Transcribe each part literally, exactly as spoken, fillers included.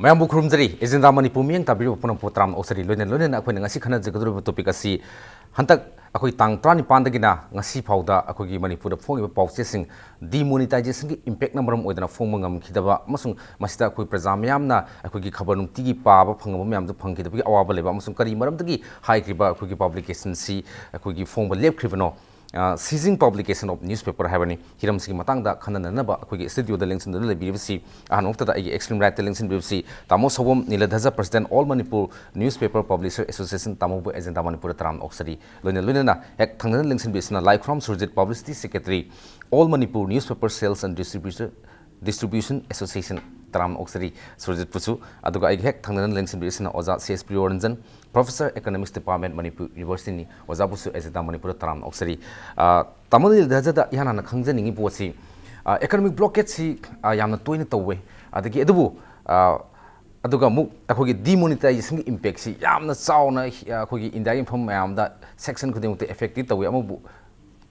ꯃꯌꯥꯝꯕꯨ ꯈꯨꯔꯨꯝꯖꯔꯤ꯫ ꯑꯦꯖꯦꯟꯗꯥ ꯃꯅꯤꯄꯨꯔ ꯃꯤꯠꯌꯦꯡ ꯇꯥꯕꯤꯔꯤꯕ ꯄꯨꯝꯅꯃꯛꯄꯨ ꯇꯔꯥꯝꯅ ꯑꯣꯛꯆꯔꯤ꯫ ꯂꯣꯏꯅ ꯂꯣꯏꯅꯅ ꯑꯩꯈꯣꯏꯅ ꯉꯁꯤ ꯈꯟꯅꯖꯒꯗꯧꯔꯤꯕ ꯇꯣꯄꯤꯛ ꯑꯁꯤ ꯍꯟꯗꯛ ꯑꯩꯈꯣꯏ ꯇꯥꯡ ꯇꯔꯥꯅꯤꯄꯥꯟꯗꯒꯤꯅ ꯉꯁꯤ ꯐꯥꯎꯗ ꯑꯩꯈꯣꯏꯒꯤ ꯃꯅꯤꯄꯨꯔꯗ ꯐꯣꯡꯉꯤꯕ ꯄꯥꯎꯆꯦꯁꯤꯡ, ꯗꯤꯃꯣꯅꯤꯇꯥꯏꯖꯦꯁꯟꯒꯤ ꯏꯝꯄꯦꯛꯅ ꯃꯔꯝ ꯑꯣꯏꯗꯅ ꯐꯣꯡꯕ ꯉꯝꯈꯤꯗꯕ ꯑꯃꯁꯨꯡ ꯃꯁꯤꯗ ꯑꯩꯈꯣꯏ ꯄ꯭ꯔꯖꯥ ꯃꯤꯌꯥꯝꯅ ꯑꯩꯈꯣꯏꯒꯤ ꯈꯕꯔ ꯅꯨꯡꯇꯤꯒꯤ ꯄꯥꯕ ꯐꯪꯉꯕ ꯃꯌꯥꯝꯗꯨ ꯐꯪꯈꯤꯗꯕꯒꯤ ꯑꯋꯥꯕ ꯂꯩꯕ ꯑꯃꯁꯨꯡ ꯀꯔꯤ ꯃꯔꯝꯗꯒꯤ ꯍꯥꯏꯈ꯭ꯔꯤꯕ ꯑꯩꯈꯣꯏꯒꯤ ꯄꯕ꯭ꯂꯤꯀꯦꯁꯟꯁꯤ ꯑꯩꯈꯣꯏꯒꯤ ꯐꯣꯡꯕ ꯂꯦꯞꯈ꯭ꯔꯤꯕꯅꯣ? ꯑ, ceasing publication of newspaper ꯍꯥꯏꯕꯅꯤ꯫ ꯍꯤꯔꯝꯁꯤꯒꯤ ꯃꯇꯥꯡꯗ ꯈꯟꯅ ꯅꯩꯅꯅꯕ ꯑꯩꯈꯣꯏꯒꯤ ꯁ꯭ꯇꯨꯗꯤꯑꯣꯗ ꯂꯦꯡꯁꯤꯟꯗꯨꯅ ꯂꯩꯕꯤꯔꯤꯕꯁꯤ ꯑꯍꯥꯟꯕ ꯃꯛꯇꯗ ꯑꯩꯒꯤ extreme rightꯇ ꯂꯦꯡꯁꯤꯟꯕꯤꯔꯤꯕꯁꯤ ꯇꯥꯃꯣ Soubam Niladhwaja, President, All Manipur Newspaper Publisher Association, ꯇꯥꯃꯣꯕꯨ ꯑꯦꯖꯦꯟꯗꯥ ꯃꯅꯤꯄꯨꯔꯗ ꯇꯔꯥꯝꯅ ꯑꯣꯛꯆꯔꯤ꯫ ꯂꯣꯏꯅ ꯂꯣꯏꯅꯅ ꯍꯦꯛ ꯊꯪꯅꯅ ꯂꯦꯡꯁꯤꯟꯕꯤꯔꯤꯁꯤꯅ ꯂꯥꯏꯈꯨꯔꯥꯝ Surjit, Publicity Secretary, All Manipur Newspaper Sales and Distributor Distribution Association, ꯇꯔꯥꯝꯅ ꯑꯣꯛꯆꯔꯤ ꯁꯨꯔꯖꯤꯠꯄꯨꯁꯨ꯫ ꯑꯗꯨꯒ ꯑꯩꯒꯤ ꯍꯦꯛ ꯊꯪꯅꯅ ꯂꯦꯡꯁꯤꯟꯕꯤꯔꯤꯁꯤꯅ ꯑꯣꯖꯥ C S Priyoranjan, Professor, Economics Department, Manipur Universityꯅꯤ꯫ ꯑꯣꯖꯥꯕꯨꯁꯨ ꯑꯦꯖꯦꯟꯗꯥ ꯃꯅꯤꯄꯨꯔꯗ ꯇꯔꯥꯝꯅ ꯑꯣꯛꯆꯔꯤ꯫ ꯑ, ꯇꯥꯃꯣ ꯅꯤꯂꯙꯖꯗ ꯏꯍꯥꯟ ꯍꯥꯟꯅ ꯈꯪꯖꯅꯤꯡꯉꯤ ꯄꯣꯠꯁꯤ, ꯑ, economic blockadeꯁꯤ, ꯑ, ꯌꯥꯝꯅ ꯇꯣꯏꯅ ꯇꯧꯋꯦ꯫ ꯑꯗꯒꯤ ꯑꯗꯨꯕꯨ, ꯑ, ꯑꯗꯨꯒ ꯑꯃꯨꯛ ꯑꯩꯈꯣꯏꯒꯤ ꯗꯤꯃꯣꯅꯤꯇꯥꯏꯖꯦꯁꯟꯒꯤ ꯏꯝꯄꯦꯛꯁꯤ ꯌꯥꯝꯅ ꯆꯥꯎꯅ, ꯑ, ꯑꯩꯈꯣꯏꯒꯤ ꯏꯟꯗꯤꯌꯥꯒꯤ ꯃꯐꯝ ꯃꯌꯥꯝꯗ section ꯈꯨꯗꯤꯡꯃꯛꯇ effectꯇꯤ ꯇꯧꯋꯤ꯫ ꯑꯃꯕꯨ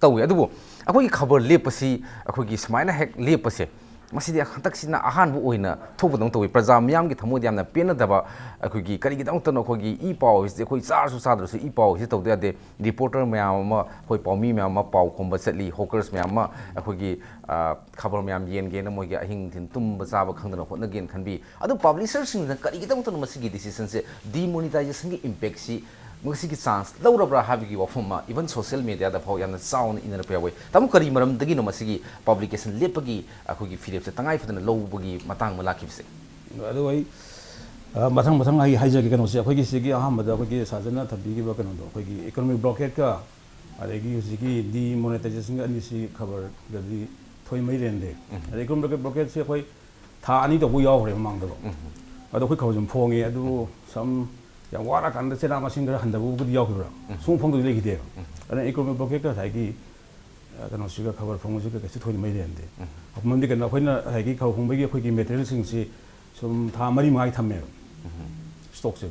ꯇꯧꯋꯤ꯫ ꯑꯗꯨꯕꯨ ꯑꯩꯈꯣꯏꯒꯤ ꯈꯕꯔ ꯂꯦꯞꯄꯁꯤ, ꯑꯩꯈꯣꯏꯒꯤ ꯁꯨꯃꯥꯏꯅ ꯍꯦꯛ ꯂꯦꯞꯄꯁꯦ, ꯃꯁꯤꯗꯤ ꯍꯟꯗꯛꯁꯤꯅ ꯑꯍꯥꯟꯕ ꯑꯣꯏꯅ ꯊꯣꯛꯄꯗꯧꯅ ꯇꯧꯋꯤ꯫ ꯄ꯭ꯔꯖꯥ ꯃꯤꯌꯥꯝꯒꯤ ꯊꯃꯣꯏꯗ ꯌꯥꯝꯅ ꯄꯦꯟꯅꯗꯕ, ꯑꯩꯈꯣꯏꯒꯤ ꯀꯔꯤꯒꯤꯗꯃꯛꯇꯅꯣ ꯑꯩꯈꯣꯏꯒꯤ ꯏ ꯄꯥꯎ ꯍꯥꯏꯁꯤꯗꯤ ꯑꯩꯈꯣꯏ ꯆꯥꯔꯁꯨ ꯆꯥꯗ꯭ꯔꯁꯨ ꯏ ꯄꯥꯎ ꯍꯥꯏꯁꯤ ꯇꯧꯗ ꯌꯥꯗꯦ꯫ Reporter ꯃꯌꯥꯝ ꯑꯃ, ꯑꯩꯈꯣꯏ ꯄꯥꯎꯃꯤ ꯃꯌꯥꯝ ꯑꯃ ꯄꯥꯎ ꯈꯣꯝꯕ ꯆꯠꯂꯤ, hawkers ꯃꯌꯥꯝ ꯑꯃ ꯑꯩꯈꯣꯏꯒꯤ, ꯑ, ꯈꯕꯔ ꯃꯌꯥꯝ ꯌꯦꯟꯒꯦꯅ ꯃꯣꯏꯒꯤ ꯑꯍꯤꯡ ꯅꯨꯡꯊꯤꯟ ꯇꯨꯝꯕ ꯆꯥꯕ ꯈꯪꯗꯅ ꯍꯣꯠꯅꯒꯦꯅ ꯈꯟꯕꯤ꯫ ꯑꯗꯨ publisherꯁꯤꯡꯁꯤꯅ ꯀꯔꯤꯒꯤꯗꯃꯛꯇꯅꯣ ꯃꯁꯤꯒꯤ decisionꯁꯦ, demonetizationꯒꯤ impactꯁꯤ ꯃꯁꯤꯒꯤ chance ꯂꯧꯔꯕ꯭ꯔꯥ ꯍꯥꯏꯕꯒꯤ ꯋꯥꯐꯝ ꯑꯃ even social mediaꯗ ꯐꯥꯎ ꯌꯥꯝꯅ ꯆꯥꯎꯅ ꯏꯅꯔꯛꯄ ꯌꯥꯎꯋꯤ꯫ ꯇꯥꯃꯣ, ꯀꯔꯤ ꯃꯔꯝꯗꯒꯤꯅꯣ ꯃꯁꯤꯒꯤ publication ꯂꯦꯞꯄꯒꯤ ꯑꯩꯈꯣꯏꯒꯤ ꯐꯤꯔꯦꯞꯁꯦ ꯇꯉꯥꯏ ꯐꯗꯅ ꯂꯧꯕꯒꯤ ꯃꯇꯥꯡ ꯑꯃ ꯂꯥꯛꯈꯤꯕꯁꯦ? ꯑꯗꯨ ꯑꯩ, ꯑ, ꯃꯊꯪ ꯃꯊꯪ ꯑꯩ ꯍꯥꯏꯖꯒꯦ꯫ ꯀꯩꯅꯣꯁꯦ, ꯑꯩꯈꯣꯏꯒꯤ ꯁꯤꯒꯤ ꯑꯍꯥꯟꯕꯗ ꯑꯩꯈꯣꯏꯒꯤ ꯁꯥꯖꯟꯅ ꯊꯝꯕꯤꯈꯤꯕ ꯀꯩꯅꯣꯗꯣ, ꯑꯩꯈꯣꯏꯒꯤ economic blockadeꯀ ꯑꯗꯒꯤ ꯍꯧꯖꯤꯛꯀꯤ demonetizationꯒ ꯑꯅꯤꯁꯤ ꯈꯕꯔꯗꯗꯤ ꯊꯣꯏ ꯃꯩ ꯂꯦꯟꯗꯦ꯫ ꯎꯝ꯫ ꯑꯗꯩ economic blockade, blockade blockade ꯁꯦ ꯑꯩꯈꯣꯏ ꯊꯥ ꯑꯅꯤ ꯇꯧꯕ ꯌꯥꯎꯈ꯭ꯔꯦ ꯃꯃꯥꯡꯗꯀꯣ꯫ ꯎꯝ꯫ ꯑꯗꯣ ꯑꯩꯈꯣꯏ ꯈꯕꯔꯁꯨ ꯑꯗꯨꯝ ꯐꯣꯡꯉꯦ꯫ ꯑꯗꯨ ꯁꯝ ꯌꯥꯝ ꯋꯥꯔꯀꯥꯟꯗ ꯆꯦꯅꯥ ꯃꯁꯤꯡ ꯈꯔ ꯍꯟꯊꯕꯕꯨꯗꯤ ꯌꯥꯎꯈꯤꯕ꯭ꯔꯥ? ꯎꯝ꯫ ꯁꯨꯡꯐꯣꯡ ꯐꯣꯡꯗꯕꯗꯤ ꯂꯩꯈꯤꯗꯦꯕ꯫ ꯎꯝ꯫ ꯑꯗꯨꯅ economic blockade ꯀ ꯉꯁꯥꯏꯒꯤ, ꯑ, ꯀꯩꯅꯣꯁꯤꯒ, ꯈꯕꯔ ꯐꯣꯡꯕꯁꯤꯒ ꯀꯩꯁꯨ ꯊꯣꯏꯅ ꯃꯔꯤ ꯂꯩꯅꯗꯦ꯫ ꯎꯝ꯫ ꯃꯔꯝꯗꯤ ꯀꯩꯅꯣ, ꯑꯩꯈꯣꯏꯅ ꯉꯁꯥꯏꯒꯤ ꯈꯕꯔ ꯐꯣꯡꯕꯒꯤ ꯑꯩꯈꯣꯏꯒꯤ materialꯁꯤꯡꯁꯤ ꯁꯨꯝ ꯊꯥ ꯃꯔꯤ ꯃꯉꯥꯒꯤ ꯊꯝꯃꯦꯕ, ꯎꯝ, stockꯁꯦ꯫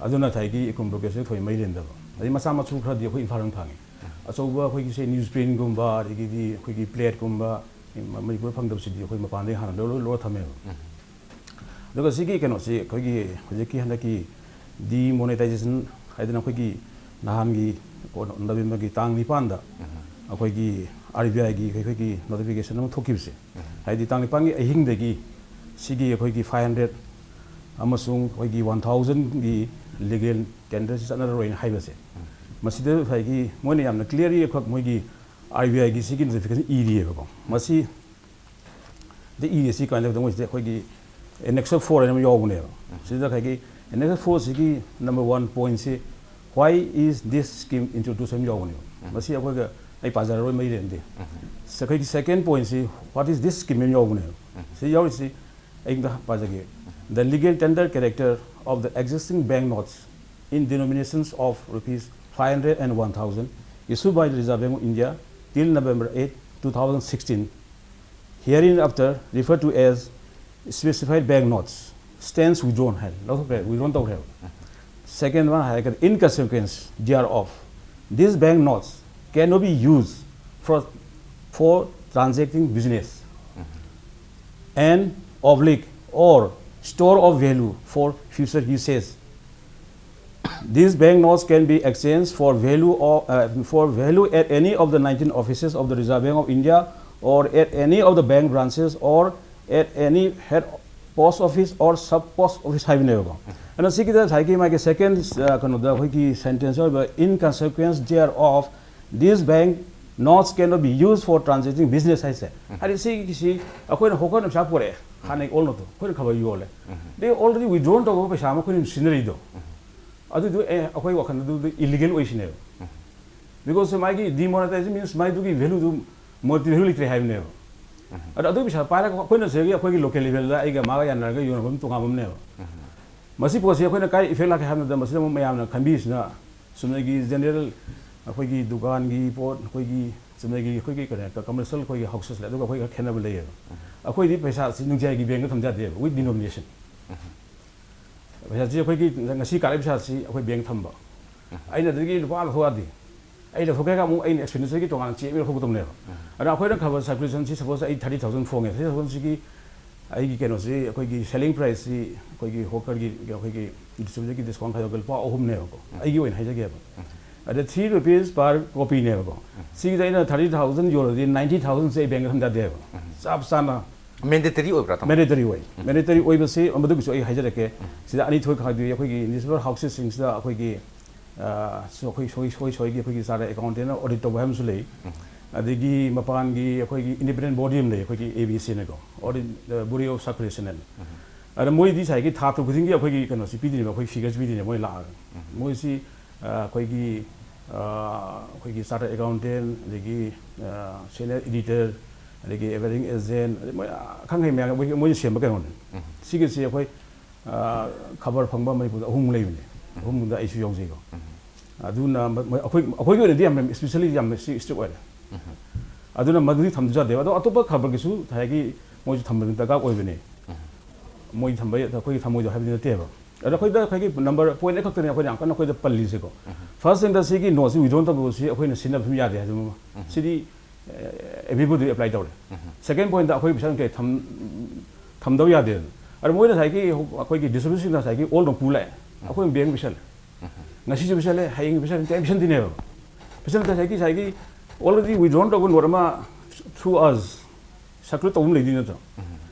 ꯑꯗꯨꯅ ꯉꯁꯥꯏꯒꯤ economic blockadeꯁꯦ ꯊꯣꯏꯅ ꯃꯔꯤ ꯂꯩꯅꯗꯕ꯫ ꯑꯗꯩ ꯃꯆꯥ ꯃꯁꯨ ꯈꯔꯗꯤ ꯑꯩꯈꯣꯏ ꯏꯝꯐꯥꯜ ꯂꯣꯝ ꯊꯥꯡꯉꯤ꯫ ꯎꯝ꯫ ꯑꯆꯧꯕ ꯑꯩꯈꯣꯏꯒꯤꯁꯦ newsprintꯒꯨꯝꯕ, ꯑꯗꯒꯤꯗꯤ ꯑꯩꯈꯣꯏꯒꯤ plateꯀꯨꯝꯕ, ꯃ-, ꯃꯅꯤꯄꯨꯔꯗ ꯐꯪꯗꯕꯁꯤꯗꯤ ꯑꯩꯈꯣꯏ ꯃꯄꯥꯟꯗꯒꯤ ꯍꯥꯟꯅ ꯂꯧꯔ, ꯂꯧꯔ ꯊꯝꯃꯦꯕ꯫ ꯎꯝ꯫ ꯑꯗꯨꯒ ꯁꯤꯒꯤ ꯀꯩꯅꯣꯁꯤ ꯑꯩꯈꯣꯏꯒꯤ ꯍꯧꯖꯤꯛꯀꯤ ꯍꯟꯗꯛꯀꯤ demonetization ꯍꯥꯏꯗꯅ ꯑꯩꯈꯣꯏꯒꯤ ꯅꯍꯥꯟꯒꯤ ꯅꯕꯦꯝꯕꯔꯒꯤ ꯇꯥꯡ ꯅꯤꯄꯥꯟꯗ ꯑꯩꯈꯣꯏꯒꯤ RBIꯒꯤ ꯑꯩꯈꯣꯏꯒꯤ notification ꯑꯃ ꯊꯣꯛꯈꯤꯕꯁꯦ, ꯍꯥꯏꯗꯤ ꯇꯥꯡ ꯅꯤꯄꯥꯟꯒꯤ ꯑꯍꯤꯡꯗꯒꯤ ꯁꯤꯒꯤ ꯑꯩꯈꯣꯏꯒꯤ five hundred ꯑꯃꯁꯨꯡ ꯑꯩꯈꯣꯏꯒꯤ one thousandꯒꯤ legal tenderꯁꯤ ꯆꯠꯅꯔꯔꯣꯏꯅ ꯍꯥꯏꯕꯁꯦ, ꯃꯁꯤꯗ ꯉꯁꯥꯏꯒꯤ ꯃꯣꯏꯅ ꯌꯥꯝꯅ clearly ꯑꯩꯈꯣꯏ ꯃꯣꯏꯒꯤ RBIꯒꯤ ꯁꯤꯒꯤ notification ꯏꯔꯤꯑꯕꯀꯣ꯫ ꯃꯁꯤ ꯗ ꯏꯔꯤꯁꯤ ꯀꯃꯥꯏꯅ ꯇꯧꯗꯅ ꯃꯣꯏꯁꯤꯗ ꯑꯩꯈꯣꯏꯒꯤ annex four ꯍꯥꯏꯅ ꯑꯃ ꯌꯥꯎꯕꯅꯦꯕ꯫ ꯁꯤꯗ ꯉꯁꯥꯏꯒꯤ annex fourꯁꯤꯒꯤ number one pointꯁꯤ, "Why is this scheme introduced?" ꯍꯥꯏꯅ ꯌꯥꯎꯕꯅꯦꯕ꯫ ꯃꯁꯤ ꯑꯩꯈꯣꯏꯒ, ꯑꯩ ꯄꯥꯖꯔꯔꯣꯏ ꯃꯔꯤ ꯂꯩꯅꯗꯦ꯫ ꯑꯩꯈꯣꯏꯒꯤ second pointꯁꯤ, "What is this scheme?" ꯍꯥꯏꯅ ꯌꯥꯎꯕꯅꯦꯕ꯫ ꯁꯤ ꯌꯥꯎꯔꯤꯁꯤ ꯑꯩ ꯑꯝꯇ ꯄꯥꯖꯒꯦ꯫ "The legal tender character of the existing bank notes in denominations of rupees five hundred and one thousand issued by the Reserve Bank of India till November eight, two thousand sixteen, hereinafter referred to as specified bank notes, stands withdrawn" high, ꯂꯧꯊꯣꯛꯈ꯭ꯔꯦ, withdrawn ꯇꯧꯈ꯭ꯔꯦꯕ꯫ Second one ꯍꯥꯏꯔꯒꯗꯤ, "In consequence thereof, these bank notes cannot be used for, for transacting business and oblique or store of value for future usage. These bank notes can be exchanged for value or, uh, for value at any of the nineteen offices of the Reserve Bank of India or at any of the bank branches or at any head post office or sub post office" ꯍꯥꯏꯕꯅꯦꯕꯀꯣ꯫ ꯑꯗꯨꯅ ꯁꯤꯒꯤꯗ ꯉꯁꯥꯏꯒꯤ ꯃꯥꯒꯤ second, ꯑ, ꯀꯩꯅꯣꯗ ꯑꯩꯈꯣꯏꯒꯤ sentence ꯑꯣꯏꯕ, "In consequence thereof, these bank notes cannot be used for transacting business" ꯍꯥꯏꯁꯦ꯫ ꯍꯥꯏꯗꯤ ꯁꯤꯒꯤꯁꯤ ꯑꯩꯈꯣꯏꯅ ꯍꯣꯀꯔꯅ ꯄꯩꯁꯥ ꯄꯨꯔꯛꯑꯦ, ꯍꯥꯟꯅꯒꯤ old noteꯇꯣ ꯑꯩꯈꯣꯏꯅ ꯈꯕꯔ ꯌꯣꯜꯂꯦ꯫ ꯑꯗꯩ already withdrawn ꯇꯧꯕ ꯄꯩꯁꯥ ꯑꯃ ꯑꯩꯈꯣꯏꯅ ꯁꯤꯖꯤꯟꯅꯔꯤꯗꯣ, ꯑꯗꯨꯗꯨ ꯑꯦ, ꯑꯩꯈꯣꯏ ꯋꯥꯈꯜꯗ ꯑꯗꯨꯗꯤ illegal ꯑꯣꯏꯁꯤꯅꯦꯕ꯫ Because ꯃꯥꯒꯤ demonetization means ꯃꯥꯏꯗꯨꯒꯤ valueꯗꯨ, monetary value ꯂꯩꯇ꯭ꯔꯦ ꯍꯥꯏꯕꯅꯦꯕ꯫ ꯑꯗꯣ ꯑꯗꯨ ꯄꯩꯁꯥ ꯄꯥꯏꯔꯒ ꯑꯩꯈꯣꯏꯅ ꯁꯤꯗꯒꯤ ꯑꯩꯈꯣꯏꯒꯤ local levelꯗ ꯑꯩꯒ ꯃꯥꯒ ꯌꯥꯅꯔꯒ ꯌꯣꯟꯕ ꯑꯃ ꯇꯣꯉꯥꯟꯕ ꯑꯃꯅꯦꯕ꯫ ꯃꯁꯤ ꯄꯣꯠꯁꯤ ꯑꯩꯈꯣꯏꯅ ꯀꯥꯏ effect ꯂꯥꯛꯀꯦ ꯍꯥꯏꯕ ꯃꯇꯝꯗ, ꯃꯁꯤꯗ ꯑꯃꯨꯛ ꯃꯌꯥꯝꯅ ꯈꯟꯕꯤꯔꯤꯁꯤꯅ ꯆꯨꯝꯅꯒꯤ general ꯑꯩꯈꯣꯏꯒꯤ ꯗꯨꯀꯥꯟꯒꯤ ꯄꯣꯠ, ꯑꯩꯈꯣꯏꯒꯤ ꯆꯨꯝꯅꯒꯤ ꯑꯩꯈꯣꯏꯒꯤ ꯀꯩꯅꯣ, commercial ꯑꯩꯈꯣꯏꯒꯤ houses ꯂꯩ, ꯑꯗꯨꯒ ꯑꯩꯈꯣꯏꯒ ꯈꯦꯠꯅꯕ ꯂꯩꯌꯦꯕ꯫ ꯑꯩꯈꯣꯏꯗꯤ ꯄꯩꯁꯥꯁꯤ ꯅꯨꯡꯖꯥꯏꯒꯤ bankꯇ ꯊꯝꯖꯗꯦꯕ, with denomination꯫ ꯄꯩꯁꯥꯁꯤ ꯑꯩꯈꯣꯏꯒꯤ ꯉꯁꯤ ꯀꯥꯔꯛꯏ ꯄꯩꯁꯥꯁꯤ ꯑꯩꯈꯣꯏ bank ꯊꯝꯕ꯫ ꯑꯩꯅ ꯑꯗꯨꯗꯒꯤ ꯂꯨꯄꯥ ꯂꯧꯊꯣꯛ ꯌꯥꯗꯦ꯫ ꯑꯩ ꯂꯧꯊꯣꯛꯀꯦ ꯍꯥꯏꯔꯒ ꯑꯃꯨꯛ ꯑꯩꯅ expenditureꯒꯤ ꯇꯣꯉꯥꯟꯅ cheque ꯑꯃ ꯂꯧꯊꯣꯛꯀꯗꯕꯅꯦꯕ꯫ ꯑꯗꯨꯅ ꯑꯩꯈꯣꯏꯅ ꯈꯕꯔ circulationꯁꯤ, suppose ꯑꯩ thirty thousand ꯐꯣꯡꯉꯦ, thirty thousandꯁꯤꯒꯤ ꯑꯩꯒꯤ ꯀꯩꯅꯣꯁꯤ, ꯑꯩꯈꯣꯏꯒꯤ selling priceꯁꯤ, ꯑꯩꯈꯣꯏꯒꯤ hawkerꯒꯤ, ꯑꯩꯈꯣꯏꯒꯤ distributorꯒꯤ discount ꯈꯥꯏꯗꯣꯛꯑꯒ ꯂꯨꯄꯥ ꯑꯍꯨꯝꯅꯦꯕꯀꯣ, ꯑꯩꯒꯤ ꯑꯣꯏꯅ ꯍꯥꯏꯖꯒꯦꯕ꯫ ꯑꯗ three rupees per copyꯅꯦꯕꯀꯣ꯫ ꯁꯤꯒꯤꯗ ꯑꯩꯅ thirty thousand ꯌꯣꯜꯂꯗꯤ ninety thousandꯁꯦ ꯑꯩ bankꯇ ꯊꯝ ꯌꯥꯗꯦꯕ꯫ ꯆꯞ ꯆꯥꯅ ꯃꯦꯟꯗꯦꯇꯔꯤ ꯑꯣꯏꯕ꯭ꯔꯥ, ꯇꯥꯃꯣ? ꯃꯦꯟꯗꯦꯇꯔꯤ ꯑꯣꯏ꯫ ꯃꯦꯟꯗꯦꯇꯔꯤ ꯑꯣꯏꯕꯁꯤ ꯃꯗꯨꯒꯤꯁꯨ ꯑꯩ ꯍꯥꯏꯖꯔꯛꯀꯦ꯫ ꯁꯤꯗ ꯑꯅꯤ ꯊꯣꯛ ꯈꯥꯏꯗꯣꯛꯏ꯫ ꯑꯩꯈꯣꯏꯒꯤ newspaper houseꯁꯤꯡꯁꯤꯗ ꯑꯩꯈꯣꯏꯒꯤ, ꯑ, ꯁꯣ-, ꯑꯩꯈꯣꯏ ꯁꯣꯏ-, ꯁꯣꯏ-, ꯁꯣꯏꯒꯤ ꯑꯩꯈꯣꯏꯒꯤ chartered accountantꯅ audit ꯇꯧꯕ ꯍꯥꯏꯕ ꯑꯃꯁꯨ ꯂꯩ꯫ ꯑꯗꯒꯤ ꯃꯄꯥꯟꯒꯤ ꯑꯩꯈꯣꯏꯒꯤ independent body ꯑꯃ ꯂꯩ, ꯑꯩꯈꯣꯏꯒꯤ ABCꯅꯀꯣ, Audit, ꯑ, Bureau of Circulation ꯍꯥꯏꯅ꯫ ꯑꯗ ꯃꯣꯏꯗꯤ ꯉꯁꯥꯏꯒꯤ ꯊꯥ ꯇꯔꯨꯛ ꯈꯨꯗꯤꯡꯒꯤ ꯑꯩꯈꯣꯏꯒꯤ ꯀꯩꯅꯣꯁꯤ ꯄꯤꯗꯣꯏꯅꯦꯕ, ꯑꯩꯈꯣꯏ figures ꯄꯤꯗꯣꯏꯅꯦꯕ ꯃꯣꯏ ꯂꯥꯛꯑꯒ꯫ ꯃꯣꯏꯁꯤ, ꯑ, ꯑꯩꯈꯣꯏꯒꯤ, ꯑ, ꯑꯩꯈꯣꯏꯒꯤ chartered accountant, ꯑꯗꯒꯤ, ꯑ, senior editor, ꯑꯗꯒꯤ advertising agent, ꯑꯗꯩ ꯃꯣꯏ ꯑꯈꯪ ꯑꯍꯩ ꯃꯌꯥꯝ, ꯃꯣꯏ, ꯃꯣꯏꯅ ꯁꯦꯝꯕ ꯀꯩꯅꯣꯅꯦ꯫ ꯁꯤꯒꯤꯁꯤ ꯑꯩꯈꯣꯏ, ꯑ, ꯈꯕꯔ ꯐꯪꯕ ꯃꯅꯤꯄꯨꯔꯗ ꯑꯍꯨꯝ ꯂꯩꯕꯅꯦ꯫ ꯑꯍꯨꯝꯗ ꯑꯩꯁꯨ ꯌꯥꯎꯖꯩꯀꯣ꯫ ꯑꯗꯨꯅ ꯃ-, ꯃ-, ꯑꯩꯈꯣꯏ, ꯑꯩꯈꯣꯏꯒꯤ ꯑꯣꯏꯅꯗꯤ ꯌꯥꯝ especially ꯌꯥꯝ strict ꯑꯣꯏꯔꯦ꯫ ꯑꯗꯨꯅ ꯃꯗꯨꯗꯤ ꯊꯝꯗ ꯌꯥꯗꯦꯕ꯫ ꯑꯗꯣ ꯑꯇꯣꯞꯄ ꯈꯕꯔꯒꯤꯁꯨ ꯉꯁꯥꯏꯒꯤ ꯃꯣꯏꯁꯨ ꯊꯝꯕ ꯗꯔꯀꯥꯔ ꯑꯣꯏꯕꯅꯦ꯫ ꯃꯣꯏ ꯊꯝꯕ, ꯑꯩꯈꯣꯏꯒꯤ ꯊꯝꯃꯣꯏꯗꯣ ꯍꯥꯏꯕꯗꯤ ꯅꯠꯇꯦꯕ꯫ ꯑꯗꯣ ꯑꯩꯈꯣꯏꯗ ꯉꯁꯥꯏꯒꯤ number point ꯑꯅꯤꯈꯛꯇꯅꯦ ꯑꯩꯈꯣꯏꯅ ꯌꯥꯝ ꯀꯟꯅ ꯑꯩꯈꯣꯏꯗ ꯄꯜꯂꯤꯁꯦꯀꯣ꯫ First thingꯗ ꯁꯤꯒꯤ noteꯁꯤ withdraw ꯇꯧꯕꯁꯤ ꯑꯩꯈꯣꯏꯅ ꯁꯤꯖꯤꯟꯅꯕ ꯁꯨꯝ ꯌꯥꯗꯦ ꯍꯥꯏꯕ ꯑꯃ꯫ ꯁꯤꯗꯤ, ꯑꯦ, everybodyꯗ apply ꯇꯧꯔꯦ꯫ Second pointꯇ ꯑꯩꯈꯣꯏ ꯄꯩꯁꯥ ꯅꯨꯡꯁꯥ ꯊꯝ-, ꯊꯝꯗꯕ ꯌꯥꯗꯦ꯫ ꯑꯗꯣ ꯃꯣꯏꯅ ꯉꯁꯥꯏꯒꯤ ꯑꯩꯈꯣꯏꯒꯤ distributorꯁꯤꯡꯅ ꯉꯁꯥꯏꯒꯤ all note ꯄꯨ ꯂꯥꯛꯑꯦ꯫ ꯑꯩꯈꯣꯏ bankꯇ ꯄꯤꯁꯜꯂꯦ꯫ ꯉꯁꯤꯁꯨ ꯄꯤꯁꯜꯂꯦ, ꯍꯌꯦꯡ ꯄꯤꯁꯜꯂꯦ, ꯀꯩꯝ ꯄꯤꯁꯟꯗꯣꯏꯅꯦꯕ꯫ ꯄꯤꯁꯜꯂꯛꯇ ꯉꯁꯥꯏꯒꯤ, ꯉꯁꯥꯏꯒꯤ already withdrawn ꯇꯧꯕ note ꯑꯃ through us circulate ꯇꯧꯕ ꯑꯃ ꯂꯩꯗꯣꯏ ꯅꯠꯇ꯭ꯔꯣ?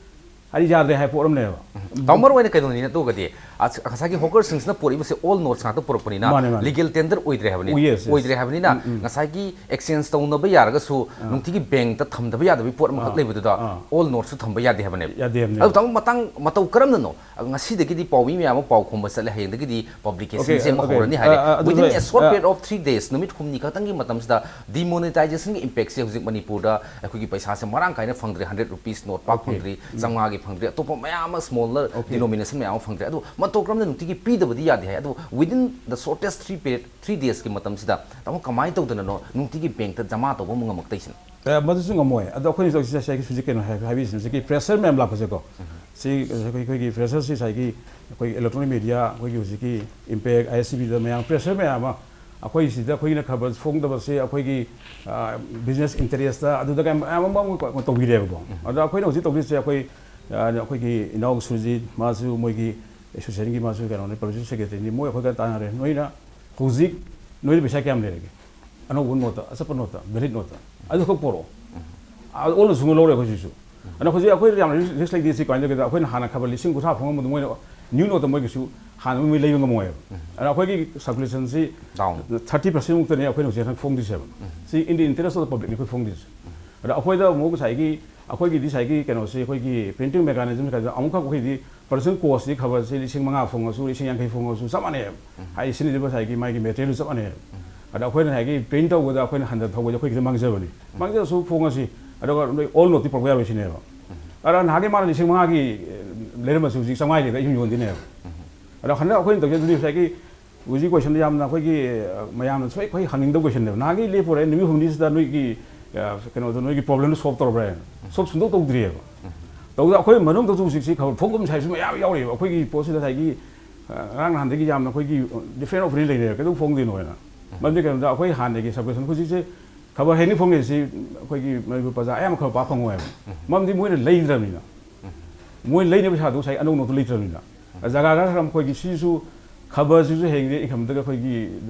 ꯍꯥꯏꯗꯤ ꯌꯥꯗ꯭ꯔꯦ ꯍꯥꯏꯕ ꯄꯣꯠ ꯑꯃꯅꯦꯕ꯫ ꯇꯥꯃꯣ, ꯃꯔꯨ ꯑꯣꯏꯅ ꯀꯩꯅꯣꯅꯤꯅ ꯑꯗꯨꯒꯗꯤ, ꯑꯁ, ꯉꯁꯥꯏꯒꯤ hawkerꯁꯤꯡꯁꯤꯅ ꯄꯨꯔꯛꯏꯕꯁꯦ all notes ꯉꯥꯛꯇ ꯄꯨꯔꯛꯄꯅꯤꯅ, ꯃꯥꯅꯦ, ꯃꯥꯅꯦ꯫ Legal tender ꯑꯣꯏꯗ꯭ꯔꯦ ꯍꯥꯏꯕꯅꯤ꯫ Oh, yes, yes. ꯑꯣꯏꯗ꯭ꯔꯦ ꯍꯥꯏꯕꯅꯤꯅ, ꯉꯁꯥꯏꯒꯤ exchange ꯇꯧꯅꯕ ꯌꯥꯔꯒꯁꯨ, ꯅꯨꯡꯇꯤꯒꯤ bankꯇ ꯊꯝꯗꯕ ꯌꯥꯗꯕꯒꯤ ꯄꯣꯠ ꯑꯃꯈꯛ ꯑꯥ, ꯂꯩꯕꯗꯨꯗ, ꯑꯥ꯫ All notesꯁꯨ ꯊꯝꯕ ꯌꯥꯗꯦ ꯍꯥꯏꯕꯅꯦꯕ꯫ ꯌꯥꯗꯦ ꯍꯥꯏꯕꯅꯦꯕ꯫ ꯑꯗꯨ ꯇꯥꯃꯣ, ꯃꯇꯥꯡ ꯃꯇꯧ ꯀꯔꯝꯅꯅꯣ? ꯑ, ꯉꯁꯤꯗꯒꯤꯗꯤ ꯄꯥꯎꯃꯤ ꯃꯌꯥꯝ ꯑꯃ ꯄꯥꯎ ꯈꯣꯝꯕ ꯆꯠꯂꯦ, ꯍꯌꯦꯡꯗꯒꯤꯗꯤ publicationꯁꯦ Okay, ꯑꯃ okay. ꯍꯧꯔꯅꯤ ꯍꯥꯏꯔꯦ꯫ ꯑ, ꯑ, ꯑꯗꯨ Within ꯍꯣꯏ, a short ꯑ, period of three days, ꯅꯨꯃꯤꯠ ꯍꯨꯝꯅꯤ ꯈꯛꯇꯪꯒꯤ ꯃꯇꯝꯁꯤꯗ demonetizationꯒꯤ impactꯁꯦ ꯍꯧꯖꯤꯛ ꯃꯅꯤꯄꯨꯔꯗ ꯑꯩꯈꯣꯏꯒꯤ ꯄꯩꯁꯥꯁꯦ ꯃꯔꯥꯡ ꯀꯥꯏꯅ ꯐꯪꯗ꯭ꯔꯦ, hundred rupees note ꯄꯥꯛ Okay. ꯐꯪꯗ꯭ꯔꯤ, ꯆꯥꯝꯃꯉꯥꯒꯤ ꯐꯪꯗ꯭ꯔꯤ, ꯑꯇꯣꯞꯄ ꯃꯌꯥꯝ ꯑꯃ smaller Okay. denomination ꯃꯌꯥꯝ ꯑꯃ ꯐꯪꯗ꯭ꯔꯦ꯫ ꯑꯗꯨ ꯃꯇꯧ ꯀꯔꯝꯅ ꯅꯨꯡꯇꯤꯒꯤ ꯄꯤꯗꯕꯗꯤ ꯌꯥꯗꯦ ꯍꯥꯏ꯫ ꯑꯗꯨ within the shortest three period, three daysꯀꯤ ꯃꯇꯝꯁꯤꯗ ꯇꯥꯃꯣ ꯀꯃꯥꯏꯅ ꯇꯧꯗꯅꯅꯣ ꯅꯨꯡꯇꯤꯒꯤ bankꯇ ꯖꯃꯥ ꯇꯧꯕ ꯑꯃ ꯉꯝꯃꯛꯇꯣꯏꯁꯤꯅ? ꯑꯦ, ꯃꯗꯨꯁꯨ ꯉꯝꯃꯣꯏ꯫ ꯑꯗꯣ ꯑꯩꯈꯣꯏꯅ ꯇꯧꯔꯤꯁꯦ ꯉꯁꯥꯏꯒꯤ ꯍꯧꯖꯤꯛ ꯀꯩꯅꯣ ꯍꯥꯏ-, ꯍꯥꯏꯕꯤꯔꯤꯁꯤꯅ ꯍꯧꯖꯤꯛꯀꯤ pressure ꯃꯌꯥꯝ ꯂꯥꯛꯄꯁꯦꯀꯣ꯫ ꯁꯤ ꯑꯩꯈꯣꯏ, ꯑꯩꯈꯣꯏꯒꯤ pressureꯁꯤ ꯉꯁꯥꯏꯒꯤ ꯑꯩꯈꯣꯏꯒꯤ electronic media, ꯑꯩꯈꯣꯏꯒꯤ ꯍꯧꯖꯤꯛꯀꯤ ISTVꯗ ꯃꯌꯥꯝ pressure ꯃꯌꯥꯝ ꯑꯃ ꯑꯩꯈꯣꯏ ꯁꯤꯗ ꯑꯩꯈꯣꯏꯅ ꯈꯕꯔ ꯐꯣꯡꯗꯕꯁꯦ ꯑꯩꯈꯣꯏꯒꯤ, ꯑ, business interestꯇ ꯑꯗꯨꯗ ꯀꯌꯥꯝ ꯃꯌꯥꯝ ꯑꯃ ꯑꯃꯨꯛ ꯇꯧꯕꯤꯔꯦꯕꯀꯣ꯫ ꯑꯗꯣ ꯑꯩꯈꯣꯏꯅ ꯍꯧꯖꯤꯛ ꯇꯧꯗꯣꯏꯁꯦ ꯑꯩꯈꯣꯏ, ꯑꯗ ꯑꯩꯈꯣꯏꯒꯤ ꯏꯅꯥꯎ ꯁꯨꯔꯖꯤꯠ, ꯃꯥꯁꯨ ꯃꯣꯏꯒꯤ ꯑꯦꯁꯣꯁꯤꯌꯦꯁꯟꯒꯤ ꯃꯥꯁꯨ ꯀꯩꯅꯣꯅꯤ, ꯄ꯭ꯔꯣꯚꯤꯟꯁꯤꯌꯦꯜ ꯁꯦꯀ꯭ꯔꯦꯇꯔꯤꯅꯤ꯫ ꯃꯣꯏ ꯑꯩꯈꯣꯏꯒ ꯇꯥꯟꯅꯔꯦ, "ꯅꯣꯏꯅ ꯍꯧꯖꯤꯛ ꯅꯣꯏꯗ ꯄꯩꯁꯥ ꯀꯌꯥꯝ ꯂꯩꯔꯒꯦ? ꯑꯅꯧꯕ ꯅꯣꯠꯇ, ꯑꯆꯠꯄ ꯅꯣꯠꯇ, ꯚꯦꯂꯤꯠ ꯅꯣꯠꯇ, ꯑꯗꯨꯈꯛ ꯄꯣꯔꯛꯑꯣ"꯫ ꯑꯣꯜꯅ ꯁꯨꯡꯂꯧ ꯂꯧꯔꯦ ꯑꯩꯈꯣꯏꯁꯤꯁꯨ꯫ ꯑꯗꯣ ꯍꯧꯖꯤꯛ ꯑꯩꯈꯣꯏ ꯌꯥꯝꯅ ꯔꯤꯁ ꯂꯩꯇꯦ꯫ ꯁꯤ ꯀꯃꯥꯏꯅ ꯇꯧꯒꯦꯗ, ꯑꯩꯈꯣꯏꯅ ꯍꯥꯟꯅ ꯈꯕꯔ ꯂꯤꯁꯤꯡ ꯀꯨꯟꯊ꯭ꯔꯥ ꯐꯪꯉꯝꯕꯗꯣ ꯃꯣꯏꯅ ꯅ꯭ꯌꯨ ꯅꯣꯠꯇ ꯃꯣꯏ ꯀꯩꯁꯨ ꯍꯥꯟꯅ ꯃꯣꯏ ꯂꯩꯕ ꯉꯝꯃꯣꯏꯕ꯫ ꯑꯗꯣ ꯑꯩꯈꯣꯏꯒꯤ ꯁꯔꯀꯨꯂꯦꯁꯟꯁꯤ ꯗꯥꯎꯟ꯫ ꯊꯥꯔꯇꯤ ꯄꯥꯔꯁꯦꯟꯃꯨꯛꯇꯅꯦ ꯑꯩꯈꯣꯏꯅ ꯍꯧꯖꯤꯛ ꯍꯥꯟꯅ ꯐꯣꯡꯗꯣꯏꯁꯦꯕ꯫ ꯁꯤ in the interest of the publicꯅꯤ ꯑꯩꯈꯣꯏ ꯐꯣꯡꯗꯣꯏꯁꯦ꯫ ꯑꯗꯣ ꯑꯩꯈꯣꯏꯗ ꯑꯃꯨꯛ ꯉꯁꯥꯏꯒꯤ ꯑꯩꯈꯣꯏꯒꯤꯗꯤ ꯉꯁꯥꯏꯒꯤ ꯀꯩꯅꯣꯁꯤ, ꯑꯩꯈꯣꯏꯒꯤ ꯄ꯭ꯔꯤꯟꯇꯤꯡ ꯃꯦꯀꯥꯅꯤꯖꯝ ꯀꯥꯏꯗ ꯑꯃꯨꯛꯈꯛ ꯑꯩꯈꯣꯏꯗꯤ ꯄꯔꯁꯦꯟ ꯀꯣꯁꯇꯤ ꯈꯕꯔꯁꯤ ꯂꯤꯁꯤꯡ ꯃꯉꯥ ꯐꯣꯡꯉꯁꯨ, ꯂꯤꯁꯤꯡ ꯌꯥꯡꯈꯩ ꯐꯣꯡꯉꯁꯨ ꯆꯞ ꯃꯥꯟꯅꯩꯕ꯫ ꯍꯥꯏꯗꯤ ꯁꯤꯖꯤꯟꯅꯔꯤꯕ ꯉꯁꯥꯏꯒꯤ ꯃꯥꯒꯤ ꯃꯦꯇꯔꯤꯌꯦꯜꯗꯨ ꯆꯞ ꯃꯥꯟꯅꯩꯕ꯫ ꯑꯗ ꯑꯩꯈꯣꯏꯅ ꯉꯁꯥꯏꯒꯤ ꯄ꯭ꯔꯤꯟꯠ ꯇꯧꯕꯗ ꯑꯩꯈꯣꯏꯅ ꯍꯟꯊ ꯊꯧꯕꯗ ꯑꯩꯈꯣꯏ ꯈꯤꯇꯪ ꯃꯥꯡꯖꯕꯅꯤ꯫ ꯃꯥꯡꯖꯔꯁꯨ ꯐꯣꯡꯉꯁꯤ, ꯑꯗꯨꯒ ꯅꯣꯏ ꯑꯣꯜ ꯅꯣꯠꯇꯤ ꯄꯨꯔꯛꯄ ꯌꯥꯔꯣꯏ ꯁꯤꯅꯦꯕ꯫ ꯑꯗ ꯅꯍꯥꯟꯒꯤ ꯃꯥꯅ ꯂꯤꯁꯤꯡ ꯃꯉꯥꯒꯤ, ꯑꯦ, ꯂꯩꯔꯝꯃꯁꯨ ꯍꯧꯖꯤꯛ ꯆꯥꯝꯃꯉꯥ ꯂꯩꯕ ꯑꯩ ꯁꯨꯝ ꯌꯣꯟꯗꯣꯏꯅꯦꯕ꯫ ꯑꯗ ꯍꯟꯗꯛ ꯑꯩꯈꯣꯏꯅ ꯇꯧꯖꯗꯣꯏꯁꯦ ꯉꯁꯥꯏꯒꯤ ꯍꯧꯖꯤꯛ ꯀꯣꯏꯁꯟꯗꯣ ꯌꯥꯝꯅ ꯑꯩꯈꯣꯏꯒꯤ, ꯑ, ꯃꯌꯥꯝꯅ ꯁꯣꯏ ꯑꯩꯈꯣꯏ ꯍꯪꯅꯤꯡꯗꯕ ꯀꯣꯏꯁꯟꯅꯦꯕ꯫ ꯅꯍꯥꯟꯒꯤ ꯂꯦꯞꯄꯨꯔꯦ, ꯅꯨꯃꯤꯠ ꯍꯨꯝꯅꯤꯁꯤꯗ ꯅꯣꯏꯒꯤ, ꯑ, ꯀꯩꯅꯣꯗꯣ, ꯅꯣꯏꯒꯤ ꯄ꯭ꯔꯣꯕ꯭ꯂꯦꯝꯗꯣ ꯁꯣꯜꯕ ꯇꯧꯔꯕ꯭ꯔꯥ ꯍꯥꯏꯅ꯫ ꯁꯣꯜꯕ ꯁꯨꯡꯇꯧ ꯇꯧꯗ꯭ꯔꯤꯑꯕ꯫ ꯇꯧꯕꯗ ꯑꯩꯈꯣꯏ ꯃꯅꯨꯡꯗꯁꯨ ꯍꯧꯖꯤꯛꯁꯤ ꯈꯕꯔ ꯐꯣꯡꯒꯨꯝ ꯁꯥꯏꯁꯨ ꯃꯌꯥꯝ ꯌꯥꯎꯔꯤꯑꯕ꯫ ꯑꯩꯈꯣꯏꯒꯤ ꯄꯣꯠꯁꯤꯗ ꯉꯁꯥꯏꯒꯤ, ꯑ, ꯉꯔꯥꯡ ꯅꯍꯥꯟꯗꯒꯤ ꯌꯥꯝꯅ ꯑꯩꯈꯣꯏꯒꯤ different opinion ꯂꯩꯅꯩꯕ, ꯀꯩꯗꯧ ꯐꯣꯡꯗꯣꯏꯅꯣ ꯍꯥꯏꯅ꯫ ꯃꯔꯝꯗꯤ ꯀꯩꯅꯣꯗ ꯑꯩꯈꯣꯏ ꯍꯥꯟꯅꯒꯤ ꯁꯕꯁꯀ꯭ꯔꯤꯞꯁꯟ ꯍꯧꯖꯤꯛꯁꯦ ꯈꯕꯔ ꯍꯦꯛꯅꯤ ꯐꯣꯡꯉꯤꯁꯤ ꯑꯩꯈꯣꯏꯒꯤ ꯃꯅꯤꯄꯨꯔ ꯄ꯭ꯔꯖꯥ ꯑꯌꯥꯝꯕ ꯈꯕꯔ ꯄꯥ ꯐꯪꯉꯣꯏꯕ꯫ ꯃꯔꯝꯗꯤ ꯃꯣꯏꯅ ꯂꯩꯗ꯭ꯔꯕꯅꯤꯅ꯫ ꯃꯣꯏ ꯂꯩꯅꯕ ꯄꯩꯁꯥꯗꯣ ꯉꯁꯥꯏ ꯑꯅꯧ ꯅꯧꯗꯣ ꯂꯩꯇ꯭ꯔꯕꯅꯤꯅ꯫ ꯖꯒꯥ ꯈꯔ ꯈꯔ ꯃꯈꯣꯏꯒꯤ ꯁꯤꯁꯨ ꯈꯕꯔꯁꯤꯁꯨ ꯍꯌꯦꯡꯗꯤ ꯏꯟꯀꯝꯗꯒ ꯑꯩꯈꯣꯏꯒꯤ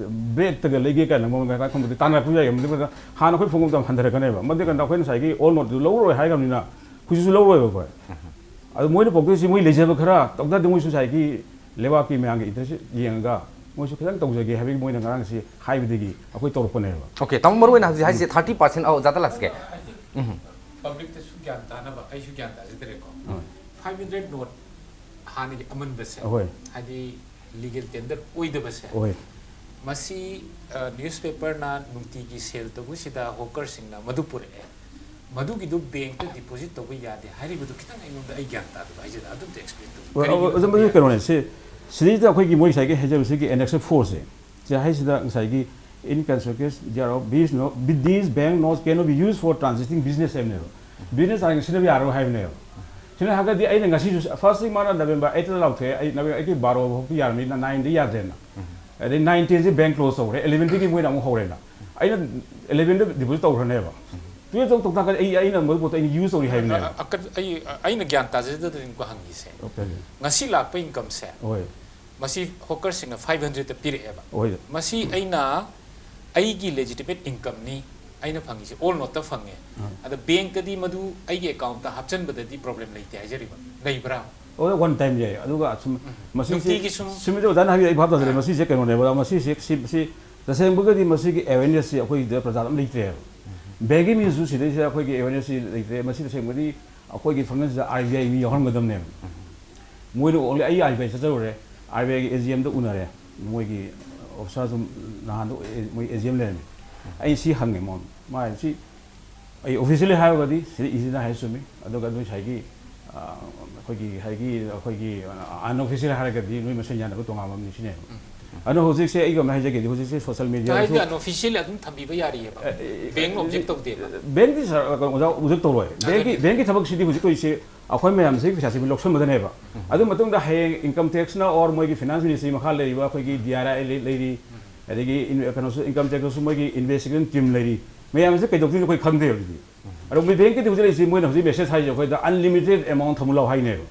ꯕ꯭ꯔꯦꯛꯇꯒ ꯂꯩꯒꯦ ꯀꯥꯏꯅ ꯃꯃꯜ ꯀꯥꯏ ꯈꯪꯕꯗꯤ ꯇꯥꯟꯅꯔꯛꯄꯁꯨ ꯌꯥꯏ꯫ ꯃꯗꯨ ꯍꯥꯟꯅ ꯑꯩꯈꯣꯏ ꯐꯣꯡꯕ ꯃꯇꯝ ꯍꯟꯊꯔꯛꯀꯅꯦꯕ꯫ ꯃꯗꯨ ꯀꯥꯟꯗ ꯑꯩꯈꯣꯏꯅ ꯉꯁꯥꯏꯒꯤ ꯑꯣꯜ ꯅꯣꯠꯇꯨ ꯂꯧꯔꯣꯏ ꯍꯥꯏꯈ꯭ꯔꯕꯅꯤꯅ ꯍꯧꯖꯤꯛꯁꯨ ꯂꯧꯔꯣꯏꯕ ꯑꯩꯈꯣꯏ꯫ ꯑꯗꯨ ꯃꯣꯏꯅ ꯄꯣꯛꯇꯣꯏꯁꯤ ꯃꯣꯏ ꯂꯩꯖꯕ ꯈꯔ ꯇꯧꯗ꯭ꯔꯗꯤ ꯃꯣꯏꯁꯨ ꯉꯁꯥꯏꯒꯤ ꯂꯩꯕꯥꯛꯀꯤ ꯃꯌꯥꯝꯒꯤ ꯏꯟꯇꯔꯦꯁ ꯌꯦꯡꯉꯒ ꯃꯣꯏꯁꯨ ꯈꯤꯇꯪ ꯇꯧꯖꯒꯦ ꯍꯥꯏꯕꯒꯤ ꯃꯣꯏꯅ ꯉꯔꯥꯡꯁꯤ ꯍꯥꯏꯕꯗꯒꯤ ꯑꯩꯈꯣꯏ ꯇꯧꯔꯛꯄꯅꯦꯕ꯫ ꯑꯣꯀꯦ, ꯇꯥꯃꯣ, ꯃꯔꯨ ꯑꯣꯏꯅ ꯍꯧꯖꯤꯛ ꯍꯥꯏꯁꯦ ꯊꯥꯔꯇꯤ ꯄꯥꯔꯁꯦꯟ, ꯑꯧ, ꯖꯥꯇ ꯂꯥꯛꯁꯀꯦ꯫ ꯎꯝ꯫ ꯄꯕ꯭ꯂꯤꯛꯇꯁꯨ ꯒ꯭ꯌꯥꯟ ꯇꯥꯅꯕ, ꯑꯩꯁꯨ ꯒ꯭ꯌꯥꯟ ꯇꯥꯖꯗ꯭ꯔꯦꯀꯣ꯫ ꯍꯣꯏ꯫ ꯐꯥꯏꯚ ꯍꯟꯗ꯭ꯔꯦꯠ ꯅꯣꯠ ꯍꯥꯟꯅꯒꯤ ꯑꯃꯟꯕꯁꯦ, ꯑꯍꯣꯏ꯫ ꯍꯥꯏꯗꯤ ꯂꯤꯒꯦꯜ ꯇꯦꯟꯗꯔ ꯑꯣꯏꯗꯕꯁꯦ, ꯑꯍꯣꯏ꯫ ꯃꯁꯤ, ꯑ, ꯅ꯭ꯌꯨꯁꯄꯦꯄꯔꯅ ꯅꯨꯡꯇꯤꯒꯤ ꯁꯦꯜ ꯇꯧꯕꯁꯤꯗ ꯍꯣꯀꯔꯁꯤꯡꯅ ꯃꯗꯨ ꯄꯨꯔꯛꯑꯦ, ꯃꯗꯨꯒꯤꯗꯨ ꯕꯦꯡꯛꯇ ꯗꯤꯄꯣꯖꯤꯠ ꯇꯧꯕ ꯌꯥꯗꯦ ꯍꯥꯏꯔꯤꯕꯗꯨ ꯈꯤꯇꯪ ꯑꯩꯉꯣꯟꯗ, ꯑꯩ ꯒ꯭ꯌꯥꯟ ꯇꯥꯗꯕ ꯍꯥꯏꯁꯤꯗ ꯑꯗꯨꯝꯇ ꯑꯦꯛꯁꯄ꯭ꯂꯦꯟ ꯇꯧꯕꯤꯌꯨ꯫ ꯑꯣ, ꯑꯣ, ꯀꯔꯤꯒꯤꯅꯣ ꯑꯗꯨꯝ ꯈꯪꯕ ꯌꯥꯏ? ꯀꯩꯅꯣꯅꯦ, ꯁꯤ, ꯁꯤꯗꯩꯁꯤꯗ ꯑꯩꯈꯣꯏꯒꯤ ꯃꯣꯏ ꯉꯁꯥꯏꯒꯤ ꯍꯥꯏꯖꯕꯁꯤꯒꯤ ꯑꯦꯅꯦꯛꯁꯔ ꯐꯣꯔꯁꯦ, ꯁꯤ ꯍꯥꯏꯁꯤꯗ ꯉꯁꯥꯏꯒꯤ in consequence thereof, these no-, these bank notes cannot be used for transacting business ꯍꯥꯏꯕꯅꯦꯕ꯫ ꯕꯤꯖꯤꯅꯦꯁ ꯇ꯭ꯔꯥꯟꯖꯦꯛꯁꯟ ꯁꯤꯖꯤꯟꯅꯕ ꯌꯥꯔꯣꯏ ꯍꯥꯏꯕꯅꯦꯕ꯫ ꯁꯤꯅ ꯍꯥꯏꯔꯒꯗꯤ ꯑꯩꯅ ꯉꯁꯤꯁꯨ, ꯐꯥꯔꯁ ꯋꯤꯛ ꯃꯥꯅ ꯅꯕꯦꯝꯕꯔ ꯑꯩꯠꯇ ꯂꯥꯎꯊꯣꯛꯑꯦ, ꯑꯩ ꯅꯕꯦꯝꯕꯔ ꯑꯩꯠꯀꯤ ꯕꯥꯔꯣ ꯐꯥꯎꯗꯤ ꯌꯥꯔꯝꯃꯤ, ꯅꯥꯏꯟꯗꯤ ꯌꯥꯗ꯭ꯔꯦꯅ꯫ ꯑꯗꯩ ꯅꯥꯏꯟ ꯇꯦꯟꯁꯦ ꯕꯦꯡꯛ ꯀ꯭ꯂꯣꯖ ꯇꯧꯈ꯭ꯔꯦ, ꯑꯦꯂꯦꯚꯦꯟꯗꯒꯤ ꯃꯣꯏꯅ ꯑꯃꯨꯛ ꯍꯧꯔꯦꯅ꯫ ꯑꯩꯅ ꯑꯦꯂꯦꯚꯦꯟꯗ ꯗꯤꯄꯣꯖꯤꯠ ꯇꯧꯈ꯭ꯔꯅꯦꯕ꯫ ꯇꯨꯌꯦꯜꯞ ꯇꯧ ꯇꯥꯔꯒꯗꯤ ꯑꯩ ꯑꯩꯅ ꯃꯗꯨ ꯄꯣꯠꯇꯣ ꯑꯩꯅ ꯌꯨꯁ ꯇꯧꯔꯤ ꯍꯥꯏꯕꯅꯦꯕ꯫ ꯑ- ꯑꯀꯟ- ꯑꯩ ꯑꯩꯅ ꯒ꯭ꯌꯥꯟ ꯇꯥꯖꯗꯗꯅꯀꯣ ꯍꯪꯉꯤꯁꯦ, Okay. ꯉꯁꯤ ꯂꯥꯛꯄ ꯏꯟꯀꯝꯁꯦ ꯍꯣꯏ ꯃꯁꯤ ꯍꯣꯀꯔꯁꯤꯡꯅ ꯐꯥꯏꯚ ꯍꯟꯗ꯭ꯔꯦꯗꯇ ꯄꯤꯔꯛꯑꯦꯕ꯫ ꯍꯣꯏ ꯃꯁꯤ ꯑꯩꯅ ꯑꯩꯒꯤ ꯂꯦꯖꯤꯇꯤꯃꯦꯠ ꯏꯟꯀꯝꯅꯤ, ꯑꯩꯅ ꯐꯪꯉꯤꯁꯦ ꯑꯣꯜ ꯅꯣꯠꯇ ꯐꯪꯉꯦ꯫ ꯑꯥ. ꯑꯗ ꯕꯦꯡꯛꯇꯗꯤ ꯃꯗꯨ ꯑꯩꯒꯤ ꯑꯦꯀꯥꯎꯟꯠꯇ ꯍꯥꯞꯆꯤꯟꯕꯗꯗꯤ ꯄ꯭ꯔꯣꯕ꯭ꯂꯦꯝ ꯂꯩꯇꯦ ꯍꯥꯏꯖꯔꯤꯕ, ꯂꯩꯕ꯭ꯔꯥ? ꯑꯣ ꯋꯥꯟ ꯇꯥꯏꯝ ꯌꯥꯏ꯫ ꯑꯗꯨꯒ ꯑꯁꯨꯝ ꯃꯁꯤꯁꯦ ꯅꯨꯡꯇꯤꯒꯤ ꯁꯨꯝ- ꯁꯨꯝ ꯑꯣꯖꯥꯅ ꯍꯥꯏꯕꯤꯌꯨ, ꯑꯩ ꯚꯥꯞ ꯇꯥꯖꯔꯦ꯫ ꯑꯥ. ꯃꯁꯤꯁꯦ ꯀꯩꯅꯣꯅꯦꯕ, ꯃꯁꯤꯁꯦ ꯁꯤ ꯁꯤ ꯇꯁꯦꯡꯕꯒꯗꯤ ꯃꯁꯤꯒꯤ ꯑꯦꯋꯦꯔꯅꯦꯁꯁꯤ ꯑꯩꯈꯣꯏꯗ ꯄ꯭ꯔꯖꯥꯗ ꯑꯃ ꯂꯩꯇ꯭ꯔꯦꯕ꯫ ꯕꯦꯡꯛꯀꯤ ꯃꯤꯁꯨ ꯁꯤꯗꯩꯁꯤꯗ ꯑꯩꯈꯣꯏꯒꯤ ꯑꯦꯋꯦꯔꯅꯦꯁꯁꯤ ꯂꯩꯇ꯭ꯔꯦ꯫ ꯃꯁꯤ ꯇꯁꯦꯡꯕꯗꯤ ꯑꯩꯈꯣꯏꯒꯤ ꯐꯪꯁꯟꯁꯤꯗ ꯑꯥꯔ ꯕꯤ ꯑꯥꯏ ꯃꯤ ꯌꯥꯎꯍꯟꯒꯗꯕꯅꯦꯕ꯫ ꯃꯣꯏꯅ ꯑꯣꯡꯂꯤ ꯑꯩ ꯑꯥꯔ ꯕꯤ ꯑꯥꯏ ꯆꯠꯆꯔꯨꯔꯦ, ꯑꯥꯔ ꯕꯤ ꯑꯥꯏꯒꯤ ꯑꯦ ꯖꯤ ꯑꯦꯝꯗ ꯎꯅꯔꯦ, ꯃꯣꯏꯒꯤ ꯑꯣꯐꯤꯁꯥꯔꯁꯨ ꯅꯍꯥꯟꯗꯣ ꯃꯣꯏ ꯑꯦ ꯖꯤ ꯑꯦꯝ ꯂꯩꯔꯝꯃꯤ꯫ ꯑꯩ ꯁꯤ ꯍꯪꯉꯦ ꯃꯉꯣꯟꯗ, ꯃꯥ ꯍꯥꯏ ꯁꯤ ꯑꯩ ꯑꯣꯐꯤꯁꯤꯌꯦꯜꯂꯤ ꯍꯥꯏꯔꯒꯗꯤ ꯁꯤꯗ ꯏꯁꯤꯅ ꯍꯥꯏ ꯆꯨꯝꯃꯤ, ꯑꯗꯨꯒ ꯑꯗꯨ ꯉꯁꯥꯏꯒꯤ ꯑ, ꯑꯩꯈꯣꯏꯒꯤ ꯍꯥꯏꯒꯤ ꯑꯩꯈꯣꯏꯒꯤ ꯑꯟꯑꯣꯐꯤꯁꯤꯌꯦꯜ ꯍꯥꯏꯔꯒꯗꯤ ꯅꯣꯏ ꯃꯁꯦꯟ ꯌꯥꯅꯕ ꯇꯣꯉꯥꯟꯕ ꯑꯃꯅꯤ ꯁꯤꯅꯦꯕ꯫ ꯑꯗꯣ ꯍꯧꯖꯤꯛꯁꯦ ꯑꯩ ꯀꯃꯥꯏꯅ ꯍꯥꯏꯖꯒꯦꯗꯤ ꯍꯧꯖꯤꯛꯁꯦ ꯁꯣꯁꯤꯌꯦꯜ ꯃꯦꯗꯤꯌꯥꯗꯁꯨ ꯍꯥꯏꯗꯤ ꯑꯟꯑꯣꯐꯤꯁꯤꯌꯦꯜ ꯑꯗꯨꯝ ꯊꯝꯕꯤꯕ ꯌꯥꯔꯤꯑꯕ, ꯕꯦꯡꯛꯅ ꯑꯣꯕꯖꯦꯛ ꯇꯧꯗꯦꯕ꯫ ꯕꯦꯡꯛꯇꯤ ꯁꯥꯔ, ꯀꯩꯅꯣ, ꯑꯣꯖꯥ ꯑꯣꯕꯖꯦꯛ ꯇꯧꯔꯣꯏ꯫ ꯕꯦꯡꯛꯀꯤ ꯑꯗꯨꯅꯤ꯫ ꯕꯦꯡꯛꯀꯤ ꯊꯕꯛꯁꯤꯗꯤ ꯍꯧꯖꯤꯛ ꯇꯧꯔꯤꯁꯦ ꯑꯩꯈꯣꯏ ꯃꯌꯥꯝꯁꯤꯒꯤ ꯄꯩꯁꯥꯁꯤ ꯂꯧꯁꯟꯕꯗꯅꯦꯕ꯫ ꯑꯗꯨ ꯃꯇꯨꯡꯗ ꯍꯌꯦꯡ ꯏꯟꯀꯝ ꯇꯦꯛꯁꯅ ꯑꯣꯔ ꯃꯣꯏꯒꯤ ꯐꯤꯅꯥꯟꯁ ꯃꯤꯅꯤꯁꯇ꯭ꯔꯤ ꯃꯈꯥ ꯂꯩꯔꯤꯕ ꯑꯩꯈꯣꯏꯒꯤ ꯗꯤ ꯑꯥꯔ ꯑꯥꯏ ꯂꯩꯔꯤ, ꯑꯗꯒꯤ ꯏꯟ- ꯀꯩꯅꯣꯁꯨ ꯏꯟꯀꯝ ꯇꯦꯛꯁꯇꯁꯨ ꯃꯣꯏꯒꯤ ꯏꯟꯚꯦꯁꯇꯤꯒꯦꯁꯟ ꯇꯤꯝ ꯂꯩꯔꯤ, ꯃꯌꯥꯝꯁꯤ ꯀꯩꯗꯧꯗꯣꯏꯅꯣ ꯑꯩꯈꯣꯏ ꯈꯪꯗꯦꯕ ꯍꯧꯖꯤꯛꯇꯤ꯫ ꯑꯗꯣ ꯃꯣꯏ ꯕꯦꯡꯛꯀꯤꯗꯤ ꯍꯧꯖꯤꯛ ꯂꯩꯔꯤꯁꯤ ꯃꯣꯏꯅ ꯍꯧꯖꯤꯛ ꯃꯦꯁꯦꯖ ꯍꯥꯏꯔꯤꯁꯦ ꯑꯩꯈꯣꯏꯗ ꯑꯟꯂꯤꯃꯤꯇꯦꯠ ꯑꯦꯃꯥꯎꯟ ꯊꯝꯃꯨ ꯂꯥꯎ ꯍꯥꯏꯅꯦꯕ꯫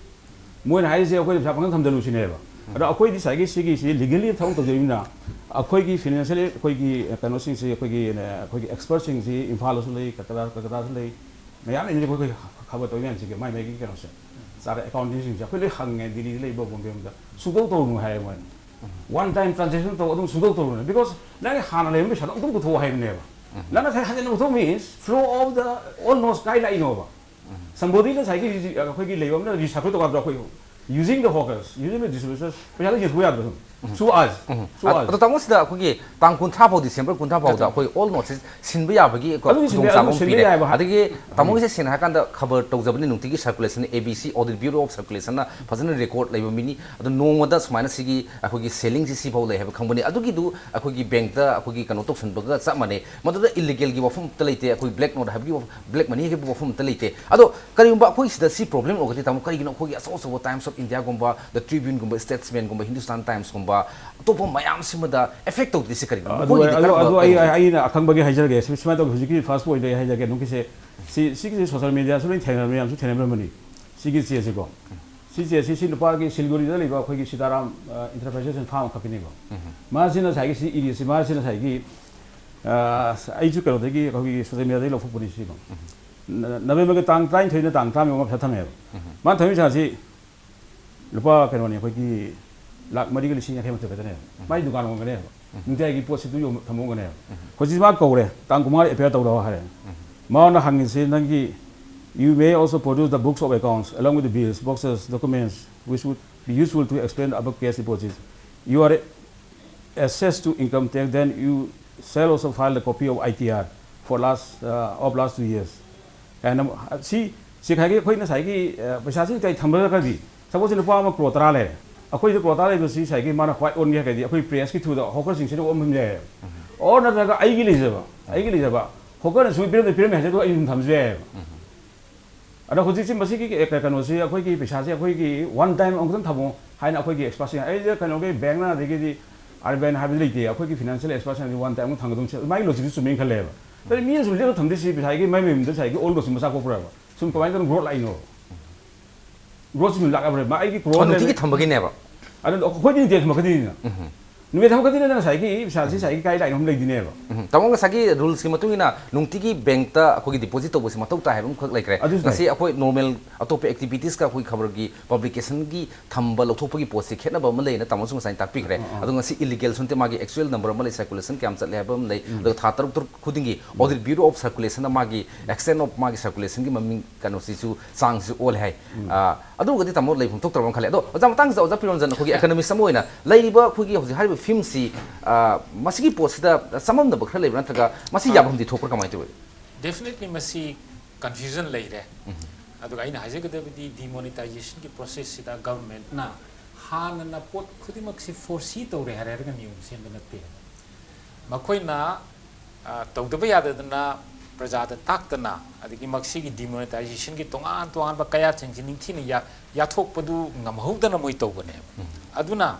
ꯃꯣꯏꯅ ꯍꯥꯏꯔꯤꯁꯦ ꯑꯩꯈꯣꯏ ꯄꯩꯁꯥ ꯄꯪꯊꯝ ꯊꯝꯖꯜꯂꯨ ꯁꯤꯅꯦꯕ꯫ ꯑꯗꯣ ꯑꯩꯈꯣꯏꯗꯤ ꯉꯁꯥꯏꯒꯤ ꯁꯤꯒꯤꯁꯤ ꯂꯤꯒꯦꯜꯂꯤ ꯊꯕꯛ ꯇꯧꯖꯔꯤꯕꯅꯤꯅ ꯑꯩꯈꯣꯏꯒꯤ ꯐꯤꯅꯥꯟꯁꯤꯌꯦꯜ ꯑꯩꯈꯣꯏꯒꯤ ꯀꯩꯅꯣꯁꯤꯡꯁꯤ ꯑꯩꯈꯣꯏꯒꯤ ꯑꯩꯈꯣꯏꯒꯤ ꯑꯦꯛꯁꯄꯔꯠꯁꯤꯡꯁꯤ ꯏꯝꯐꯥꯜꯗꯁꯨ ꯂꯩ, ꯀꯜꯀꯇꯥ ꯀꯜꯀꯇꯥꯁꯨ ꯂꯩ, ꯃꯌꯥꯝ ꯂꯩꯅꯤ ꯑꯩꯈꯣꯏ ꯈꯕꯔ ꯇꯧꯔꯤ ꯃꯌꯥꯝꯁꯤꯒꯤ ꯃꯥꯏ ꯃꯥꯏꯒꯤ ꯀꯩꯅꯣꯁꯦ ꯆꯥꯔ ꯑꯦꯀꯥꯎꯟꯇꯦꯟꯁꯤꯡꯁꯦ ꯑꯩꯈꯣꯏ ꯂꯣꯏ ꯍꯪꯉꯦ, ꯗꯤꯜꯂꯤꯗ ꯂꯩꯕ ꯕꯣꯝꯕꯦ ꯔꯣꯝꯗ ꯁꯨꯡꯇꯧ ꯇꯧꯔꯨꯅꯨ ꯍꯥꯏꯔꯦ ꯃꯣꯏꯅ꯫ ꯋꯥꯟ ꯇꯥꯏꯝ ꯇ꯭ꯔꯥꯟꯖꯦꯛꯁꯟ ꯇꯧ ꯑꯗꯨꯝ ꯁꯨꯡꯇꯧ ꯇꯧꯔꯨꯅꯨ, ꯕꯤꯀꯣꯁ ꯅꯪꯒꯤ ꯍꯥꯟꯅ ꯂꯩꯔꯝꯕ ꯄꯩꯁꯥꯗꯣ ꯑꯃꯨꯛꯇꯪ ꯄꯨꯊꯣꯛꯑꯣ ꯍꯥꯏꯕꯅꯦꯕ꯫ ꯅꯪꯅ ꯉꯁꯥꯏ ꯍꯟꯖꯤꯟꯅ ꯄꯨꯊꯣꯛꯑꯣ means flow of the all notes ꯀꯥꯏ ꯂꯥꯛꯏꯅꯣꯕ? ꯁꯝꯕꯣꯗꯤꯅ ꯉꯁꯥꯏꯒꯤ ꯔꯤꯖꯤ- ꯑꯩꯈꯣꯏꯒꯤ ꯂꯩꯕ ꯑꯃꯅ ꯔꯤꯁꯥꯏꯀꯜ ꯇꯧꯀꯥꯟꯗ ꯑꯩꯈꯣꯏ ꯌꯨꯖꯤꯡ ꯗ ꯍꯣꯀꯔꯁ ꯌꯨꯖꯤꯡ ꯗ ꯗꯤꯁꯇ꯭ꯔꯤꯕ꯭ꯌꯨꯇꯔꯁ ꯄꯩꯁꯥꯗꯣ ꯌꯦꯟꯊꯣꯛꯄ ꯌꯥꯗ꯭ꯔꯣ? ꯁꯨ ꯑꯥꯖ ꯁꯨ ꯑꯥꯖ ꯑꯗꯣ ꯇꯥꯃꯣ ꯁꯤꯗ ꯑꯩꯈꯣꯏꯒꯤ ꯇꯥꯡ ꯀꯨꯟꯊ꯭ꯔꯥ ꯐꯥꯎ, ꯗꯤꯁꯦꯝꯕꯔ ꯀꯨꯟꯊ꯭ꯔꯥ ꯐꯥꯎꯗ ꯑꯩꯈꯣꯏ ꯑꯣꯜ ꯅꯣꯠꯁꯦ ꯁꯤꯟꯕ ꯌꯥꯕꯒꯤ ꯑꯗꯨꯗꯤ ꯁꯤꯟꯕ ꯌꯥꯏ, ꯈꯨꯗꯣꯡꯆꯥꯕ ꯑꯗꯨ ꯑꯃ ꯁꯤꯟꯕ ꯄꯤꯔꯦ꯫ ꯌꯥꯏ ꯍꯥꯏꯕ ꯍꯥꯏ- ꯑꯗꯒꯤ ꯇꯥꯃꯣꯒꯤꯁꯦ ꯁꯦꯡꯅ ꯍꯥꯏꯔꯀꯥꯟꯗ ꯈꯕꯔ ꯇꯧꯖꯕꯅꯤ, ꯅꯨꯡꯇꯤꯒꯤ circulation, A B C audit bureau of ꯁꯔꯀꯨꯂꯦꯁꯟꯅ ꯐꯖꯅ ꯔꯦꯀꯣꯔꯗ ꯂꯩꯕ ꯃꯤꯅꯤ꯫ ꯑꯗꯣ ꯅꯣꯡꯃꯗ ꯁꯨꯃꯥꯏꯅ ꯁꯤꯒꯤ ꯑꯩꯈꯣꯏꯒꯤ ꯁꯦꯂꯤꯡꯁꯤ ꯁꯤꯐꯥꯎ ꯂꯩ ꯍꯥꯏꯕ ꯈꯪꯕꯅꯤ꯫ ꯑꯗꯨꯒꯤꯗꯨ ꯑꯩꯈꯣꯏꯒꯤ ꯕꯦꯡꯛꯇ ꯑꯩꯈꯣꯏꯒꯤ ꯀꯩꯅꯣ ꯇꯧꯁꯟꯕꯒ ꯆꯞ ꯃꯥꯟꯅꯩ꯫ ꯃꯗꯨꯗ ꯏꯂꯤꯒꯦꯜꯒꯤ ꯋꯥꯐꯝ ꯑꯝꯇ ꯂꯩꯇꯦ, ꯑꯩꯈꯣꯏ ꯕ꯭ꯂꯦꯛ ꯅꯣꯠ ꯍꯥꯏꯕꯒꯤ ꯋꯥꯐꯝ, ꯕ꯭ꯂꯦꯛ ꯃꯅꯤ ꯍꯥꯏꯕꯒꯤ ꯋꯥꯐꯝ ꯑꯝꯇ ꯂꯩꯇꯦ꯫ ꯑꯗꯣ ꯀꯔꯤꯒꯨꯝꯕ ꯑꯩꯈꯣꯏ ꯁꯤꯗ ꯁꯤ ꯄ꯭ꯔꯣꯕ꯭ꯂꯦꯝ ꯑꯣꯏꯔꯒꯗꯤ ꯇꯥꯃꯣ, ꯀꯔꯤꯒꯤꯅꯣ ꯑꯩꯈꯣꯏꯒꯤ ꯑꯆꯧ ꯑꯆꯧꯕ ꯇꯥꯏꯝꯁ ꯑꯣꯐ ꯏꯟꯗꯤꯌꯥꯒꯨꯝꯕ, ꯗ ꯇ꯭ꯔꯤꯕ꯭ꯌꯨꯟꯒꯨꯝꯕ, ꯁ꯭ꯇꯦꯠꯁꯃꯦꯟꯒꯨꯝꯕ, ꯍꯤꯟꯗꯨꯁꯇꯥꯟ ꯇꯥꯏꯝꯁꯀꯨꯝꯕ, ꯑꯇꯣꯞꯄ ꯃꯌꯥꯝꯁꯤꯃꯗ effect ꯇꯧꯗ꯭ꯔꯤꯁꯦ ꯀꯔꯤꯅꯣ? ꯑꯗꯨ ꯃꯈꯣꯏꯒꯤꯗꯤ ꯑꯗꯨ ꯀꯔꯝꯕ ꯑꯗꯨ ꯑꯩ ꯀꯩꯅꯣ? ꯑꯩꯅ ꯑꯈꯪꯕꯒꯤ ꯍꯥꯏꯖꯔꯒꯦ꯫ ꯁꯨꯃꯥꯏꯅ ꯇꯧꯒꯦ, ꯍꯧꯖꯤꯛꯀꯤ first point ꯑꯩ ꯍꯥꯏꯖꯒꯦ꯫ ꯅꯨꯡꯀꯤꯁꯦ ꯁꯤ ꯁꯤꯒꯤꯁꯦ social media ꯁꯨ ꯂꯣꯏ ꯊꯦꯡꯅꯔꯕꯅꯤ, ꯃꯌꯥꯝꯁꯨ ꯊꯦꯡꯅꯔꯝꯃꯅꯤ꯫ ꯁꯤꯒꯤ ꯆꯦꯁꯤꯀꯣ, ꯁꯤ ꯆꯦꯁꯤ ꯁꯤ ꯅꯨꯄꯥꯒꯤ ꯁꯤꯜꯒꯨꯔꯤꯗ ꯂꯩꯕ ꯑꯩꯈꯣꯏꯒꯤ ꯁꯤꯇꯥꯔꯥꯝ Enterprises and Farm Company ꯀꯣ, ꯃꯥꯁꯤꯅ ꯉꯁꯥꯏꯒꯤ ꯁꯤ ꯏꯔꯤꯁꯤ, ꯃꯥꯁꯤꯅ ꯉꯁꯥꯏꯒꯤ ꯑ, ꯑꯩꯁꯨ ꯀꯩꯅꯣꯗꯒꯤ, ꯑꯩꯈꯣꯏꯒꯤ social media ꯗꯒꯤ ꯂꯧꯊꯣꯛꯄꯅꯤ ꯁꯤꯀꯣ꯫ ꯅ- ꯅꯕꯦꯝꯕꯔꯒꯤ ꯇꯥꯡ ꯇꯔꯥꯅꯤꯊꯣꯏꯅ ꯇꯥꯡ ꯇꯔꯥꯃꯔꯤꯐꯥꯎ ꯄꯩꯁꯥ ꯊꯝꯃꯦꯕ꯫ ꯃꯥꯅ ꯊꯝꯃꯤ ꯄꯩꯁꯥꯁꯤ ꯂꯨꯄꯥ ꯀꯩꯅꯣꯅꯤ, ꯑꯩꯈꯣꯏꯒꯤ ꯂꯥꯛ ꯃꯔꯤꯒ ꯂꯤꯁꯤꯡ ꯌꯥꯡꯈꯩ ꯃꯊꯛ ꯈꯛꯇꯅꯦꯕ꯫ ꯃꯥꯏ ꯗꯨꯀꯥꯟ ꯑꯣꯏꯔꯝꯒꯅꯦꯕ꯫ ꯅꯨꯡꯇꯤꯒꯤ ꯄꯣꯠꯁꯤꯗ ꯌꯣꯟ-, ꯊꯝꯃꯝꯒꯅꯦꯕ꯫ ꯍꯧꯖꯤꯛ ꯃꯥ ꯀꯧꯔꯦ, ꯇꯥꯡ ꯀꯨꯟꯃꯉꯥꯗ appear ꯇꯧꯔꯛꯑꯣ ꯍꯥꯏꯔꯦ꯫ ꯃꯥꯅ ꯍꯪꯉꯤꯁꯤ ꯅꯪꯒꯤ, "You may also produce the books of accounts along with the bills, boxes, documents which would be useful to explain the above cash deposits. You are assessed to income tax, then you shall also file the copy of I T R for last, uh, of last two years." ꯍꯥꯏꯅ ꯁꯤ, ꯁꯤ ꯉꯁꯥꯏꯒꯤ ꯑꯩꯈꯣꯏ ꯉꯁꯥꯏꯒꯤ, ꯑ, ꯄꯩꯁꯥꯁꯤ ꯀꯩ ꯊꯝꯕ꯭ꯔꯒꯗꯤ, suppose ꯅꯨꯄꯥ ꯑꯃ ꯀ꯭ꯔꯣꯔ ꯇꯔꯥ ꯂꯩꯔꯦ, ꯑꯩꯈꯣꯏꯗ ꯀ꯭ꯔꯣꯔ ꯇꯔꯥ ꯂꯩꯕꯁꯤ ꯉꯁꯥꯏꯒꯤ ꯃꯥꯅ ꯀꯃꯥꯏꯅ ꯑꯣꯟꯒꯦ ꯍꯥꯏꯔꯒꯗꯤ, ꯑꯩꯈꯣꯏ press ꯀꯤ through ꯗ hawker ꯁꯤꯡꯁꯤꯗ ꯑꯣꯟꯍꯟꯕ ꯌꯥꯏꯑꯕ꯫ Or ꯅꯠꯇ꯭ꯔꯒ ꯑꯩꯒꯤ ꯂꯩꯖꯕ, ꯑꯩꯒꯤ ꯂꯩꯖꯕ hawker ꯅ ꯁꯨꯃꯥꯏꯅ ꯄꯤꯔꯝꯃꯦ, ꯄꯤꯔꯝꯃꯦ ꯍꯥꯏꯁꯦ ꯑꯗꯨ ꯑꯩ ꯑꯗꯨꯝ ꯊꯝꯕꯁꯨ ꯌꯥꯏꯑꯕ꯫ ꯑꯗꯣ ꯍꯧꯖꯤꯛꯁꯤ ꯃꯁꯤꯒꯤ ꯀ-, ꯀꯩꯅꯣꯁꯤ, ꯑꯩꯈꯣꯏꯒꯤ ꯄꯩꯁꯥꯁꯦ ꯑꯩꯈꯣꯏꯒꯤ one time ꯑꯃꯨꯛꯇꯪ ꯊꯝꯃꯣ ꯍꯥꯏꯅ ꯑꯩꯈꯣꯏꯒꯤ expert ꯁꯤꯡ, ꯑꯩꯗ ꯀꯩꯅꯣꯒꯤ bank ꯅ, ꯑꯗꯒꯤꯗꯤ R B I ꯅ ꯍꯥꯏꯕꯗꯤ ꯂꯩꯇꯦ, ꯑꯩꯈꯣꯏꯒꯤ financial expert ꯁꯤꯡꯅꯗꯤ one time ꯑꯃꯨꯛ ꯊꯝꯒꯗꯧꯅꯤ, ꯃꯥꯒꯤ logic ꯁꯨ ꯆꯨꯝꯃꯦꯅ ꯈꯜꯂꯦꯕ꯫ ꯑꯗꯨꯗꯤ ꯃꯤꯅ ꯁꯨꯝ ꯂꯦꯞꯄ ꯊꯝꯗꯣꯏꯁꯤ ꯄꯩꯁꯥꯒꯤ ꯃꯥꯏ ꯃꯌꯨꯝꯗ ꯉꯁꯥꯏꯒꯤ old ꯒ ꯁꯨꯝ ꯃꯆꯥ ꯀꯣꯛꯄ꯭ꯔꯕ? ꯁꯨꯝ ꯀꯃꯥꯏꯅ ꯇꯧꯅ growth ꯂꯥꯛꯏꯅꯣ? Growth ꯁꯤ ꯁꯨꯝ ꯂꯥꯛꯑꯕ꯭ꯔꯥ? ꯃꯥ ꯑꯩꯒꯤ ꯀ꯭ꯔꯣꯔ ꯑꯣ, ꯑꯃ ꯅꯨꯡꯇꯤꯒꯤ ꯂꯩꯔꯦ꯫ ꯊꯝꯕꯒꯤꯅꯦꯕ꯫ ꯑꯗꯨ ꯑꯩꯈꯣꯏꯗꯤ ꯅꯨꯡꯇꯤꯒꯤ ꯊꯝꯃꯛꯀꯗꯣꯏꯅꯤꯅ꯫ ꯅꯨꯃꯤꯠ ꯊꯝꯃꯛꯀꯗꯣꯏꯅꯤꯅ ꯉꯁꯥꯏꯒꯤ ꯄꯩꯁꯥꯁꯤ ꯉꯁꯥꯏꯒꯤ guideline ꯑꯃ ꯂꯩꯗꯣꯏꯅꯦꯕ꯫ ꯎꯝ, ꯇꯥꯃꯣ, ꯉꯁꯥꯏꯒꯤ rules ꯀꯤ ꯃꯇꯨꯡ ꯏꯟꯅ ꯅꯨꯡꯇꯤꯒꯤ bank ꯇ ꯑꯩꯈꯣꯏꯒꯤ deposit ꯇꯧꯕꯁꯤ ꯃꯊꯧ ꯇꯥꯏ ꯍꯥꯏꯕ ꯑꯃꯈꯛ ꯂꯩꯈ꯭ꯔꯦ꯫ ꯑꯗꯨꯁꯨ ꯉꯁꯤ ꯂꯩ꯫ ꯑꯩꯈꯣꯏ normal ꯑꯇꯣꯞꯄ activities ꯀ ꯑꯩꯈꯣꯏ ꯈꯕꯔꯒꯤ publication ꯒꯤ ꯊꯝꯕ ꯂꯧꯊꯣꯛꯄꯒꯤ ꯄꯣꯠꯁꯤ ꯈꯦꯠꯅꯕ ꯑꯃ ꯂꯩꯅ ꯇꯥꯃꯣꯁꯨ ꯉꯁꯥꯏ ꯇꯥꯛꯄꯤꯈ꯭ꯔꯦ꯫ ꯑꯗꯣ ꯉꯁꯤ illegal ꯁꯨ ꯅꯠꯇꯦ, ꯃꯥꯒꯤ actual number ꯑꯃ ꯂꯩ, circulation ꯀꯌꯥꯝ ꯆꯠꯂꯦ ꯍꯥꯏꯕ ꯑꯃ ꯂꯩ꯫ ꯑꯗꯨꯒ ꯊꯥ ꯇꯔꯨꯛ ꯇꯔꯨꯛ ꯈꯨꯗꯤꯡꯒꯤ Audit Bureau of Circulation ꯅ ꯃꯥꯒꯤ extent of ꯃꯥꯒꯤ circulation ꯒꯤ ꯃꯃꯤꯡ ꯀꯩꯅꯣꯁꯤꯁꯨ ꯆꯥꯡꯁꯤꯁꯨ ꯑꯣꯜꯂꯦ ꯍꯥꯏ꯫ ꯑ, ꯑꯗꯨꯒꯗꯤ ꯇꯥꯃꯣ ꯂꯩꯐꯝ ꯊꯣꯛꯇ꯭ꯔꯕ ꯈꯜꯂꯦ꯫ ꯑꯗꯣ ꯑꯣꯖꯥ, ꯃꯇꯥꯡꯁꯤꯗ ꯑꯣꯖꯥ ꯐꯤꯔꯣꯟꯖꯟ, ꯑꯩꯈꯣꯏꯒꯤ economist ꯑꯃ ꯑꯣꯏꯅ ꯂꯩꯔꯤꯕ ꯑꯩꯈꯣꯏꯒꯤ ꯍꯧꯖꯤꯛ ꯍꯥꯏꯔꯤꯕ ꯐꯤꯝꯁꯤ, ꯑ, ꯃꯁꯤꯒꯤ ꯄꯣꯠꯁꯤꯗ ꯆꯃꯝꯅꯕ ꯈꯔ ꯂꯩꯕ꯭ꯔꯥ, ꯅꯠꯇ꯭ꯔꯒ ꯃꯁꯤ ꯌꯥꯐꯝꯗꯤ ꯊꯣꯛꯄ꯭ꯔꯥ, ꯀꯃꯥꯏꯅ ꯇꯧꯏ? Definitely ꯃꯁꯤ confusion ꯂꯩꯔꯦ꯫ ꯑꯗꯨꯒ ꯑꯩꯅ ꯍꯥꯏꯖꯒꯗꯕꯗꯤ demonetization ꯒꯤ process ꯁꯤꯗ government ꯅ ꯍꯥꯟꯅꯅ ꯄꯣꯠ ꯈꯨꯗꯤꯡꯃꯛꯁꯤ foresee ꯇꯧꯔꯦ ꯍꯥꯏꯔꯒ ꯅꯤꯌꯣꯝ ꯁꯦꯝꯕ ꯅꯠꯇꯦ꯫ ꯃꯈꯣꯏꯅ, ꯑ, ꯇꯧꯗꯕ ꯌꯥꯗꯗꯅ ꯄ꯭ꯔꯖꯥꯗ ꯇꯥꯛꯇꯅ, ꯑꯗꯒꯤ ꯃꯁꯤꯒꯤ demonetization ꯒꯤ ꯇꯣꯉꯥꯟ ꯇꯣꯉꯥꯟꯕ ꯀꯌꯥꯠꯁꯤꯡꯁꯤ ꯅꯤꯡꯊꯤꯅ ꯌꯥ-, ꯌꯥꯊꯣꯛꯄꯗꯨ ꯉꯝꯍꯧꯗꯅ ꯃꯣꯏ ꯇꯧꯕꯅꯦꯕ꯫ ꯑꯗꯨꯅ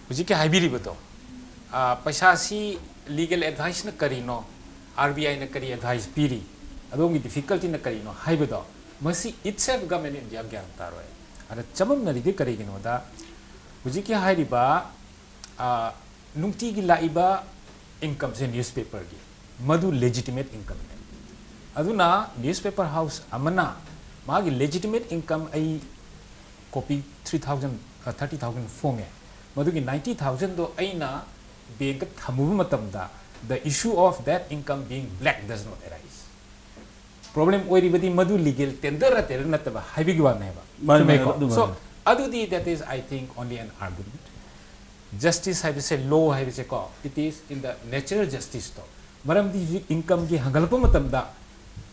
ꯍꯧꯖꯤꯛꯀꯤ ꯍꯥꯏꯕꯤꯔꯤꯕꯗꯣ, ꯑ, ꯄꯩꯁꯥꯁꯤ legal adviceꯅ ꯀꯔꯤꯅꯣ, RBIꯅ ꯀꯔꯤ advice ꯄꯤꯔꯤ, ꯑꯗꯣꯝꯒꯤ difficultyꯅ ꯀꯔꯤꯅꯣ ꯍꯥꯏꯕꯗꯣ, ꯃꯁꯤ itself Government of India ꯒ꯭ꯌꯥꯟ ꯇꯥꯔꯣꯏ꯫ ꯑꯗ ꯆꯃꯝꯅꯔꯤꯗꯤ ꯀꯔꯤꯒꯤꯅꯣꯗ, ꯍꯧꯖꯤꯛꯀꯤ ꯍꯥꯏꯔꯤꯕ, ꯑ, ꯅꯨꯡꯇꯤꯒꯤ ꯂꯥꯛꯏꯕ incomeꯁꯦ newspaperꯒꯤ, ꯃꯗꯨ legitimate incomeꯅꯦ꯫ ꯑꯗꯨꯅ newspaper house ꯑꯃꯅ ꯃꯥꯒꯤ legitimate income ꯑꯩ copy three thousand, ꯑ, thirty thousand ꯐꯣꯡꯉꯦ, ꯃꯗꯨꯒꯤ ninety thousandꯗꯣ ꯑꯩꯅ bankꯇ ꯊꯝꯃꯨꯕ ꯃꯇꯝꯗ, the issue of that income being black does not arise꯫ Problem ꯑꯣꯏꯔꯤꯕꯗꯤ ꯃꯗꯨ legal tenderꯔ tender ꯅꯠꯇꯕ ꯍꯥꯏꯕꯒꯤ ꯋꯥꯅꯦꯕ꯫ ꯃꯥꯅꯦ, ꯃꯥꯅꯦ, ꯆꯨꯝꯃꯦꯀꯣ? ꯑꯗꯨ ꯃꯥꯅꯦ꯫ So, ꯑꯗꯨꯗꯤ that is, I think, only an argument꯫ Justice ꯍꯥꯏꯕꯁꯦ, law ꯍꯥꯏꯕꯁꯦꯀꯣ, it is in the natural justiceꯇꯣ꯫ ꯃꯔꯝꯗꯤ ꯍꯧꯖꯤꯛ incomeꯒꯤ ꯍꯪꯒꯠꯂꯛꯄ ꯃꯇꯝꯗ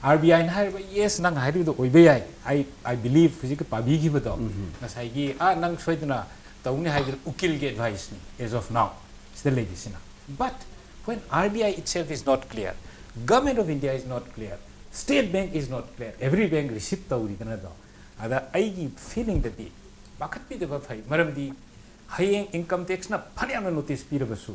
RBIꯅ ꯍꯥꯏꯔꯤꯕ, yes, ꯅꯪ ꯍꯥꯏꯔꯤꯕꯗꯣ ꯑꯣꯏꯕ ꯌꯥꯏ, I, I believe ꯍꯧꯖꯤꯛꯀꯤ ꯄꯥꯕꯤꯈꯤꯕꯗꯣ, ꯎꯝ꯫ ꯉꯁꯥꯏꯒꯤ, "ꯑꯥ, ꯅꯪ ꯁꯣꯏꯗꯅ ꯇꯧꯅꯤ" ꯍꯥꯏꯕꯗꯣ ꯎꯀꯤꯜꯒꯤ adviceꯅꯤ, as of now ꯁꯤꯗ ꯂꯩꯔꯤꯁꯤꯅ꯫ But when RBI itself is not clear, Government of India is not clear, State Bank is not clear, every bank receive ꯇꯧꯔꯤꯗꯅꯗꯣ꯫ ꯑꯗ ꯑꯩꯒꯤ feelingꯗꯗꯤ ꯄꯥꯈꯠꯄꯤꯗꯕ ꯐꯩ, ꯃꯔꯝꯗꯤ ꯍꯌꯦꯡ income taxꯅ ꯐꯅꯌꯥꯝꯅ notice ꯄꯤꯔꯕꯁꯨ,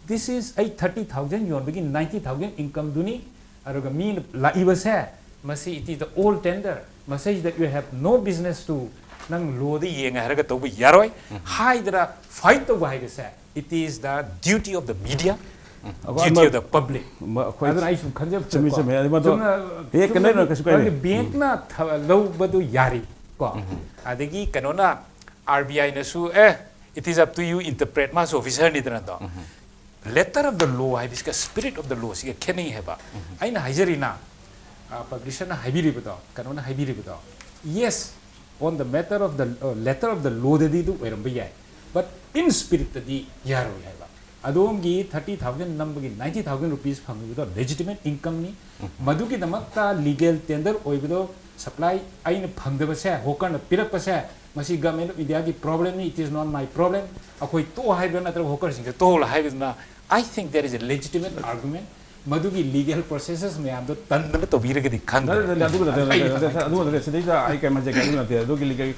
this is, ꯑꯩ thirty thousand ꯌꯣꯟꯕꯒꯤ ninety thousand incomeꯗꯨꯅꯤ, ꯑꯗꯨꯒ ꯃꯤꯅ ꯂꯥꯛꯏꯕꯁꯦ, ꯃꯁꯤ it is the old tender, ꯃꯁꯤꯗ you have no business to, ꯅꯪ lawꯗ ꯌꯦꯡꯉꯦ ꯍꯥꯏꯔꯒ ꯇꯧꯕ ꯌꯥꯔꯣꯏ, ꯎꯝ꯫ ꯍꯥꯏꯗꯅ fight ꯇꯧꯕ ꯍꯥꯏꯕꯁꯦ, it is the duty of the media, ꯑꯩꯈꯣꯏ duty ꯑꯃ of the public꯫ ꯃ-, ꯑꯩꯈꯣꯏ ꯑꯗꯨꯅ ꯑꯩ ꯁꯨꯝ ꯈꯟꯖꯕ ꯆꯨꯝꯃꯤ, ꯆꯠꯄ꯫ ꯆꯨꯝꯃꯤ꯫ ꯑꯗꯨ ꯃꯗꯨ ꯆꯨꯝꯅ, ꯍꯦꯛ ꯀꯩꯅꯣ ꯆꯨꯝꯅꯒꯤ ꯀꯩꯁꯨ ꯀꯥꯏꯗꯦ꯫ ꯑꯩꯈꯣꯏꯒꯤ bankꯅ ꯊ-, ꯂꯧꯕꯗꯨ ꯌꯥꯔꯤ ꯀꯣ꯫ ꯎꯝ꯫ ꯑꯗꯒꯤ ꯀꯩꯅꯣꯅ, RBIꯅꯁꯨ, "ꯑꯦ, it is up to you, interpret", ꯃꯥꯁꯨ officerꯅꯤꯗꯅꯗꯣ꯫ ꯎꯝ꯫ Letter of the law ꯍꯥꯏꯕꯁꯤꯒ spirit of the lawꯁꯤꯒ ꯈꯦꯠꯅꯩ ꯍꯥꯏꯕ꯫ ꯎꯝ꯫ ꯑꯩꯅ ꯍꯥꯏꯖꯔꯤꯅ, ꯑ, publisherꯅ ꯍꯥꯏꯕꯤꯔꯤꯕꯗꯣ, ꯀꯩꯅꯣꯅ ꯍꯥꯏꯕꯤꯔꯤꯕꯗꯣ, yes, on the matter of the, ꯑ, letter of the lawꯗꯗꯤ ꯑꯗꯨ ꯑꯣꯏꯔꯝꯕ ꯌꯥꯏ, but in spiritꯇꯗꯤ ꯌꯥꯔꯣꯏ ꯍꯥꯏꯕ꯫ ꯑꯗꯣꯝꯒꯤ thirty thousand ꯅꯝꯕꯒꯤ ninety thousand rupees ꯐꯪꯉꯤꯕꯗꯣ legitimate incomeꯅꯤ꯫ ꯎꯝ꯫ ꯃꯗꯨꯒꯤꯗꯃꯛꯇ legal tender ꯑꯣꯏꯕꯗꯣ, supply ꯑꯩꯅ ꯐꯪꯗꯕꯁꯦ, hawkerꯅ ꯄꯤꯔꯛꯄꯁꯦ, ꯃꯁꯤ Government of Indiaꯒꯤ problemꯅꯤ, it is not my problem꯫ ꯑꯩꯈꯣꯏ ꯇꯣꯛꯑꯣ ꯍꯥꯏꯕ ꯅꯠꯇ꯭ꯔꯒ hawkerꯁꯤꯡꯁꯦ ꯇꯣꯛꯍꯜꯂꯣ ꯍꯥꯏꯕꯗꯨꯅ, I think there is a legitimate argument꯫ ꯃꯗꯨꯒꯤ legal processes ꯃꯌꯥꯝꯗꯣ ꯇꯟꯗꯅ ꯇꯧꯕꯤꯔꯒꯗꯤ ꯈꯪꯗ꯭ꯔꯦ꯫ ꯅꯠꯇꯦ, ꯅꯠꯇꯦ, ꯑꯗꯨꯒ ꯅꯠꯇꯦ, ꯑꯩ ꯅꯠꯇꯦ, ꯅꯠꯇꯦ, ꯑꯗꯨꯒ ꯅꯠꯇꯦ, ꯁꯤꯗꯩꯗ ꯑꯩ ꯀꯩꯝ ꯍꯥꯏꯖꯒꯦ, ꯑꯗꯨ ꯅꯠꯇꯦ, ꯑꯗꯨꯒꯤ legal,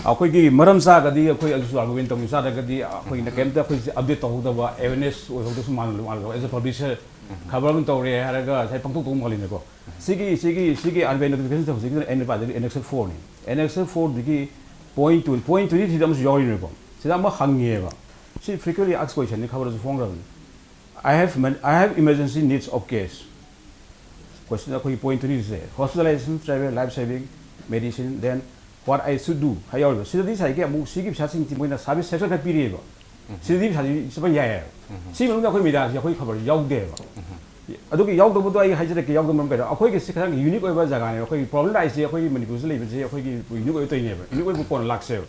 ꯑꯩꯈꯣꯏꯒꯤ ꯃꯔꯝ ꯆꯥꯒꯗꯤ ꯑꯩꯈꯣꯏ ꯑꯗꯨꯁꯨ ꯑꯥꯔꯒꯨꯃꯦꯟ ꯇꯧꯅꯤ, ꯆꯥꯗ꯭ꯔꯒꯗꯤ ꯑꯩꯈꯣꯏꯅ ꯀꯩꯝꯇ ꯑꯩꯈꯣꯏꯁꯦ ꯑꯞꯗꯦꯠ ꯇꯧꯍꯧꯗꯕ, ꯑꯦꯋꯦꯔꯅꯦꯁ ꯑꯣꯏꯍꯧꯗꯕꯁꯨ ꯃꯥꯜꯂꯦ꯫ ꯑꯦꯖ ꯑ ꯄꯕ꯭ꯂꯤꯁꯔ ꯈꯕꯔ ꯑꯃ ꯇꯧꯔꯦ ꯍꯥꯏꯔꯒ ꯉꯁꯥꯏ ꯄꯪꯊꯣꯛ ꯇꯧꯕ ꯃꯥꯜꯂꯤꯅꯦꯀꯣ꯫ ꯁꯤꯒꯤ ꯁꯤꯒꯤ ꯁꯤꯒꯤ ꯑꯥꯔꯕꯤ ꯑꯥꯏ ꯅꯣꯇꯤꯐꯤꯀꯦꯁꯟ ꯍꯧꯖꯤꯛꯀꯤ ꯑꯦꯟ ꯑꯦꯜ ꯄꯥꯏꯗꯗꯤ ꯑꯦꯟ ꯑꯦꯛꯁ ꯑꯦꯜ ꯐꯣꯔꯅꯤ꯫ ꯑꯦꯟ ꯑꯦꯛꯁ ꯑꯦꯜ ꯐꯣꯔꯗꯒꯤ ꯄꯣꯏꯟ ꯇꯨ, ꯄꯣꯏꯟ ꯇꯨꯗꯤ ꯁꯤꯗ ꯑꯃꯁꯨ ꯌꯥꯎꯔꯤꯅꯦꯀꯣ꯫ ꯁꯤꯗ ꯑꯃ ꯍꯪꯉꯦꯕ꯫ ꯁꯤ ꯐ꯭ꯔꯤꯀ꯭ꯋꯦꯟꯂꯤ ꯑꯥꯁꯛ ꯀꯣꯏꯁꯟꯅꯤ, ꯈꯕꯔꯗꯁꯨ ꯐꯣꯡꯈ꯭ꯔꯕꯅꯤ꯫ "I have, I have emergency needs of cash." Question ꯑꯩꯈꯣꯏꯒꯤ ꯄꯣꯏꯟ ꯇꯨꯅꯤꯁꯦ, "Hospitalization, travel, life saving, medicine, then what I should do?" ꯍꯥꯏ ꯌꯥꯎꯔꯤꯕ꯫ ꯁꯤꯗꯗꯤ ꯉꯁꯥꯏꯒꯤ ꯑꯃꯨꯛ ꯁꯤꯒꯤ ꯄꯩꯁꯥꯁꯤꯡꯁꯤ ꯃꯣꯏꯅ ꯁꯥꯔꯚꯤꯁ ꯁꯦꯛꯇꯔ ꯈꯔ ꯄꯤꯔꯤꯑꯕ꯫ ꯁꯤꯗꯗꯤ ꯄꯩꯁꯥꯁꯤ ꯆꯠꯄ ꯌꯥꯏ ꯍꯥꯏꯕ꯫ ꯁꯤ ꯃꯅꯨꯡꯗ ꯑꯩꯈꯣꯏ ꯃꯦꯗꯤꯌꯥꯁꯤ ꯑꯩꯈꯣꯏ ꯈꯕꯔ ꯌꯥꯎꯗꯦꯕ꯫ ꯑꯗꯨꯒꯤ ꯌꯥꯎꯗꯕꯗꯣ ꯑꯩ ꯍꯥꯏꯖꯔꯛꯀꯦ, ꯌꯥꯎꯗꯕ ꯃꯔꯝ ꯀꯩꯗꯧ? ꯑꯩꯈꯣꯏꯒꯤ ꯁꯤ ꯈꯤꯇꯪ ꯌꯨꯅꯤꯛ ꯑꯣꯏꯕ ꯖꯒꯥꯅꯦꯕ꯫ ꯑꯩꯈꯣꯏꯒꯤ ꯄ꯭ꯔꯣꯕ꯭ꯂꯦꯝ ꯂꯥꯛꯏꯁꯦ ꯑꯩꯈꯣꯏꯒꯤ ꯃꯅꯤꯄꯨꯔꯁꯤꯗ ꯂꯩꯕꯁꯦ ꯑꯩꯈꯣꯏꯒꯤ ꯌꯨꯅꯤꯛ ꯑꯣꯏꯕ ꯇꯧꯔꯤꯅꯦꯕ꯫ ꯌꯨꯅꯤꯛ ꯑꯣꯏꯕ ꯀꯣꯟꯅ ꯂꯥꯛꯁꯦꯕ꯫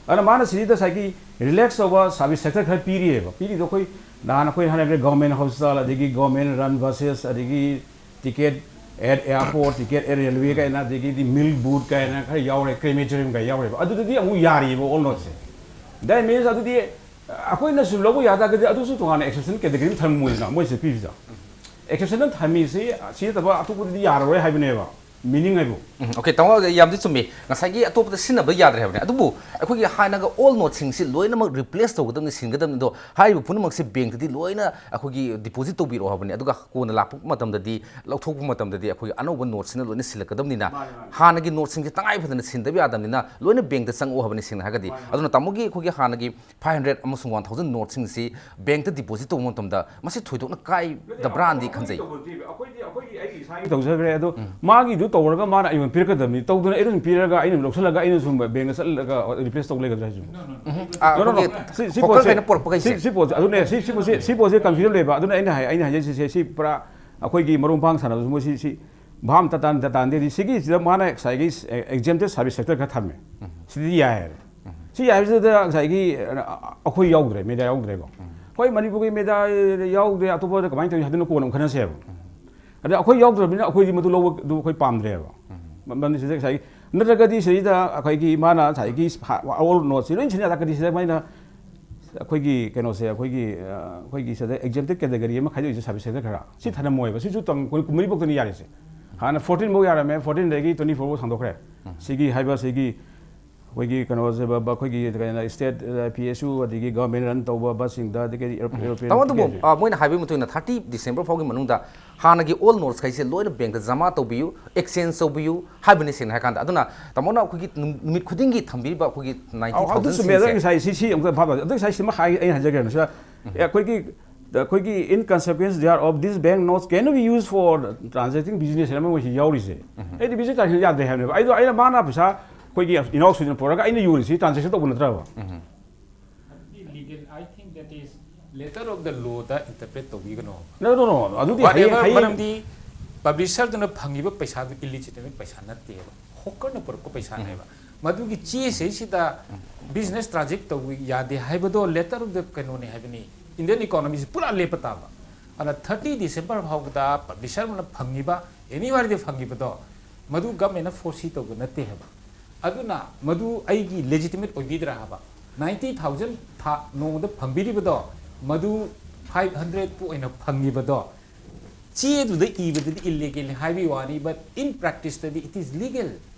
ꯑꯗꯨꯅ ꯃꯥꯅ ꯁꯤꯗ ꯉꯁꯥꯏꯒꯤ ꯔꯤꯂꯦꯛꯁ ꯇꯧꯕ ꯁꯥꯔꯚꯤꯁ ꯁꯦꯛꯇꯔ ꯈꯔ ꯄꯤꯔꯤꯑꯕ꯫ ꯄꯤꯔꯤꯗꯣ ꯑꯩꯈꯣꯏ ꯅꯍꯥꯟ ꯑꯩꯈꯣꯏ ꯍꯥꯏꯔꯒ ꯒꯚꯔꯟꯃꯦꯟ ꯍꯣꯁꯄꯤꯇꯥꯜ, ꯑꯗꯒꯤ ꯒꯚꯔꯟꯃꯦꯟ ꯔꯟ ꯕꯁꯦꯁ, ꯑꯗꯒꯤ ticket at airport, ticket at railway ꯀꯥꯏꯅ, ꯑꯗꯒꯤꯗꯤ ꯃꯤꯜꯛ ꯕꯨꯠ ꯀꯥꯏꯅ ꯈꯔ ꯌꯥꯎꯔꯦ, ꯀ꯭ꯔꯦꯃꯦꯇꯣꯔꯤꯌꯝ ꯀꯥꯏ ꯌꯥꯎꯔꯦꯕ꯫ ꯑꯗꯨꯗꯗꯤ ꯑꯃꯨꯛ ꯌꯥꯔꯤꯑꯕ ꯑꯣꯜ ꯅꯣꯠꯁꯦ꯫ ꯗꯦꯠ ꯃꯤꯟꯁ ꯑꯗꯨꯗꯤ ꯑꯩꯈꯣꯏꯅꯁꯨ ꯂꯧꯕ ꯌꯥ ꯇꯥꯔꯒꯗꯤ ꯑꯗꯨꯁꯨ ꯇꯣꯉꯥꯟꯅ ꯑꯦꯛꯁꯦꯞꯁꯟ ꯀꯦꯇꯦꯒꯣꯔꯤ ꯑꯃ ꯊꯝꯃꯣꯏꯗꯅ ꯃꯣꯏꯁꯦ ꯄꯤꯔꯤꯗ꯫ ꯑꯦꯛꯁꯦꯞꯁꯟ ꯑꯃ ꯊꯝꯃꯤꯁꯤ ꯁꯤ ꯅꯠꯇꯕ ꯑꯇꯣꯞꯄꯗꯗꯤ ꯌꯥꯔꯔꯣꯏ ꯍꯥꯏꯕꯅꯦꯕ꯫ ꯃꯤꯅꯤꯡ ꯍꯥꯏꯕꯨ꯫ ꯎꯝ, ꯑꯣꯀꯦ, ꯇꯥꯃꯣ, ꯌꯥꯝꯗꯤ ꯆꯨꯝꯃꯤ꯫ ꯉꯁꯥꯏꯒꯤ ꯑꯇꯣꯞꯄꯗ ꯁꯤꯖꯤꯟꯅꯕ ꯌꯥꯗ꯭ꯔꯦ ꯍꯥꯏꯕꯅꯦ꯫ ꯑꯗꯨꯕꯨ ꯑꯩꯈꯣꯏꯒꯤ ꯍꯥꯟꯅꯒ ꯑꯣꯜ ꯅꯣꯠꯁꯤꯡꯁꯤ ꯂꯣꯏꯅꯃꯛ ꯔꯤꯄ꯭ꯂꯦꯁ ꯇꯧꯒꯗꯕꯅꯤ, ꯁꯤꯟꯒꯗꯕꯅꯤ꯫ ꯑꯗꯣ ꯍꯥꯏꯔꯤꯕ ꯄꯨꯝꯅꯃꯛꯁꯦ ꯕꯦꯡꯛꯇꯗꯤ ꯂꯣꯏꯅ ꯑꯩꯈꯣꯏꯒꯤ ꯗꯤꯄꯣꯖꯤꯠ ꯇꯧꯕꯤꯔꯛꯑꯣ ꯍꯥꯏꯕꯅꯤ꯫ ꯑꯗꯨꯒ ꯀꯣꯟꯅ ꯂꯥꯛꯄ ꯃꯇꯝꯗꯗꯤ, ꯂꯧꯊꯣꯛꯄ ꯃꯇꯝꯗꯗꯤ ꯑꯩꯈꯣꯏꯒꯤ ꯑꯅꯧꯕ ꯅꯣꯠꯁꯤꯅ ꯂꯣꯏꯅ ꯁꯤꯜꯂꯛꯀꯗꯕꯅꯤꯅ, ꯃꯥꯅꯦ, ꯃꯥꯅꯦ꯫ ꯍꯥꯟꯅꯒꯤ ꯅꯣꯠꯁꯤꯡꯁꯦ ꯇꯉꯥꯏ ꯐꯗꯅ ꯁꯤꯟꯗꯕ ꯌꯥꯗꯕꯅꯤꯅ ꯂꯣꯏꯅ ꯕꯦꯡꯛꯇ ꯆꯪꯉꯛꯑꯣ ꯍꯥꯏꯕꯅꯤ, ꯁꯦꯡꯅ ꯍꯥꯏꯔꯒꯗꯤ꯫ ꯃꯥꯅꯦ, ꯃꯥꯅꯦ꯫ ꯑꯗꯨꯅ ꯇꯥꯃꯣꯒꯤ ꯑꯩꯈꯣꯏꯒꯤ ꯍꯥꯟꯅꯒꯤ ꯐꯥꯏꯚ ꯍꯟꯗ꯭ꯔꯦꯠ ꯑꯃꯁꯨꯡ ꯋꯥꯟ ꯊꯥꯎꯖꯟ ꯅꯣꯠꯁꯤꯡꯁꯤ ꯕꯦꯡꯛꯇ ꯗꯤꯄꯣꯖꯤꯠ ꯇꯧꯕ ꯃꯇꯝꯗ ꯃꯁꯤ ꯊꯣꯏꯗꯣꯛꯅ ꯀꯥꯏꯗꯕ꯭ꯔꯥꯅꯗꯤ ꯈꯟꯖꯩ꯫ ꯑꯩꯈꯣꯏꯗꯤ, ꯑꯩꯈꯣꯏꯒꯤ ꯑꯩꯒꯤ ꯏꯁꯥꯒꯤ ꯇꯧꯖꯈ꯭ꯔꯦ꯫ ꯑꯗꯣ ꯎꯝ꯫ ꯃꯥꯒꯤꯗꯨ ꯇꯧꯔꯒ ꯃꯥꯅ ꯑꯩꯉꯣꯟꯗ ꯄꯤꯔꯛꯀꯗꯕꯅꯤ꯫ ꯇꯧꯗꯅ ꯑꯩꯅ ꯁꯨꯝ ꯄꯤꯔꯒ ꯑꯩꯅ ꯂꯧꯁꯜꯂꯒ ꯑꯩꯅ ꯁꯨꯝ ꯕꯦꯡꯛꯇ ꯆꯠꯂꯒ ꯔꯤꯄ꯭ꯂꯦꯁ ꯇꯧ ꯂꯩꯒꯗ꯭ꯔꯥ ꯍꯥꯏꯁꯤꯕꯨ? ꯎꯝ, ꯎꯝ꯫ ꯑꯥ, No, no, no. ꯑꯩꯈꯣꯏꯒꯤ ꯁꯤ, ꯁꯤ ꯍꯣꯀꯔ ꯄꯣꯠꯁꯦ, ꯀꯩꯅ ꯄꯨꯔꯛꯄꯈꯩꯁꯦ꯫ ꯁꯤ, ꯁꯤ ꯄꯣꯠꯁꯦ, ꯑꯗꯨꯅꯦ, ꯁꯤ, ꯁꯤ ꯄꯣꯠꯁꯦ, ꯁꯤ ꯄꯣꯠꯁꯦ ꯀꯟꯐ꯭ꯌꯨꯖꯟ ꯂꯩꯕ꯫ ꯑꯗꯨꯅ ꯑꯩꯅ ꯍꯥꯏ-, ꯑꯩꯅ ꯍꯥꯏꯖꯩ ꯁꯤꯁꯦ, ꯁꯤ ꯄꯨꯔꯥ ꯑꯩꯈꯣꯏꯒꯤ ꯃꯔꯨꯞ ꯃꯄꯥꯡ ꯁꯥꯟꯅꯕꯁꯨ ꯃꯣꯏ ꯁꯤ, ꯁꯤ ꯚꯥꯞ ꯑꯝꯇ ꯇꯥꯟ-, ꯇꯥꯟꯗꯦ꯫ ꯁꯤꯒꯤꯁꯤꯗ ꯃꯥꯅ ꯉꯁꯥꯏꯒꯤ ꯑꯦꯛꯖꯦꯝꯇꯦꯠ ꯁꯥꯔꯚꯤꯁ ꯁꯦꯛꯇꯔ ꯈꯔ ꯊꯝꯃꯦ꯫ ꯎꯝ꯫ ꯁꯤꯗꯤ ꯌꯥꯏ ꯍꯥꯏꯔꯦ꯫ ꯎꯝ꯫ ꯁꯤ ꯌꯥꯏ ꯍꯥꯏꯕꯁꯤꯗ ꯉꯁꯥꯏꯒꯤ, ꯑ, ꯑꯩꯈꯣꯏ ꯌꯥꯎꯗ꯭ꯔꯦ, ꯃꯦꯗꯤꯌꯥ ꯌꯥꯎꯗ꯭ꯔꯦꯀꯣ꯫ ꯎꯝ꯫ ꯍꯣꯏ, ꯃꯅꯤꯄꯨꯔꯒꯤ ꯃꯦꯗꯤꯌꯥ ꯌꯥꯎꯗ꯭ꯔꯦ, ꯑꯇꯣꯞꯄꯗ ꯀꯃꯥꯏꯅ ꯇꯧꯔꯤ ꯍꯥꯏꯗꯨꯅ ꯀꯣꯟꯅ ꯑꯃꯨꯛ ꯈꯟꯅꯁꯦꯕ꯫ ꯎꯝ꯫ ꯑꯗ ꯑꯩꯈꯣꯏ ꯌꯥꯎꯗ꯭ꯔꯕꯅꯤꯅ ꯑꯩꯈꯣꯏꯗꯤ ꯃꯗꯨ ꯂꯧꯕꯗꯨ ꯑꯩꯈꯣꯏ ꯄꯥꯝꯗ꯭ꯔꯦꯕ꯫ ꯎꯝ꯫ ꯃ-, ꯃꯔꯝꯗꯤ ꯁꯤꯗ ꯉꯁꯥꯏꯒꯤ, ꯅꯠꯇ꯭ꯔꯒꯗꯤ ꯁꯤꯗꯩꯗ ꯑꯩꯈꯣꯏꯒꯤ ꯃꯥꯅ ꯉꯁꯥꯏꯒꯤ ꯁꯥ-, ꯑꯣꯜ ꯅꯣꯠꯁꯤ ꯂꯣꯏ ꯁꯤꯖꯤꯟꯅ ꯇꯥꯔꯒꯗꯤ ꯁꯤꯗ ꯃꯣꯏꯅ ꯑꯩꯈꯣꯏꯒꯤ ꯀꯩꯅꯣꯁꯦ, ꯑꯩꯈꯣꯏꯒꯤ, ꯑ, ꯑꯩꯈꯣꯏꯒꯤ ꯁꯤꯗ ꯑꯦꯛꯖꯦꯝꯇꯦꯠ ꯀꯦꯇꯦꯒꯣꯔꯤ ꯑꯃ ꯈꯥꯏꯗꯣꯛꯏꯁꯦ ꯁꯥꯔꯚꯤꯁ ꯁꯦꯛꯇꯔ ꯈꯔ꯫ ꯁꯤ ꯊꯅꯝꯃꯣꯏꯕ꯫ ꯁꯤꯁꯨ ꯇꯥꯡ ꯀꯨꯟ, ꯀꯨꯟꯃꯔꯤ ꯐꯥꯎꯇꯅꯤ ꯌꯥꯔꯤꯁꯦ꯫ ꯍꯥꯟꯅ ꯐꯣꯔꯇꯤꯟ ꯐꯥꯎ ꯌꯥꯔꯝꯃꯦ, ꯐꯣꯔꯇꯤꯟꯗꯒꯤ ꯇ꯭ꯋꯦꯟꯇꯤ ꯐꯣꯔ ꯐꯥꯎ ꯁꯥꯡꯗꯣꯛꯈ꯭ꯔꯦ꯫ ꯎꯝ꯫ ꯁꯤꯒꯤ ꯍꯥꯏꯕ ꯁꯤꯒꯤ ꯃꯣꯏꯒꯤ ꯀꯩꯅꯣꯁꯦ ꯕ- ꯕ- ꯑꯩꯈꯣꯏꯒꯤ ꯀꯩꯅꯣ ꯁ꯭ꯇꯦꯠ ꯄꯤ ꯑꯦꯁ ꯌꯨ ꯑꯗꯒꯤ ꯒꯚꯔꯟꯃꯦꯟ ꯔꯟ ꯇꯧꯕ ꯕꯁꯁꯤꯡꯗ ꯑꯗꯒꯤ ꯑꯦꯔꯣ- ꯑꯦꯔꯣꯄ꯭ꯂꯦꯟ ꯇꯥꯃꯣ ꯑꯗꯨꯕꯨ ꯇꯤꯀꯦꯠꯁꯦ꯫ ꯑ, ꯃꯣꯏꯅ ꯍꯥꯏꯕꯒꯤ ꯃꯇꯨꯡ ꯏꯟꯅ ꯊꯥꯔꯇꯤ ꯗꯤꯁꯦꯝꯕꯔ ꯐꯥꯎꯒꯤ ꯃꯅꯨꯡꯗ ꯍꯥꯟꯅꯒꯤ ꯑꯣꯜ ꯅꯣꯠꯁꯈꯩꯁꯦ ꯂꯣꯏꯅ ꯕꯦꯡꯛꯇ ꯖꯃꯥ ꯇꯧꯕꯤꯌꯨ, ꯑꯦꯛꯁꯆꯦꯟꯖ ꯇꯧꯕꯤꯌꯨ ꯍꯥꯏꯕꯅꯤ ꯁꯦꯡꯅ ꯍꯥꯏꯔꯀꯥꯟꯗ꯫ ꯑꯗꯨꯅ ꯇꯥꯃꯣꯅ ꯑꯩꯈꯣꯏꯒꯤ ꯅꯨ- ꯅꯨꯃꯤꯠ ꯈꯨꯗꯤꯡꯒꯤ ꯊꯝꯕꯤꯔꯤꯕ ꯑꯩꯈꯣꯏꯒꯤ ꯅꯥꯏꯟꯇꯤ ꯑꯧ, ꯑꯗꯨ ꯆꯨꯝꯃꯦ꯫ ꯑꯗꯨ ꯉꯁꯥꯏ ꯁꯤ ꯁꯤ ꯑꯃꯨꯛꯇ ꯐꯥꯕ ꯑꯗꯨ ꯉꯁꯥꯏ ꯁꯤꯃ ꯍꯥꯏ ꯑꯩꯅ ꯍꯥꯏꯖꯒꯦ ꯁꯤꯗ ꯑꯦ, ꯑꯩꯈꯣꯏꯒꯤ ꯑꯩꯈꯣꯏꯒꯤ in consequence there of this bank notes can be used for transacting business ꯍꯥꯏꯅ ꯃꯣꯏꯁꯤ ꯌꯥꯎꯔꯤꯁꯦ꯫ ꯑꯩꯗꯤ ꯕꯤꯖꯤꯅꯦꯁ ꯇ꯭ꯔꯥꯟꯖꯦꯛꯁꯟ ꯌꯥꯗ꯭ꯔꯦ ꯍꯥꯏꯕꯅꯦꯕ꯫ ꯑꯩꯗꯣ ꯑꯩꯅ ꯃꯥꯅ ꯄꯩꯁꯥ ꯑꯩꯈꯣꯏꯒꯤ ꯏꯅꯥꯎꯁꯤꯅ ꯄꯨꯔꯛꯑꯒ ꯑꯩꯅ ꯌꯣꯜꯂꯤꯁꯤ ꯇ꯭ꯔꯥꯟꯖꯦꯛꯁꯟ ꯇꯧꯕ ꯅꯠꯇ꯭ꯔꯕ? Legal I thing that is letter of the law interpret ꯇꯧꯕꯤꯒꯅꯣ꯫ No, no, no. ꯑꯗꯨꯗꯤ ꯍꯌꯦꯡ Whatever, ꯍꯌꯦꯡ ꯃꯔꯝꯗꯤ ꯄꯕ꯭ꯂꯤꯁꯔꯗꯨꯅ ꯐꯪꯉꯤꯕ ꯄꯩꯁꯥꯗꯨ ꯏꯂꯤꯖꯤꯇꯤꯃꯦꯠ ꯄꯩꯁꯥ ꯅꯠꯇꯦꯕ, ꯍꯣꯀꯔꯅ ꯄꯨꯔꯛꯄ ꯄꯩꯁꯥꯅꯦꯕ꯫ ꯃꯗꯨꯒꯤ ꯆꯦꯁꯤꯗꯩꯁꯤꯗ ꯕꯤꯖꯤꯅꯦꯁ ꯇ꯭ꯔꯥꯟꯖꯦꯛ ꯇꯧꯕ ꯌꯥꯗꯦ ꯍꯥꯏꯕꯗꯣ ꯂꯦꯇꯔ ꯑꯣꯐ ꯗ ꯀꯩꯅꯣꯅꯦ ꯍꯥꯏꯕꯅꯤ, ꯏꯟꯗꯤꯌꯟ ꯏꯀꯣꯅꯣꯃꯤꯁꯤ ꯄꯨꯔꯥ ꯂꯦꯞꯄ ꯇꯥꯕ꯫ ꯑꯗꯨꯅ ꯊꯥꯔꯇꯤ ꯗꯤꯁꯦꯝꯕꯔ ꯐꯥꯎꯕꯗ ꯄꯕ꯭ꯂꯤꯁꯔ ꯑꯃꯅ ꯐꯪꯉꯤꯕ, ꯑꯦꯅꯤꯋꯥꯏꯗ ꯐꯪꯉꯤꯕꯗꯣ ꯃꯗꯨ ꯒꯃꯦꯟꯅ ꯐꯣꯔꯁꯤ ꯇꯧꯕ ꯅꯠꯇꯦ ꯍꯥꯏꯕ꯫ ꯑꯗꯨꯅ ꯃꯗꯨ ꯑꯩꯒꯤ ꯂꯦꯖꯤꯇꯤꯃꯦꯠ ꯑꯣꯏꯕꯤꯗ꯭ꯔꯥ ꯍꯥꯏꯕ? ꯅꯥꯏꯟꯇꯤ ꯊꯥꯎꯖꯟ ꯊꯥ ꯅꯣꯡꯃꯗ ꯐꯪꯕꯤꯔꯤꯕꯗꯣ ꯃꯗꯨ ꯐꯥꯏꯚ ꯍꯟꯗ꯭ꯔꯦꯗꯄꯨ ꯑꯣꯏꯅ ꯐꯪꯉꯤꯕꯗꯣ ꯆꯦꯗꯨꯗ ꯏꯕꯗꯨꯗꯤ ꯏꯜꯂꯤꯒꯦꯜꯅꯤ ꯍꯥꯏꯕꯒꯤ ꯋꯥꯅꯤ, but in practiceꯇꯗꯤ it is legal꯫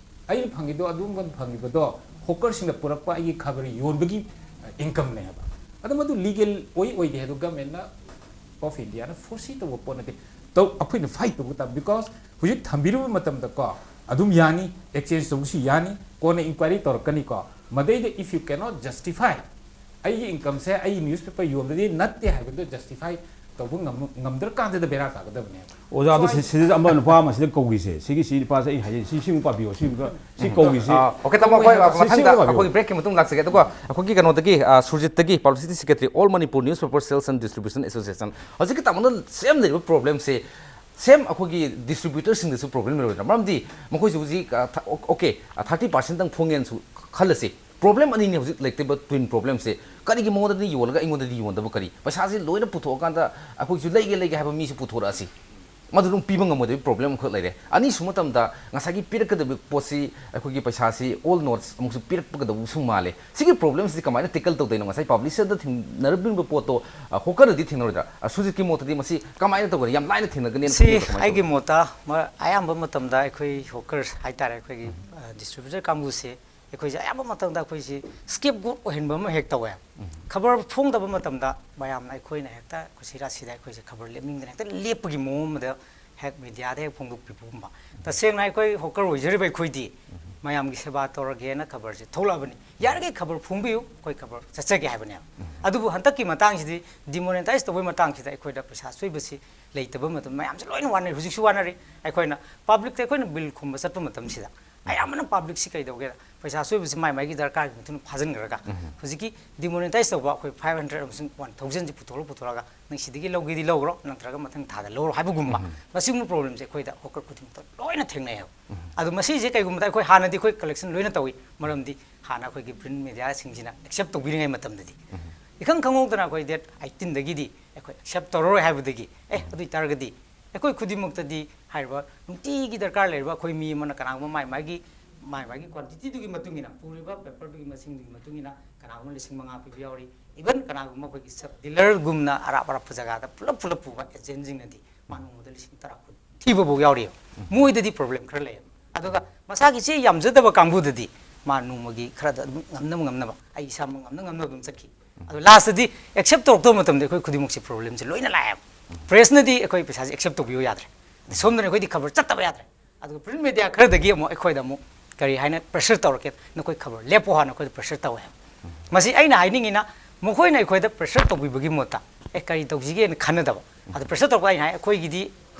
ꯑꯩꯅ ꯐꯪꯉꯤꯗꯣ ꯑꯗꯨꯝꯕ ꯐꯪꯉꯤꯕꯗꯣ ꯍꯣꯀꯔꯁꯤꯡꯅ ꯄꯨꯔꯛꯄ ꯑꯩꯒꯤ ꯈꯕꯔ ꯌꯣꯟꯕꯒꯤ ꯏꯟꯀꯝꯅꯦ ꯍꯥꯏꯕ꯫ ꯑꯗꯣ ꯃꯗꯨ ꯂꯤꯒꯦꯜ ꯑꯣꯏ ꯑꯣꯏꯗꯦ ꯍꯥꯏꯗꯣ ꯒꯃꯦꯟꯅ ꯑꯣꯐ ꯏꯟꯗꯤꯌꯥꯅ ꯐꯣꯔꯁꯤ ꯇꯧꯕ ꯄꯣꯠ ꯅꯠꯇꯦ꯫ ꯇꯧ ꯑꯩꯈꯣꯏꯅ ꯐꯥꯏꯠ ꯇꯧꯕ ꯇꯥꯕ, ꯕꯤꯀꯣꯁ ꯍꯧꯖꯤꯛ ꯊꯝꯕꯤꯔꯨꯕ ꯃꯇꯝꯗꯀꯣ ꯑꯗꯨꯝ ꯌꯥꯅꯤ, ꯑꯦꯛꯁꯆꯦꯟꯖ ꯇꯧꯕꯁꯨ ꯌꯥꯅꯤ, ꯀꯣꯟꯅ enquiry ꯇꯧꯔꯛꯀꯅꯤꯀꯣ꯫ ꯃꯗꯩꯗ if you cannot justify, ꯑꯩꯒꯤ ꯏꯟꯀꯝꯁꯦ ꯑꯩ ꯅ꯭ꯌꯨꯁꯄꯦꯄꯔ ꯌꯣꯟꯕꯗꯤ ꯅꯠꯇꯦ ꯍꯥꯏꯕꯗꯣ ꯖꯁꯇꯤꯐꯥꯏ ꯇꯧꯕ ꯉꯝ- ꯉꯝꯗ꯭ꯔꯀꯥꯟꯗꯗ ꯕꯦꯔꯥ ꯀꯥꯒꯗꯕꯅꯦꯕ꯫ ꯑꯣꯖꯥ ꯑꯗꯨ So, I- ꯁꯤꯗ ꯑꯃ ꯅꯨꯄꯥ ꯑꯃ ꯁꯤꯗ ꯀꯧꯔꯤꯁꯦ ꯁꯤꯒꯤ ꯁꯤ ꯅꯨꯄꯥꯁꯦ ꯑꯩ ꯍꯥꯏꯖꯩ ꯁꯤ ꯁꯤꯃꯨꯛ ꯄꯥꯕꯤꯌꯣ ꯁꯤꯃꯨꯛ ꯁꯤ ꯀꯧꯔꯤꯁꯦ꯫ ꯑꯥ, okay, ꯇꯥꯃꯣ, ꯑꯩꯈꯣꯏ ꯁꯤ- ꯁꯤ ꯃꯊꯪꯗ ꯄꯥꯕꯤꯌꯣ꯫ ꯑꯩꯈꯣꯏꯒꯤ ꯕ꯭ꯔꯦꯛꯀꯤ ꯃꯇꯨꯡ ꯂꯥꯛꯆꯒꯦ꯫ ꯑꯗꯨꯒ ꯑꯩꯈꯣꯏꯒꯤ ꯀꯩꯅꯣꯗꯒꯤ ꯑ, ꯁꯨꯔꯖꯤꯠꯇꯒꯤ, publicity secretary, all Manipur news paper sales and distribution association, ꯍꯧꯖꯤꯛꯀꯤ ꯇꯥꯃꯣꯅ ꯁꯦꯝ ꯂꯩꯔꯤꯕ ꯄ꯭ꯔꯣꯕ꯭ꯂꯦꯝꯁꯦ ꯁꯦꯝ ꯑꯩꯈꯣꯏꯒꯤ ꯗꯤꯁꯇ꯭ꯔꯤꯕ꯭ꯌꯨꯇꯔꯁꯤꯡꯗꯁꯨ ꯄ꯭ꯔꯣꯕ꯭ꯂꯦꯝ ꯂꯩꯔꯣꯏꯗ꯭ꯔꯥ? ꯃꯔꯝꯗꯤ ꯃꯈꯣꯏꯁꯨ ꯍꯧꯖꯤꯛ ꯑ, ꯊ- ꯑꯣ- ꯑꯣꯀꯦ, ꯊꯥꯔꯇꯤ ꯄꯥꯔꯁꯦꯟꯇꯪ ꯐꯣꯡꯉꯦꯅꯁꯨ ꯈꯜꯂꯁꯤ꯫ ꯄ꯭ꯔꯣꯕ꯭ꯂꯦꯝ ꯑꯅꯤꯅꯤ ꯍꯧꯖꯤꯛ ꯂꯩꯇ꯭ꯔꯤꯕ ꯇ꯭ꯋꯤꯟ ꯄ꯭ꯔꯣꯕ꯭ꯂꯦꯝꯁꯦ꯫ ꯀꯔꯤꯒꯤ ꯃꯉꯣꯟꯗꯗꯤ ꯌꯣꯜꯂꯒ ꯑꯩꯉꯣꯟꯗꯗꯤ ꯌꯣꯟꯗꯕ ꯀꯔꯤ? ꯄꯩꯁꯥꯁꯤ ꯂꯣꯏꯅ ꯄꯨꯊꯣꯛꯑꯀꯥꯟꯗ ꯑꯩꯈꯣꯏꯁꯨ ꯂꯩꯒꯦ ꯂꯩꯒꯦ ꯍꯥꯏꯕ ꯃꯤꯁꯨ ꯄꯨꯊꯣꯔꯛꯑꯁꯤ꯫ ꯃꯗꯨ ꯑꯗꯨꯝ ꯄꯤꯕ ꯉꯝꯃꯣꯏꯗꯕꯒꯤ ꯄ꯭ꯔꯣꯕ꯭ꯂꯦꯝ ꯑꯃꯈꯛ ꯂꯩꯔꯦ꯫ ꯑꯅꯤꯁꯨꯕ ꯃꯇꯝꯗ ꯉꯁꯥꯏꯒꯤ ꯄꯤꯔꯛꯀꯗꯕ ꯄꯣꯠꯁꯤ ꯑꯩꯈꯣꯏꯒꯤ ꯄꯩꯁꯥꯁꯤ ꯑꯣꯜ ꯅꯣꯠꯁ ꯑꯃꯨꯛꯁꯨ ꯄꯤꯔꯛꯄꯒꯗꯕꯁꯨ ꯃꯥꯜꯂꯦ꯫ ꯁꯤꯒꯤ ꯄ꯭ꯔꯣꯕ꯭ꯂꯦꯝꯁꯤꯗꯤ ꯀꯃꯥꯏꯅ ꯇꯦꯀꯜ ꯇꯧꯗꯣꯏꯅꯣ? ꯉꯁꯥꯏ ꯄꯕ꯭ꯂꯤꯁꯔꯗ ꯊꯦꯡꯅꯔꯝꯃꯤꯕ ꯄꯣꯠꯇꯣ ꯑ, ꯍꯣꯀꯔꯗꯗꯤ ꯊꯦꯡꯅꯔꯣꯏꯗ꯭ꯔꯥ? ꯑ, ꯁꯨꯖꯤꯠꯀꯤ ꯃꯣꯠꯇꯗꯤ ꯃꯁꯤ ꯀꯃꯥꯏꯅ ꯇꯧꯒꯅꯤ? ꯌꯥꯝ ꯂꯥꯏꯅ ꯊꯦꯡꯅꯒꯅꯤ ꯁꯤ ꯑꯩꯒꯤ ꯃꯣꯠꯇ ꯃ- ꯑꯌꯥꯝꯕ ꯃꯇꯝꯗ ꯑꯩꯈꯣꯏ ꯍꯣꯀꯔ ꯍꯥꯏꯇꯥꯔꯦ, ꯑꯩꯈꯣꯏꯒꯤ ꯗꯤꯁꯇ꯭ꯔꯤꯕ꯭ꯌꯨꯇꯔ ꯀꯥꯡꯕꯨꯁꯦ ꯑꯩꯈꯣꯏꯁꯦ ꯑꯌꯥꯝꯕ ꯃꯇꯝꯗ ꯑꯩꯈꯣꯏꯁꯤ scapegoat ꯑꯣꯏꯍꯟꯕ ꯑꯃ ꯍꯦꯛ ꯇꯧꯋꯦ꯫ ꯈꯕꯔ ꯐꯣꯡꯗꯕ ꯃꯇꯝꯗ ꯃꯌꯥꯝꯅ ꯑꯩꯈꯣꯏꯅ ꯍꯦꯛꯇ ꯀꯨꯁꯤ ꯔꯥꯁꯤꯗ ꯑꯩꯈꯣꯏꯁꯦ ꯈꯕꯔ ꯂꯦꯞꯅꯤꯡꯗꯅ ꯍꯦꯛꯇ ꯂꯦꯞꯄꯒꯤ ꯃꯑꯣꯡ ꯑꯃꯗ ꯍꯦꯛ ꯃꯦꯗꯤꯌꯥꯗ ꯍꯦꯛ ꯐꯣꯡꯗꯣꯛꯄꯤꯕꯒꯨꯝꯕ꯫ ꯇꯁꯦꯡꯅ ꯑꯩꯈꯣꯏ ꯍꯣꯀꯔ ꯑꯣꯏꯖꯔꯤꯕ ꯑꯩꯈꯣꯏꯗꯤ ꯃꯌꯥꯝꯒꯤ ꯁꯦꯕꯥ ꯇꯧꯔꯒꯦꯅ ꯈꯕꯔꯁꯦ ꯊꯣꯛꯂꯛꯑꯕꯅꯤ꯫ ꯌꯥꯔꯤꯈꯩ ꯈꯕꯔ ꯐꯣꯡꯕꯤꯌꯨ, ꯑꯩꯈꯣꯏ ꯈꯕꯔ ꯆꯠꯆꯒꯦ ꯍꯥꯏꯕꯅꯦꯕ꯫ ꯑꯗꯨꯕꯨ ꯍꯟꯗꯛꯀꯤ ꯃꯇꯥꯡꯁꯤꯗꯤ, demonetize ꯇꯧꯕꯒꯤ ꯃꯇꯥꯡꯁꯤꯗ ꯑꯩꯈꯣꯏꯗ ꯄꯩꯁꯥ ꯑꯆꯣꯏꯕꯁꯤ ꯂꯩꯇꯕ ꯃꯇꯝ ꯃꯌꯥꯝꯁꯦ ꯂꯣꯏꯅ ꯋꯥꯅꯔꯤ꯫ ꯍꯧꯖꯤꯛꯁꯨ ꯋꯥꯅꯔꯤ꯫ ꯑꯩꯈꯣꯏꯅ ꯄꯕ꯭ꯂꯤꯛꯇ ꯑꯩꯈꯣꯏꯅ ꯕꯤꯜ ꯈꯨꯝꯕ ꯆꯠꯄ ꯃꯇꯝꯁꯤꯗ ꯑꯌꯥꯝꯕꯅ ꯄꯕ꯭ꯂꯤꯛꯁꯤ ꯀꯩꯗꯧꯒꯦꯗ, ꯄꯩꯁꯥ ꯑꯆꯣꯏꯕꯁꯤ ꯃꯥꯏ ꯃꯥꯏꯒꯤ ꯗꯔꯀꯥꯔꯒꯤ ꯃꯇꯨꯡ ꯏꯟꯅ ꯐꯥꯖꯤꯟꯈ꯭ꯔꯒ ꯍꯧꯖꯤꯛꯀꯤ demonetize ꯇꯧꯕ ꯑꯩꯈꯣꯏ five hundred ꯑꯃꯁꯨꯡ one thousand ꯁꯤ ꯄꯨꯊꯣꯛꯂ ꯄꯨꯊꯣꯛꯂꯒ ꯅꯪ ꯁꯤꯗꯒꯤ ꯂꯧꯒꯦꯗꯤ ꯂꯧꯈ꯭ꯔꯣ, ꯅꯠꯇ꯭ꯔꯒ ꯃꯊꯪ ꯊꯥꯗ ꯂꯧꯔꯣ ꯍꯥꯏꯕꯒꯨꯝꯕ, ꯃꯁꯤꯒꯨꯝꯕ problemꯁꯦ ꯑꯩꯈꯣꯏꯗ ꯍꯣꯀꯔ ꯈꯨꯗꯤꯡꯃꯛꯇ ꯂꯣꯏꯅ ꯊꯦꯡꯅꯩꯌꯦꯕ꯫ ꯑꯗꯣ ꯃꯁꯤꯁꯦ ꯀꯩꯒꯨꯝꯕꯗ ꯑꯩꯈꯣꯏ ꯍꯥꯟꯅꯗꯤ ꯑꯩꯈꯣꯏ collection ꯂꯣꯏꯅ ꯇꯧꯏ, ꯃꯔꯝꯗꯤ ꯍꯥꯟꯅ ꯑꯩꯈꯣꯏꯒꯤ print mediaꯁꯤꯡꯁꯤꯅ accept ꯇꯧꯕꯤꯔꯤꯉꯩ ꯃꯇꯝꯗꯗꯤ꯫ ꯏꯈꯪ ꯈꯪꯍꯧꯗꯅ ꯑꯩꯈꯣꯏ date eighteenꯗꯒꯤꯗꯤ ꯑꯩꯈꯣꯏ accept ꯇꯧꯔꯔꯣꯏ ꯍꯥꯏꯕꯗꯒꯤ, ꯑꯦ, ꯑꯗꯨ ꯑꯣꯏꯇꯥꯔꯒꯗꯤ ꯑꯩꯈꯣꯏ ꯈꯨꯗꯤꯡꯃꯛꯇꯗꯤ ꯍꯥꯏꯔꯤꯕ ꯅꯨꯡꯇꯤꯒꯤ ꯗꯔꯀꯥꯔ ꯂꯩꯔꯤꯕ ꯑꯩꯈꯣꯏ ꯃꯤ ꯑꯃꯅ ꯀꯅꯥꯒꯨꯝꯕ ꯃꯥꯏ ꯃꯥꯒꯤ, ꯃꯥꯏ ꯃꯥꯒꯤ quantityꯗꯨꯒꯤ ꯃꯇꯨꯡ ꯏꯟꯅ, ꯄꯨꯔꯤꯕ paperꯗꯨꯒꯤ ꯃꯁꯤꯡꯗꯨꯒꯤ ꯃꯇꯨꯡ ꯏꯟꯅ ꯀꯅꯥꯒꯨꯝꯕ ꯂꯤꯁꯤꯡ ꯃꯉꯥ ꯄꯤꯕ ꯌꯥꯎꯔꯤ꯫ Even ꯀꯅꯥꯒꯨꯝꯕ ꯑꯩꯈꯣꯏꯒꯤ sub dealerꯒꯨꯝꯅ ꯑꯔꯥꯞ ꯑꯔꯥꯞꯄ ꯖꯒꯥꯗ ꯄꯨꯂꯞ ꯄꯨꯂꯞ ꯄꯨꯕ agentꯁꯤꯡꯅꯗꯤ ꯃꯥ ꯅꯣꯡꯃꯗ ꯂꯤꯁꯤꯡ ꯇꯔꯥ ꯀꯨꯟ ꯊꯤꯕꯐꯥꯎ ꯌꯥꯎꯔꯤꯑꯕ꯫ ꯃꯣꯏꯗꯗꯤ problem ꯈꯔ ꯂꯩꯌꯦꯕ꯫ ꯑꯗꯨꯒ ꯃꯁꯥꯒꯤ ꯆꯦ ꯌꯥꯝꯖꯗꯕ ꯀꯥꯡꯕꯨꯗꯗꯤ ꯃꯥ ꯅꯣꯡꯃꯒꯤ ꯈꯔꯗ ꯑꯗꯨꯝ ꯉꯝꯅꯕ ꯉꯝꯅꯕ, ꯑꯩ ꯏꯁꯥꯃꯛ ꯉꯝꯅ ꯉꯝꯅꯕ ꯑꯗꯨꯝ ꯆꯠꯈꯤ꯫ ꯑꯗꯣ lastꯇꯗꯤ accept ꯇꯧꯔꯛꯇꯕ ꯃꯇꯝꯗ ꯑꯩꯈꯣꯏ ꯈꯨꯗꯤꯡꯃꯛꯁꯦ problemꯁꯦ ꯂꯣꯏꯅ ꯂꯥꯛꯑꯦꯕ꯫ Pressꯅꯗꯤ ꯑꯩꯈꯣꯏ ꯄꯩꯁꯥꯁꯦ accept ꯇꯧꯕꯤꯌꯨ ꯌꯥꯗ꯭ꯔꯦ꯫ ꯑꯗ ꯁꯣꯝꯗꯅ ꯑꯩꯈꯣꯏꯗꯤ ꯈꯕꯔ ꯆꯠꯇꯕ ꯌꯥꯗ꯭ꯔꯦ꯫ ꯑꯗꯨꯒ print media ꯈꯔꯗꯒꯤ ꯑꯃꯨꯛ ꯑꯩꯈꯣꯏꯗ ꯑꯃꯨꯛ ꯀꯔꯤ ꯍꯥꯏꯅ pressure ꯇꯧꯔꯛꯀꯦ, "ꯅꯈꯣꯏ ꯈꯕꯔ ꯂꯦꯞꯄꯣ" ꯍꯥꯏꯅ ꯑꯩꯈꯣꯏꯗ pressure ꯇꯧꯋꯦ ꯍꯥꯏꯕ꯫ ꯃꯁꯤ ꯑꯩꯅ ꯍꯥꯏꯅꯤꯡꯉꯤꯅ, ꯃꯈꯣꯏꯅ ꯑꯩꯈꯣꯏꯗ pressure ꯇꯧꯕꯤꯕꯒꯤ ꯃꯍꯨꯠꯇ, "ꯑꯦ, ꯀꯔꯤ ꯇꯧꯁꯤꯒꯦꯅ" ꯈꯟꯅꯗꯕ꯫ ꯑꯗꯣ pressure ꯇꯧꯔꯛꯄ ꯑꯩꯅ ꯍꯥꯏ, ꯑꯩꯈꯣꯏꯒꯤꯗꯤ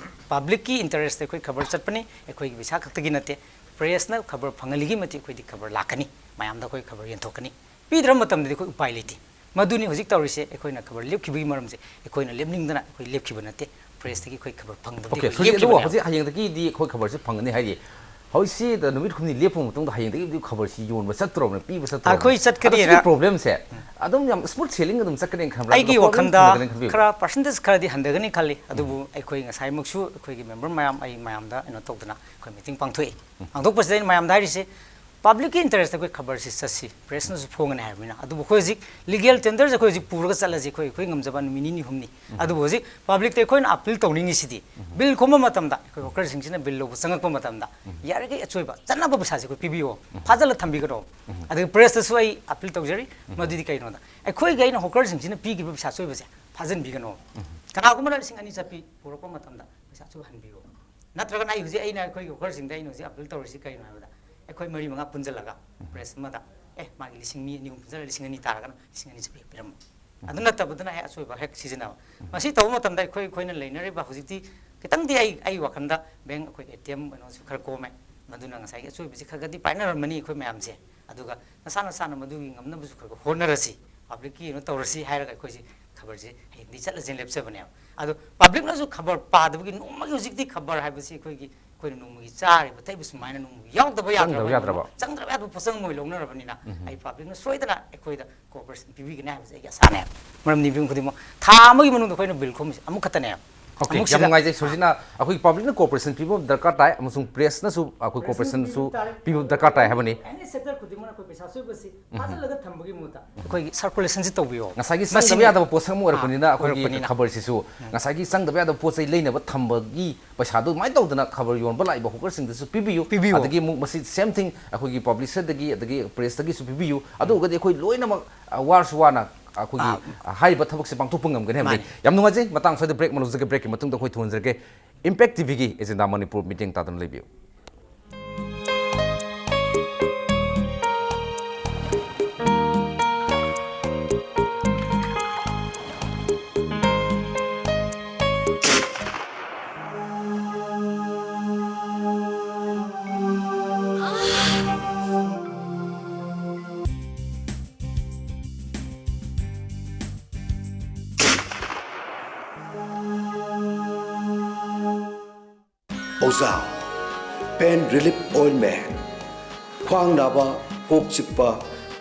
publicꯀꯤ interestꯇ ꯑꯩꯈꯣꯏ ꯈꯕꯔ ꯆꯠꯄꯅꯤ, ꯑꯩꯈꯣꯏꯒꯤ ꯄꯩꯁꯥ ꯈꯛꯇꯒꯤ ꯅꯠꯇꯦ꯫ Pressꯅ ꯈꯕꯔ ꯐꯪꯍꯜꯂꯤꯒꯤ ꯃꯇꯤꯛ ꯑꯩꯈꯣꯏꯗꯤ ꯈꯕꯔ ꯂꯥꯛꯀꯅꯤ, ꯃꯌꯥꯝꯗ ꯑꯩꯈꯣꯏ ꯈꯕꯔ ꯌꯦꯟꯊꯣꯛꯀꯅꯤ꯫ ꯄꯤꯗ꯭ꯔꯕ ꯃꯇꯝꯗꯗꯤ ꯑꯩꯈꯣꯏ ꯎꯄꯥꯏ ꯂꯩꯇꯦ꯫ ꯃꯗꯨꯅꯤ ꯍꯧꯖꯤꯛ ꯇꯧꯔꯤꯁꯦ꯫ ꯑꯩꯈꯣꯏꯅ ꯈꯕꯔ ꯂꯦꯞꯈꯤꯕꯒꯤ ꯃꯔꯝꯁꯦ ꯑꯩꯈꯣꯏꯅ ꯂꯦꯞꯅꯤꯡꯗꯅ ꯑꯩꯈꯣꯏ ꯂꯦꯞꯈꯤꯕ ꯅꯠꯇꯦ꯫ Pressꯇꯒꯤ ꯑꯩꯈꯣꯏ ꯈꯕꯔ ꯐꯪꯗꯕꯗꯒꯤ ꯑꯣꯀꯦ, ꯑꯩꯈꯣꯏ ꯁꯨꯔꯖꯤꯠ, ꯑꯗꯨꯕꯨ ꯂꯦꯞꯈꯤꯕꯅꯦꯕ꯫ ꯍꯧꯖꯤꯛ ꯍꯌꯦꯡꯗꯒꯤꯗꯤ ꯑꯩꯈꯣꯏ ꯈꯕꯔꯁꯤ ꯐꯪꯒꯅꯤ ꯍꯥꯏꯔꯤ꯫ ꯍꯧꯖꯤꯛꯁꯤ ꯅꯨꯃꯤꯠ ꯍꯨꯝꯅꯤ ꯂꯦꯞꯄ ꯃꯇꯨꯡꯗ ꯍꯌꯦꯡꯗꯒꯤꯗꯤ ꯈꯕꯔꯁꯤ ꯌꯣꯟꯕ ꯆꯠꯇ꯭ꯔꯣꯕꯅꯦ, ꯄꯤꯕ ꯆꯠꯇ꯭ꯔꯣꯕꯅꯦ? ꯑꯩꯈꯣꯏ ꯆꯠꯀꯅꯤꯅ ꯑꯗꯣ ꯁꯤꯒꯤ problemꯁꯦ ꯑꯗꯨꯝ ꯌꯥꯝ smooth sailing ꯑꯗꯨꯝ ꯆꯠꯀꯅꯤꯅ ꯈꯟꯕ꯭ꯔꯥ? ꯑꯩꯒꯤ ꯑꯗꯨꯒ ꯋꯥꯈꯜꯗ problem ꯊꯦꯡꯅꯒꯅꯤ ꯈꯟꯕꯤꯕ꯭ꯔꯥ? ꯈꯔ percentage ꯈꯔꯗꯤ ꯍꯟꯊꯒꯅꯤ ꯈꯜꯂꯤ꯫ ꯑꯗꯨꯕꯨ ꯑꯩꯈꯣꯏ ꯉꯁꯥꯏꯃꯛꯁꯨ ꯑꯩꯈꯣꯏꯒꯤ member ꯃꯌꯥꯝ, ꯑꯩ ꯃꯌꯥꯝꯗ ꯀꯩꯅꯣ ꯇꯧꯗꯅ ꯑꯩꯈꯣꯏ meeting ꯄꯥꯡꯊꯣꯛꯏ꯫ ꯄꯥꯡꯊꯣꯛꯄꯁꯤꯗ ꯑꯩꯅ ꯃꯌꯥꯝꯗ ꯍꯥꯏꯔꯤꯁꯦ, ꯄꯕ꯭ꯂꯤꯛꯀꯤ ꯏꯟꯇꯔꯦꯁꯇ ꯑꯩꯈꯣꯏ ꯈꯕꯔꯁꯤ ꯆꯠꯁꯤ, ꯄ꯭ꯔꯦꯁꯅꯁꯨ ꯐꯣꯡꯒꯅꯤ ꯍꯥꯏꯕꯅꯤꯅ꯫ ꯑꯗꯨꯕꯨ ꯑꯩꯈꯣꯏ ꯍꯧꯖꯤꯛ ꯂꯤꯒꯦꯜ ꯇꯦꯟꯗꯔꯁꯦ ꯑꯩꯈꯣꯏ ꯍꯧꯖꯤꯛ ꯄꯨꯔꯒ ꯆꯠꯂꯁꯤ, ꯑꯩꯈꯣꯏ, ꯑꯩꯈꯣꯏ ꯉꯝꯖꯕ ꯅꯨꯃꯤꯠ ꯅꯤꯅꯤ ꯍꯨꯝꯅꯤ꯫ ꯑꯗꯨꯕꯨ ꯍꯧꯖꯤꯛ ꯄꯕ꯭ꯂꯤꯛꯇ ꯑꯩꯈꯣꯏꯅ ꯑꯄꯤꯜ ꯇꯧꯅꯤꯡꯉꯤꯁꯤꯗꯤ, ꯕꯤꯜ ꯈꯣꯝꯕ ꯃꯇꯝꯗ ꯑꯩꯈꯣꯏ ꯍꯣꯀꯔꯁꯤꯡꯁꯤꯅ ꯕꯤꯜ ꯂꯧꯕ ꯆꯪꯉꯛꯄ ꯃꯇꯝꯗ ꯌꯥꯔꯤꯈꯩ ꯑꯆꯣꯏꯕ ꯆꯠꯅꯕ ꯄꯩꯁꯥꯁꯤ ꯑꯩꯈꯣꯏ ꯄꯤꯕꯤꯌꯣ, ꯐꯥꯖꯤꯜꯂ ꯊꯝꯕꯤꯒꯅꯣ꯫ ꯑꯗꯨꯒ ꯄ꯭ꯔꯦꯁꯇꯁꯨ ꯑꯩ ꯑꯄꯤꯜ ꯇꯧꯖꯔꯤ, ꯃꯗꯨꯗꯤ ꯀꯩꯅꯣꯗ, ꯑꯩꯈꯣꯏꯒꯤ ꯑꯩꯅ ꯍꯣꯀꯔꯁꯤꯡꯁꯤꯅ ꯄꯤꯈꯤꯕ ꯄꯩꯁꯥ ꯑꯆꯣꯏꯕꯁꯦ ꯐꯥꯖꯤꯟꯕꯤꯒꯅꯣ꯫ ꯀꯅꯥꯒꯨꯝꯕꯅ ꯂꯤꯁꯤꯡ ꯑꯅꯤ ꯆꯠꯄꯤ ꯄꯨꯔꯛꯄ ꯃꯇꯝꯗ ꯄꯩꯁꯥ ꯑꯆꯣꯏꯕ ꯍꯟꯕꯤꯌꯣ꯫ ꯅꯠꯇ꯭ꯔꯒꯅ ꯑꯩ ꯍꯧꯖꯤꯛ, ꯑꯩꯅ ꯑꯩꯈꯣꯏꯒꯤ ꯍꯣꯀꯔꯁꯤꯡꯗ ꯑꯩꯅ ꯍꯧꯖꯤꯛ ꯑꯄꯤꯜ ꯇꯧꯔꯤꯁꯤ ꯀꯩꯅꯣ ꯍꯥꯏꯕꯗ, ꯑꯩꯈꯣꯏ ꯃꯔꯤ ꯃꯉꯥ ꯄꯨꯟꯁꯤꯜꯂꯒ ꯄ꯭ꯔꯦꯁ ꯑꯃꯗ, ꯑꯦ, ꯃꯥꯒꯤ ꯂꯤꯁꯤꯡ, ꯃꯤ ꯑꯅꯤ ꯑꯍꯨꯝ ꯄꯨꯟꯁꯤꯜꯂꯒ ꯂꯤꯁꯤꯡ ꯑꯅꯤ ꯇꯥꯔꯒꯅ ꯂꯤꯁꯤꯡ ꯑꯅꯤ ꯆꯠꯄꯤ ꯄꯤꯔꯝꯕ꯫ ꯑꯗꯨ ꯅꯠꯇꯕꯗꯨꯅ ꯍꯦꯛ ꯑꯆꯣꯏꯕ ꯍꯦꯛ ꯁꯤꯖꯤꯟꯅꯕ꯫ ꯃꯁꯤ ꯇꯧꯕ ꯃꯇꯝꯗ ꯑꯩꯈꯣꯏ, ꯑꯩꯈꯣꯏꯅ ꯂꯩꯅꯔꯤꯕ ꯍꯧꯖꯤꯛꯇꯤ ꯈꯤꯇꯪꯗꯤ ꯑꯩ, ꯑꯩ ꯋꯥꯈꯜꯗ ꯕꯦꯡ ꯑꯩꯈꯣꯏ ꯑꯦ ꯇꯤ ꯑꯦꯝ ꯀꯩꯅꯣꯁꯨ ꯈꯔ ꯀꯣꯝꯃꯦ꯫ ꯃꯗꯨꯅ ꯉꯁꯥꯏꯒꯤ ꯑꯆꯣꯏꯕꯁꯤ ꯈꯔ ꯈꯔꯗꯤ ꯄꯥꯏꯅꯔꯝꯃꯅꯤ ꯑꯩꯈꯣꯏ ꯃꯌꯥꯝꯁꯦ꯫ ꯑꯗꯨꯒ ꯅꯁꯥ ꯅꯁꯥꯅ ꯃꯗꯨꯒꯤ ꯉꯝꯅꯕꯁꯨ ꯈꯔ ꯈꯔ ꯍꯣꯠꯅꯔꯁꯤ, ꯄꯕ꯭ꯂꯤꯛꯀꯤ ꯀꯩꯅꯣ ꯇꯧꯔꯁꯤ ꯍꯥꯏꯔꯒ ꯑꯩꯈꯣꯏꯁꯤ ꯈꯕꯔꯁꯤ ꯍꯌꯦꯡꯗꯤ ꯆꯠꯂꯁꯦꯅ ꯂꯦꯞꯆꯕꯅꯦꯕ꯫ ꯑꯗꯣ ꯄꯕ꯭ꯂꯤꯛꯅꯁꯨ ꯈꯕꯔ ꯄꯥꯗꯕꯒꯤ ꯅꯣꯡꯃꯒꯤ ꯍꯧꯖꯤꯛꯇꯤ ꯈꯕꯔ ꯍꯥꯏꯕꯁꯤ ꯑꯩꯈꯣꯏꯒꯤ, ꯑꯩꯈꯣꯏꯅ ꯅꯣꯡꯃꯒꯤ ꯆꯥꯔꯤꯕ ꯊꯛꯏꯕ ꯁꯨꯃꯥꯏꯅ ꯅꯣꯡꯃꯒꯤ ꯌꯥꯎꯗꯕ ꯌꯥꯗ꯭ꯔꯕ ꯆꯪꯗꯕ ꯌꯥꯗ꯭ꯔꯕ꯫ ꯆꯪꯗꯕ ꯌꯥꯗꯕ ꯄꯣꯠꯆꯪ ꯑꯃ ꯑꯣꯏꯅ ꯂꯧꯅꯔꯕꯅꯤꯅ, ꯑꯩ ꯄꯕ꯭ꯂꯤꯛꯅ ꯁꯣꯏꯗꯅ ꯑꯩꯈꯣꯏꯗ ꯀꯣꯑꯣꯄꯔꯦꯁꯟ ꯄꯤꯕꯤꯒꯅꯤ ꯍꯥꯏꯕꯁꯦ ꯑꯩꯒꯤ ꯑꯁꯥꯅꯦꯕ꯫ ꯃꯔꯝꯗꯤ ꯃꯤꯄꯨꯝ ꯈꯨꯗꯤꯡꯃꯛ ꯊꯥ ꯑꯃꯒꯤ ꯃꯅꯨꯡꯗ ꯑꯩꯈꯣꯏꯅ ꯕꯤꯜ ꯈꯣꯝꯃꯤꯁꯦ ꯑꯃꯨꯛꯈꯛꯇꯅꯦꯕ꯫ ꯑꯣꯀꯦ, ꯌꯥꯝ ꯑꯃꯨꯛꯁꯤꯗ ꯅꯨꯡꯉꯥꯏꯖꯩ ꯁꯣꯔꯖꯤꯅ꯫ ꯑꯩꯈꯣꯏꯒꯤ ꯄꯕ꯭ꯂꯤꯛꯅ ꯀꯣꯑꯣꯄꯔꯦꯁꯟ ꯄꯤꯕ ꯑꯃ ꯗꯔꯀꯥꯔ ꯇꯥꯏ ꯑꯃꯁꯨꯡ ꯄ꯭ꯔꯦꯁꯅꯁꯨ ꯑꯩꯈꯣꯏ ꯀꯣꯑꯣꯄꯔꯦꯁꯟꯁꯨ ꯄꯤꯕ ꯗꯔꯀꯥꯔ ꯇꯥꯏ ꯍꯥꯏꯕꯅꯤ꯫ ꯑꯦꯅꯤ ꯁꯦꯛꯇꯔ ꯈꯨꯗꯤꯡꯃꯛꯅ ꯑꯩꯈꯣꯏ ꯄꯩꯁꯥ ꯑꯆꯣꯏꯕꯁꯤ ꯐꯥꯖꯤꯜꯂꯒ ꯊꯝꯕꯒꯤ ꯃꯍꯨꯠꯇ ꯑꯩꯈꯣꯏꯒꯤ ꯁꯔꯀꯨꯂꯦꯁꯟꯁꯤ ꯇꯧꯕꯤꯌꯣ꯫ ꯉꯁꯥꯏꯒꯤ ꯆꯪꯗꯕ ꯃꯁꯤꯅꯤ꯫ ꯌꯥꯗꯕ ꯄꯣꯠꯁꯛ ꯑꯃ ꯑꯣꯏꯔꯛꯄꯅꯤꯅ ꯑꯥ, ꯑꯩꯈꯣꯏꯒꯤ ꯑꯣꯏꯔꯛꯄꯅꯤꯅ꯫ ꯈꯕꯔꯁꯤꯁꯨ ꯉꯁꯥꯏꯒꯤ ꯆꯪꯗꯕ ꯌꯥꯗꯕ ꯄꯣꯠ ꯆꯩ ꯂꯩꯅꯕ ꯊꯝꯕꯒꯤ ꯄꯩꯁꯥꯗꯨ ꯑꯗꯨꯃꯥꯏꯅ ꯇꯧꯗꯅ ꯈꯕꯔ ꯌꯣꯟꯕ ꯂꯥꯛꯏꯕ ꯍꯣꯀꯔꯁꯤꯡꯗꯁꯨ ꯄꯤꯕꯤꯌꯨ꯫ ꯄꯤꯕꯤꯌꯨ꯫ ꯑꯗꯒꯤ ꯑꯃꯨꯛ ꯃꯁꯤ ꯁꯦꯝ ꯊꯤꯡ ꯑꯩꯈꯣꯏꯒꯤ ꯄꯕ꯭ꯂꯤꯁꯔꯗꯒꯤ ꯑꯗꯒꯤ ꯄ꯭ꯔꯦꯁꯇꯒꯤꯁꯨ ꯄꯤꯕꯤꯌꯨ꯫ ꯑꯗꯨ ꯑꯣꯏꯔꯒꯗꯤ ꯑꯩꯈꯣꯏ ꯂꯣꯏꯅꯃꯛ, ꯑ, ꯋꯥꯔꯁꯨ ꯋꯥꯅ ꯑꯩꯈꯣꯏꯒꯤ, ꯑꯥ꯫ ꯑ, ꯍꯥꯏꯔꯤꯕ ꯊꯕꯛꯁꯦ ꯄꯥꯡꯊꯣꯛꯄ ꯉꯝꯒꯅꯤ ꯍꯥꯏꯕꯅꯤ꯫ ꯃꯥꯅꯤ꯫ ꯌꯥꯝ ꯅꯨꯡꯉꯥꯏꯖꯩ꯫ ꯃꯇꯥꯡ ꯁ꯭ꯋꯥꯏꯗ ꯕ꯭ꯔꯦꯛ ꯑꯃ ꯂꯧꯖꯒꯦ꯫ ꯕ꯭ꯔꯦꯛꯀꯤ ꯃꯇꯨꯡꯗ ꯑꯩꯈꯣꯏ ꯊꯨꯍꯟꯖꯔꯒꯦ꯫ ꯏꯝꯄꯦꯛ ꯇꯤꯚꯤꯒꯤ ꯑꯦꯖꯦꯟꯗꯥ ꯃꯅꯤꯄꯨꯔ ꯃꯤꯠꯌꯦꯡ ꯇꯥꯗꯨꯅ ꯂꯩꯕꯤꯌꯨ꯫ ꯑꯣꯖꯥ, ꯄꯦꯟ ꯔꯤꯂꯤꯐ ꯑꯣꯏꯜꯃꯦꯟ꯫ ꯈ꯭ꯋꯥꯡ ꯅꯥꯕ, ꯀꯣꯛ ꯆꯤꯛꯄ,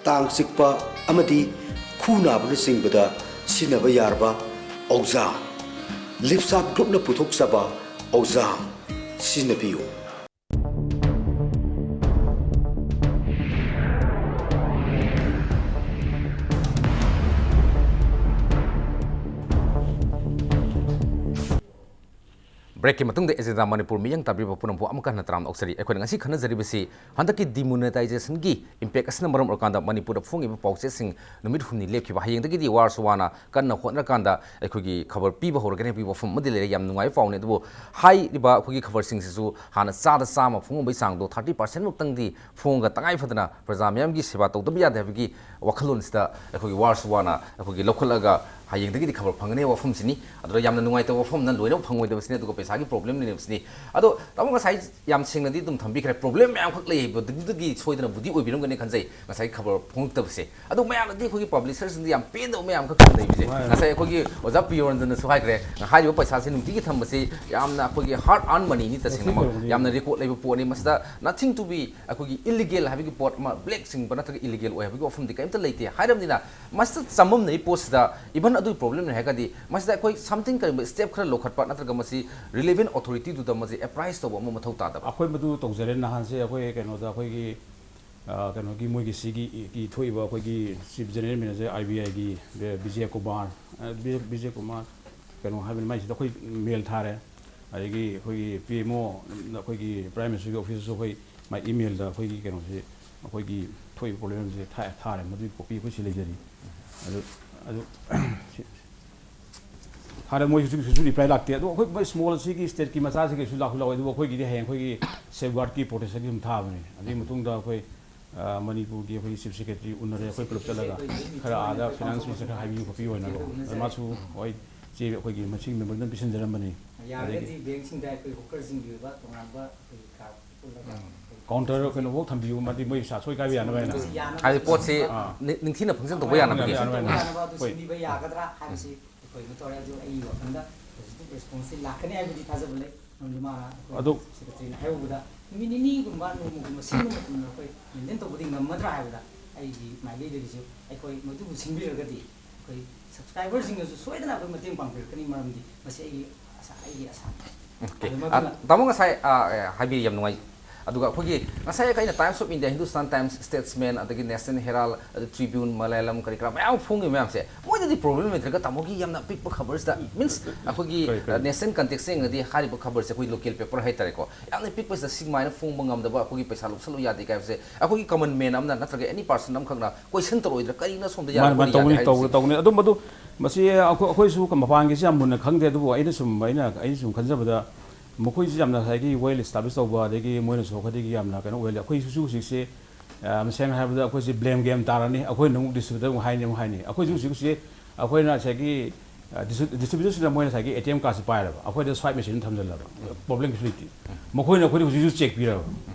ꯇꯥꯡ ꯆꯤꯛꯄ ꯑꯃꯗꯤ ꯈꯨ ꯅꯥꯕꯅꯆꯤꯡꯕꯗ ꯁꯤꯖꯤꯟꯅꯕ ꯌꯥꯔꯕ ꯑꯣꯖꯥ꯫ ꯂꯤꯞꯁꯥꯞ ꯒ꯭ꯔꯨꯞꯅ ꯄꯨꯊꯣꯛꯆꯕ ꯑꯣꯖꯥ ꯁꯤꯖꯤꯟꯅꯕꯤꯌꯨ꯫ Breakꯀꯤ ꯃꯇꯨꯡꯗ ꯑꯦꯖꯦꯟꯗꯥ ꯃꯅꯤꯄꯨꯔ ꯃꯤꯠꯌꯦꯡ ꯇꯥꯕꯤꯔꯤꯕ ꯄꯨꯝꯅꯃꯛꯄꯨ ꯑꯃꯨꯛꯀ ꯍꯟꯅ ꯇꯔꯥꯝꯅ ꯑꯣꯛꯆꯔꯤ꯫ ꯑꯩꯈꯣꯏꯅ ꯉꯁꯤ ꯈꯟꯅꯖꯔꯤꯕꯁꯤ ꯍꯟꯗꯛꯀꯤ demonetizationꯒꯤ impact ꯑꯁꯤꯅ ꯃꯔꯝ ꯑꯣꯏꯔꯀꯥꯟꯗ ꯃꯅꯤꯄꯨꯔꯗ ꯐꯣꯡꯉꯤꯕ ꯄꯥꯎꯆꯦꯁꯤꯡ ꯅꯨꯃꯤꯠ ꯍꯨꯝꯅꯤ ꯂꯦꯞꯈꯤꯕ, ꯍꯌꯦꯡꯗꯒꯤꯗꯤ ꯋꯥꯔꯁꯨ ꯋꯥꯅ ꯀꯟꯅ ꯍꯣꯠꯅꯔꯀꯥꯟꯗ ꯑꯩꯈꯣꯏꯒꯤ ꯈꯕꯔ ꯄꯤꯕ ꯍꯧꯔꯒꯅꯤ ꯍꯥꯏꯕꯒꯤ ꯋꯥꯐꯝ ꯑꯃꯗꯤ ꯂꯩꯔꯦ꯫ ꯌꯥꯝ ꯅꯨꯡꯉꯥꯏꯕ ꯄꯥꯎꯅꯤ꯫ ꯑꯗꯨꯕꯨ ꯍꯥꯏꯔꯤꯕ ꯑꯩꯈꯣꯏꯒꯤ ꯈꯕꯔꯁꯤꯡꯁꯤꯁꯨ ꯍꯥꯟꯅ ꯆꯥꯗ ꯆꯥꯝꯃ ꯐꯣꯡꯉꯝꯕꯒꯤ ꯆꯥꯡꯗꯣ thirty percent ꯃꯨꯛꯇꯪꯗꯤ ꯐꯣꯡꯉꯒ ꯇꯉꯥꯏ ꯐꯗꯅ ꯄ꯭ꯔꯖꯥ ꯃꯤꯌꯥꯝꯒꯤ ꯁꯦꯕꯥ ꯇꯧꯗꯕ ꯌꯥꯗꯦ ꯍꯥꯏꯕꯒꯤ ꯋꯥꯈꯜꯂꯣꯟꯁꯤꯗ ꯑꯩꯈꯣꯏꯒꯤ ꯋꯥꯔꯁꯨ ꯋꯥꯅ ꯑꯩꯈꯣꯏꯒꯤ ꯂꯧꯈꯠꯂꯒ ꯍꯌꯦꯡꯗꯒꯤꯗꯤ ꯈꯕꯔ ꯐꯪꯒꯅꯤ ꯍꯥꯏꯕ ꯋꯥꯐꯝꯁꯤꯅꯤ꯫ ꯑꯗꯨꯗ ꯌꯥꯝꯅ ꯅꯨꯡꯉꯥꯏꯇꯕ ꯋꯥꯐꯝꯅ ꯂꯣꯏꯅꯃꯛ ꯐꯪꯉꯣꯏꯗꯕꯁꯤꯅꯤ, ꯑꯗꯨꯒ ꯄꯩꯁꯥꯒꯤ problem ꯂꯩꯅꯕꯁꯤꯅꯤ꯫ ꯑꯗꯣ ꯇꯥꯃꯣ ꯉꯁꯥꯏ ꯌꯥꯝ ꯁꯦꯡꯅꯗꯤ ꯑꯗꯨꯝ ꯊꯝꯕꯤꯈ꯭ꯔꯦ, problem ꯃꯌꯥꯝꯈꯛ ꯂꯩ ꯍꯥꯏꯕꯗꯨꯗꯒꯤ ꯁꯣꯏꯗꯅꯕꯨꯗꯤ ꯑꯣꯏꯕꯤꯔꯝꯒꯅꯤ ꯈꯟꯖꯩ ꯉꯁꯥꯏꯒꯤ ꯈꯕꯔ ꯐꯣꯡꯉꯛꯇꯕꯁꯦ꯫ ꯑꯗꯣ ꯃꯌꯥꯝꯅꯗꯤ ꯑꯩꯈꯣꯏꯒꯤ publisherꯁꯤꯡꯗ ꯌꯥꯝ ꯄꯦꯟꯗꯕ ꯃꯌꯥꯝꯈꯛ ꯂꯩꯕꯁꯦ꯫ ꯃꯥꯅꯦ꯫ ꯉꯁꯥꯏ ꯑꯩꯈꯣꯏꯒꯤ ꯑꯣꯖꯥ ꯄ꯭ꯔꯤꯌꯣꯔꯟꯗꯅꯁꯨ ꯍꯥꯏꯈ꯭ꯔꯦ, ꯍꯥꯏꯔꯤꯕ ꯄꯩꯁꯥꯁꯦ ꯅꯨꯡꯇꯤꯒꯤ ꯊꯝꯕꯁꯤ ꯌꯥꯝꯅ ꯑꯩꯈꯣꯏꯒꯤ hard earned moneyꯅꯤ, ꯇꯁꯦꯡꯅꯃꯛ ꯌꯥꯝꯅ record ꯂꯩꯕ ꯄꯣꯠꯅꯤ꯫ ꯃꯁꯤꯗ nothing to be ꯑꯩꯈꯣꯏꯒꯤ illegal ꯍꯥꯏꯕꯒꯤ ꯄꯣꯠ ꯑꯃ, black ꯆꯤꯡꯕ ꯅꯠꯇ꯭ꯔꯒ illegal ꯑꯣꯏ ꯍꯥꯏꯕꯒꯤ ꯋꯥꯐꯝꯗꯤ ꯀꯔꯤꯝꯇ ꯂꯩꯇꯦ꯫ ꯍꯥꯏꯔꯕꯅꯤꯅ ꯃꯁꯤꯗ ꯆꯃꯝꯅꯩ ꯄꯣꯠꯁꯤꯗ even ꯑꯗꯨꯒꯤ problemꯅꯤ ꯍꯥꯏꯔꯒꯗꯤ ꯃꯁꯤꯗ ꯑꯩꯈꯣꯏ something ꯀꯔꯤꯒꯨꯝꯕ step ꯈꯔ ꯂꯧꯈꯠꯄ ꯅꯠꯇ꯭ꯔꯒ ꯃꯁꯤ relevant authorityꯗꯨꯗ ꯃꯁꯤ apprise ꯇꯧꯕ ꯑꯃ ꯃꯊꯧ ꯇꯥꯗꯕ꯫ ꯑꯩꯈꯣꯏ ꯃꯗꯨ ꯇꯧꯖꯔꯦ꯫ ꯅꯍꯥꯟꯁꯦ ꯑꯩꯈꯣꯏ ꯀꯩꯅꯣꯗ ꯑꯩꯈꯣꯏꯒꯤ, ꯑ, ꯀꯩꯅꯣꯒꯤ ꯃꯣꯏꯒꯤ ꯁꯤꯒꯤ ꯏ, ꯏ ꯊꯣꯛꯏꯕ ꯑꯩꯈꯣꯏꯒꯤ Chief General Manager RBIꯒꯤ ꯕꯤ-, ꯕꯤꯖꯦ ꯀꯨꯃꯥꯔ, ꯑ, ꯕꯤ-, ꯕꯤꯖꯦ ꯀꯨꯃꯥꯔ ꯀꯩꯅꯣ ꯍꯥꯏꯕꯅꯤ, ꯃꯥꯏꯁꯤꯗ ꯑꯩꯈꯣꯏ mail ꯊꯥꯔꯦ꯫ ꯑꯗꯒꯤ ꯑꯩꯈꯣꯏꯒꯤ P M O, ꯑꯩꯈꯣꯏꯒꯤ Prime Ministerꯒꯤ officeꯇꯁꯨ ꯑꯩꯈꯣꯏ ꯃꯥꯏ emailꯗ ꯑꯩꯈꯣꯏꯒꯤ ꯀꯩꯅꯣꯁꯦ, ꯑꯩꯈꯣꯏꯒꯤ ꯊꯣꯛꯏꯕ problemꯁꯦ ꯊꯥ-, ꯊꯥꯔꯦ꯫ ꯃꯗꯨꯒꯤ copy ꯑꯩꯈꯣꯏ ꯁꯤ ꯂꯩꯖꯔꯤ꯫ ꯑꯗꯨ, ꯑꯗꯨ, ꯁꯤ-, ꯊꯥꯔꯦ, ꯃꯣꯏ ꯍꯧꯖꯤꯛ ꯍꯧꯖꯤꯛꯁꯨ reply ꯂꯥꯛꯇꯦ꯫ ꯑꯗꯣ ꯑꯩꯈꯣꯏ ꯃꯣꯏ small ꯁꯤꯒꯤ stateꯀꯤ ꯃꯆꯥꯁꯤꯡꯒꯤꯁꯨ ꯂꯥꯛꯁꯨ ꯂꯥꯛꯑꯣꯏ, ꯑꯗꯨꯕꯨ ꯑꯩꯈꯣꯏꯒꯤꯗꯤ ꯍꯌꯦꯡ ꯑꯩꯈꯣꯏꯒꯤ safeguardꯀꯤ protectionꯒꯤ ꯑꯗꯨꯝ ꯊꯥꯕꯅꯦ꯫ ꯑꯗꯨꯒꯤ ꯃꯇꯨꯡꯗ ꯑꯩꯈꯣꯏ, ꯑ, ꯃꯅꯤꯄꯨꯔꯒꯤ ꯑꯩꯈꯣꯏꯒꯤ Chief Secretary ꯎꯅꯔꯦ, ꯑꯩꯈꯣꯏ ꯄꯨꯂꯞ ꯆꯠꯂꯒ ꯈꯔ ꯑꯥꯗ Finance Ministerꯗ ꯍꯥꯏꯕꯤꯌꯨ ꯈꯣꯠꯄꯤꯌꯨ ꯍꯥꯏꯅꯀꯣ꯫ ꯑꯗ ꯃꯥꯁꯨ ꯍꯣꯏ, ꯆꯦ ꯑꯩꯈꯣꯏꯒꯤ ꯃꯁꯤꯒꯤ memorandum ꯄꯤꯁꯤꯟꯖꯔꯝꯕꯅꯤ꯫ ꯌꯥꯔꯒꯗꯤ ꯑꯗꯒꯤ bankꯁꯤꯡꯗ ꯑꯩꯈꯣꯏ hawkerꯁꯤꯡꯒꯤ ꯑꯣꯏꯕ ꯇꯣꯉꯥꯟꯕ ꯑꯩꯈꯣꯏꯒꯤ card ꯎꯠꯂꯒ ꯎꯝ꯫ Counter ꯀꯩꯅꯣꯐꯥꯎ ꯊꯝꯕꯤꯌꯨ, ꯃꯗꯤ ꯃꯣꯏ ꯄꯩꯁꯥ ꯁꯣꯏ ꯀꯥꯏꯕ ꯌꯥꯅꯕ ꯍꯥꯏꯅ꯫ ꯁꯤ ꯌꯥꯅꯕ ꯍꯥꯏꯗꯤ ꯄꯣꯠꯁꯤ ꯑꯥ꯫ ꯅꯤꯡ-, ꯅꯤꯡꯊꯤꯅ ꯐꯪꯖꯟ ꯇꯧꯕ ꯌꯥꯅꯕꯒꯤ꯫ ꯌꯥꯅꯕ ꯌꯥꯅꯕ ꯍꯥꯏꯅ꯫ ꯁꯤꯟꯕꯤꯕ ꯌꯥꯒꯗ꯭ꯔꯥ ꯍꯥꯏꯕꯁꯤ ꯑꯩꯈꯣꯏ ꯀꯩꯅꯣ ꯇꯧꯔꯦ꯫ ꯑꯗꯨ ꯑꯩꯒꯤ ꯋꯥꯈꯜꯗ positive responseꯁꯤ ꯂꯥꯛꯀꯅꯤ ꯍꯥꯏꯕꯗꯤ ꯊꯥꯖꯕ ꯂꯩ꯫ ꯃꯔꯝꯗꯤ ꯃꯥꯅ ꯑꯩꯈꯣꯏ ꯑꯗꯨ secretaryꯅ ꯍꯥꯏꯍꯧꯕꯗ ꯅꯨꯃꯤꯠ ꯅꯤꯅꯤꯒꯨꯝꯕ ꯅꯣꯡꯃꯒꯨꯝꯕ ꯁꯤꯟꯕ ꯃꯇꯝꯗ ꯑꯩꯈꯣꯏ maintain ꯇꯧꯕꯗꯤ ꯉꯝꯃꯗ꯭ꯔꯥ ꯍꯥꯏꯕꯗ ꯑꯩꯒꯤ ꯃꯥꯏꯀꯩꯗꯒꯤꯁꯨ ꯑꯩꯈꯣꯏ ꯃꯗꯨꯕꯨ ꯁꯤꯟꯕꯤꯔꯒꯗꯤ ꯑꯩꯈꯣꯏ subscriberꯁꯤꯡꯅꯁꯨ ꯁꯣꯏꯗꯅ ꯑꯩꯈꯣꯏ ꯃꯇꯦꯡ ꯄꯥꯡꯕꯤꯔꯛꯀꯅꯤ, ꯃꯔꯝꯗꯤ ꯃꯁꯤ ꯑꯩꯒꯤ ꯑꯁꯥ, ꯑꯩꯒꯤ ꯑꯁꯥꯅꯤ꯫ Okay꯫ ꯑꯗꯨ ꯃꯗꯨꯅ ꯑ, ꯇꯥꯃꯣ ꯉꯁꯥꯏ, ꯑ, ꯑ, ꯍꯥꯏꯕꯤꯔꯤ ꯌꯥꯝ ꯅꯨꯡꯉꯥꯏ꯫ ꯑꯗꯨꯒ ꯑꯩꯈꯣꯏꯒꯤ ꯉꯁꯥꯏ ꯑꯩꯅ Times of India, Hindustan Times, Statesman, ꯑꯗꯒꯤ National Herald, ꯑꯗ Tribune, Malayalam, ꯀꯔꯤ ꯀꯔꯥ ꯃꯌꯥꯝ ꯐꯣꯡꯉꯤꯕ ꯃꯌꯥꯝꯁꯦ, ꯃꯣꯏꯗꯗꯤ ꯄ꯭ꯔꯣꯕ꯭ꯂꯦꯝ ꯂꯩꯇ꯭ꯔꯒ ꯇꯥꯃꯣꯒꯤ ꯌꯥꯝꯅ ꯑꯄꯤꯛꯄ ꯈꯕꯔꯁꯤꯗ, ꯃꯤꯟꯁ ꯑꯩꯈꯣꯏꯒꯤ ꯀꯔꯤ, ꯀꯔꯤ? ꯅꯦꯁꯅꯦꯜ ꯀꯟꯇꯦꯛꯁꯇ ꯌꯦꯡꯉꯗꯤ ꯍꯥꯏꯔꯤꯕ ꯈꯕꯔꯁꯦ ꯑꯩꯈꯣꯏ ꯂꯣꯀꯦꯜ ꯄꯦꯄꯔ ꯍꯥꯏꯇꯥꯔꯦꯀꯣ, ꯌꯥꯝꯅ ꯄꯤꯛꯄꯁꯤꯗ ꯁꯤꯃꯥꯏꯅ ꯐꯣꯡꯕ ꯉꯝꯗꯕ, ꯑꯩꯈꯣꯏꯒꯤ ꯄꯩꯁꯥ ꯂꯧꯁꯜꯂꯨ ꯌꯥꯗꯦ ꯀꯥꯏꯕꯁꯦ ꯑꯩꯈꯣꯏꯒꯤ ꯀꯃꯟ ꯃꯦꯟ ꯑꯃꯅ ꯅꯠꯇ꯭ꯔꯒ ꯑꯦꯅꯤ ꯄꯥꯔꯁꯟ ꯑꯃꯈꯛꯅ ꯀꯣꯏꯁꯟ ꯇꯧꯔꯛꯑꯣꯏꯗ꯭ꯔꯥ, ꯀꯔꯤꯅ ꯁꯣꯝꯗ ꯃꯥꯅꯤ, ꯃꯥꯅꯤ, ꯌꯥꯔꯛꯄ ꯌꯥꯗꯦ ꯇꯧꯒꯅꯤ, ꯍꯥꯏꯔꯤꯕꯁꯦ? ꯇꯧꯒꯅꯤ, ꯇꯧꯒꯅꯤ꯫ ꯑꯗꯨꯝꯕꯗꯨ ꯃꯁꯤ ꯑꯩꯈꯣꯏ, ꯑꯩꯈꯣꯏꯁꯨ ꯃꯄꯥꯟꯒꯤꯁꯤ ꯌꯥꯝ ꯃꯨꯟꯅ ꯈꯪꯗꯦ, ꯑꯗꯨꯕꯨ ꯑꯩꯅ ꯁꯨꯝ, ꯑꯩꯅ, ꯑꯩꯅ ꯁꯨꯝ ꯈꯟꯖꯕꯗ ꯃꯈꯣꯏꯁꯤ ꯌꯥꯝꯅ ꯉꯁꯥꯏꯒꯤ well established ꯇꯧꯕ, ꯑꯗꯒꯤ ꯃꯣꯏꯅꯁꯨ ꯑꯩꯈꯣꯏꯗꯒꯤ ꯌꯥꯝꯅ ꯀꯩꯅꯣ ꯑꯣꯏꯍꯜꯂꯤ꯫ ꯑꯩꯈꯣꯏꯁꯨ ꯍꯧꯖꯤꯛꯁꯦ, ꯑ, ꯁꯦꯡꯅ ꯍꯥꯏꯔꯕꯗ ꯑꯩꯈꯣꯏꯁꯦ blame game ꯇꯥꯔꯅꯤ, ꯑꯩꯈꯣꯏꯅ ꯑꯃꯨꯛ distributor ꯑꯃꯨꯛ ꯍꯥꯏꯅꯤ, ꯑꯃꯨꯛ ꯍꯥꯏꯅꯤ꯫ ꯑꯩꯈꯣꯏꯁꯨ ꯍꯧꯖꯤꯛ, ꯍꯧꯖꯤꯛ ꯑꯩꯈꯣꯏꯅ ꯉꯁꯥꯏꯒꯤ, ꯑ, distribu-, distributorꯁꯤꯅ ꯃꯣꯏꯅ ꯉꯁꯥꯏꯒꯤ ATM cardꯁꯤ ꯄꯥꯏꯔꯕ, ꯑꯩꯈꯣꯏꯗ swipe machine ꯊꯝꯖꯤꯜꯂꯕ, problem ꯀꯩꯁꯨ ꯂꯩꯇꯦ꯫ ꯃꯈꯣꯏꯅ ꯑꯩꯈꯣꯏꯗ ꯍꯧꯖꯤꯛ ꯍꯧꯖꯤꯛ check ꯄꯤꯔꯕ,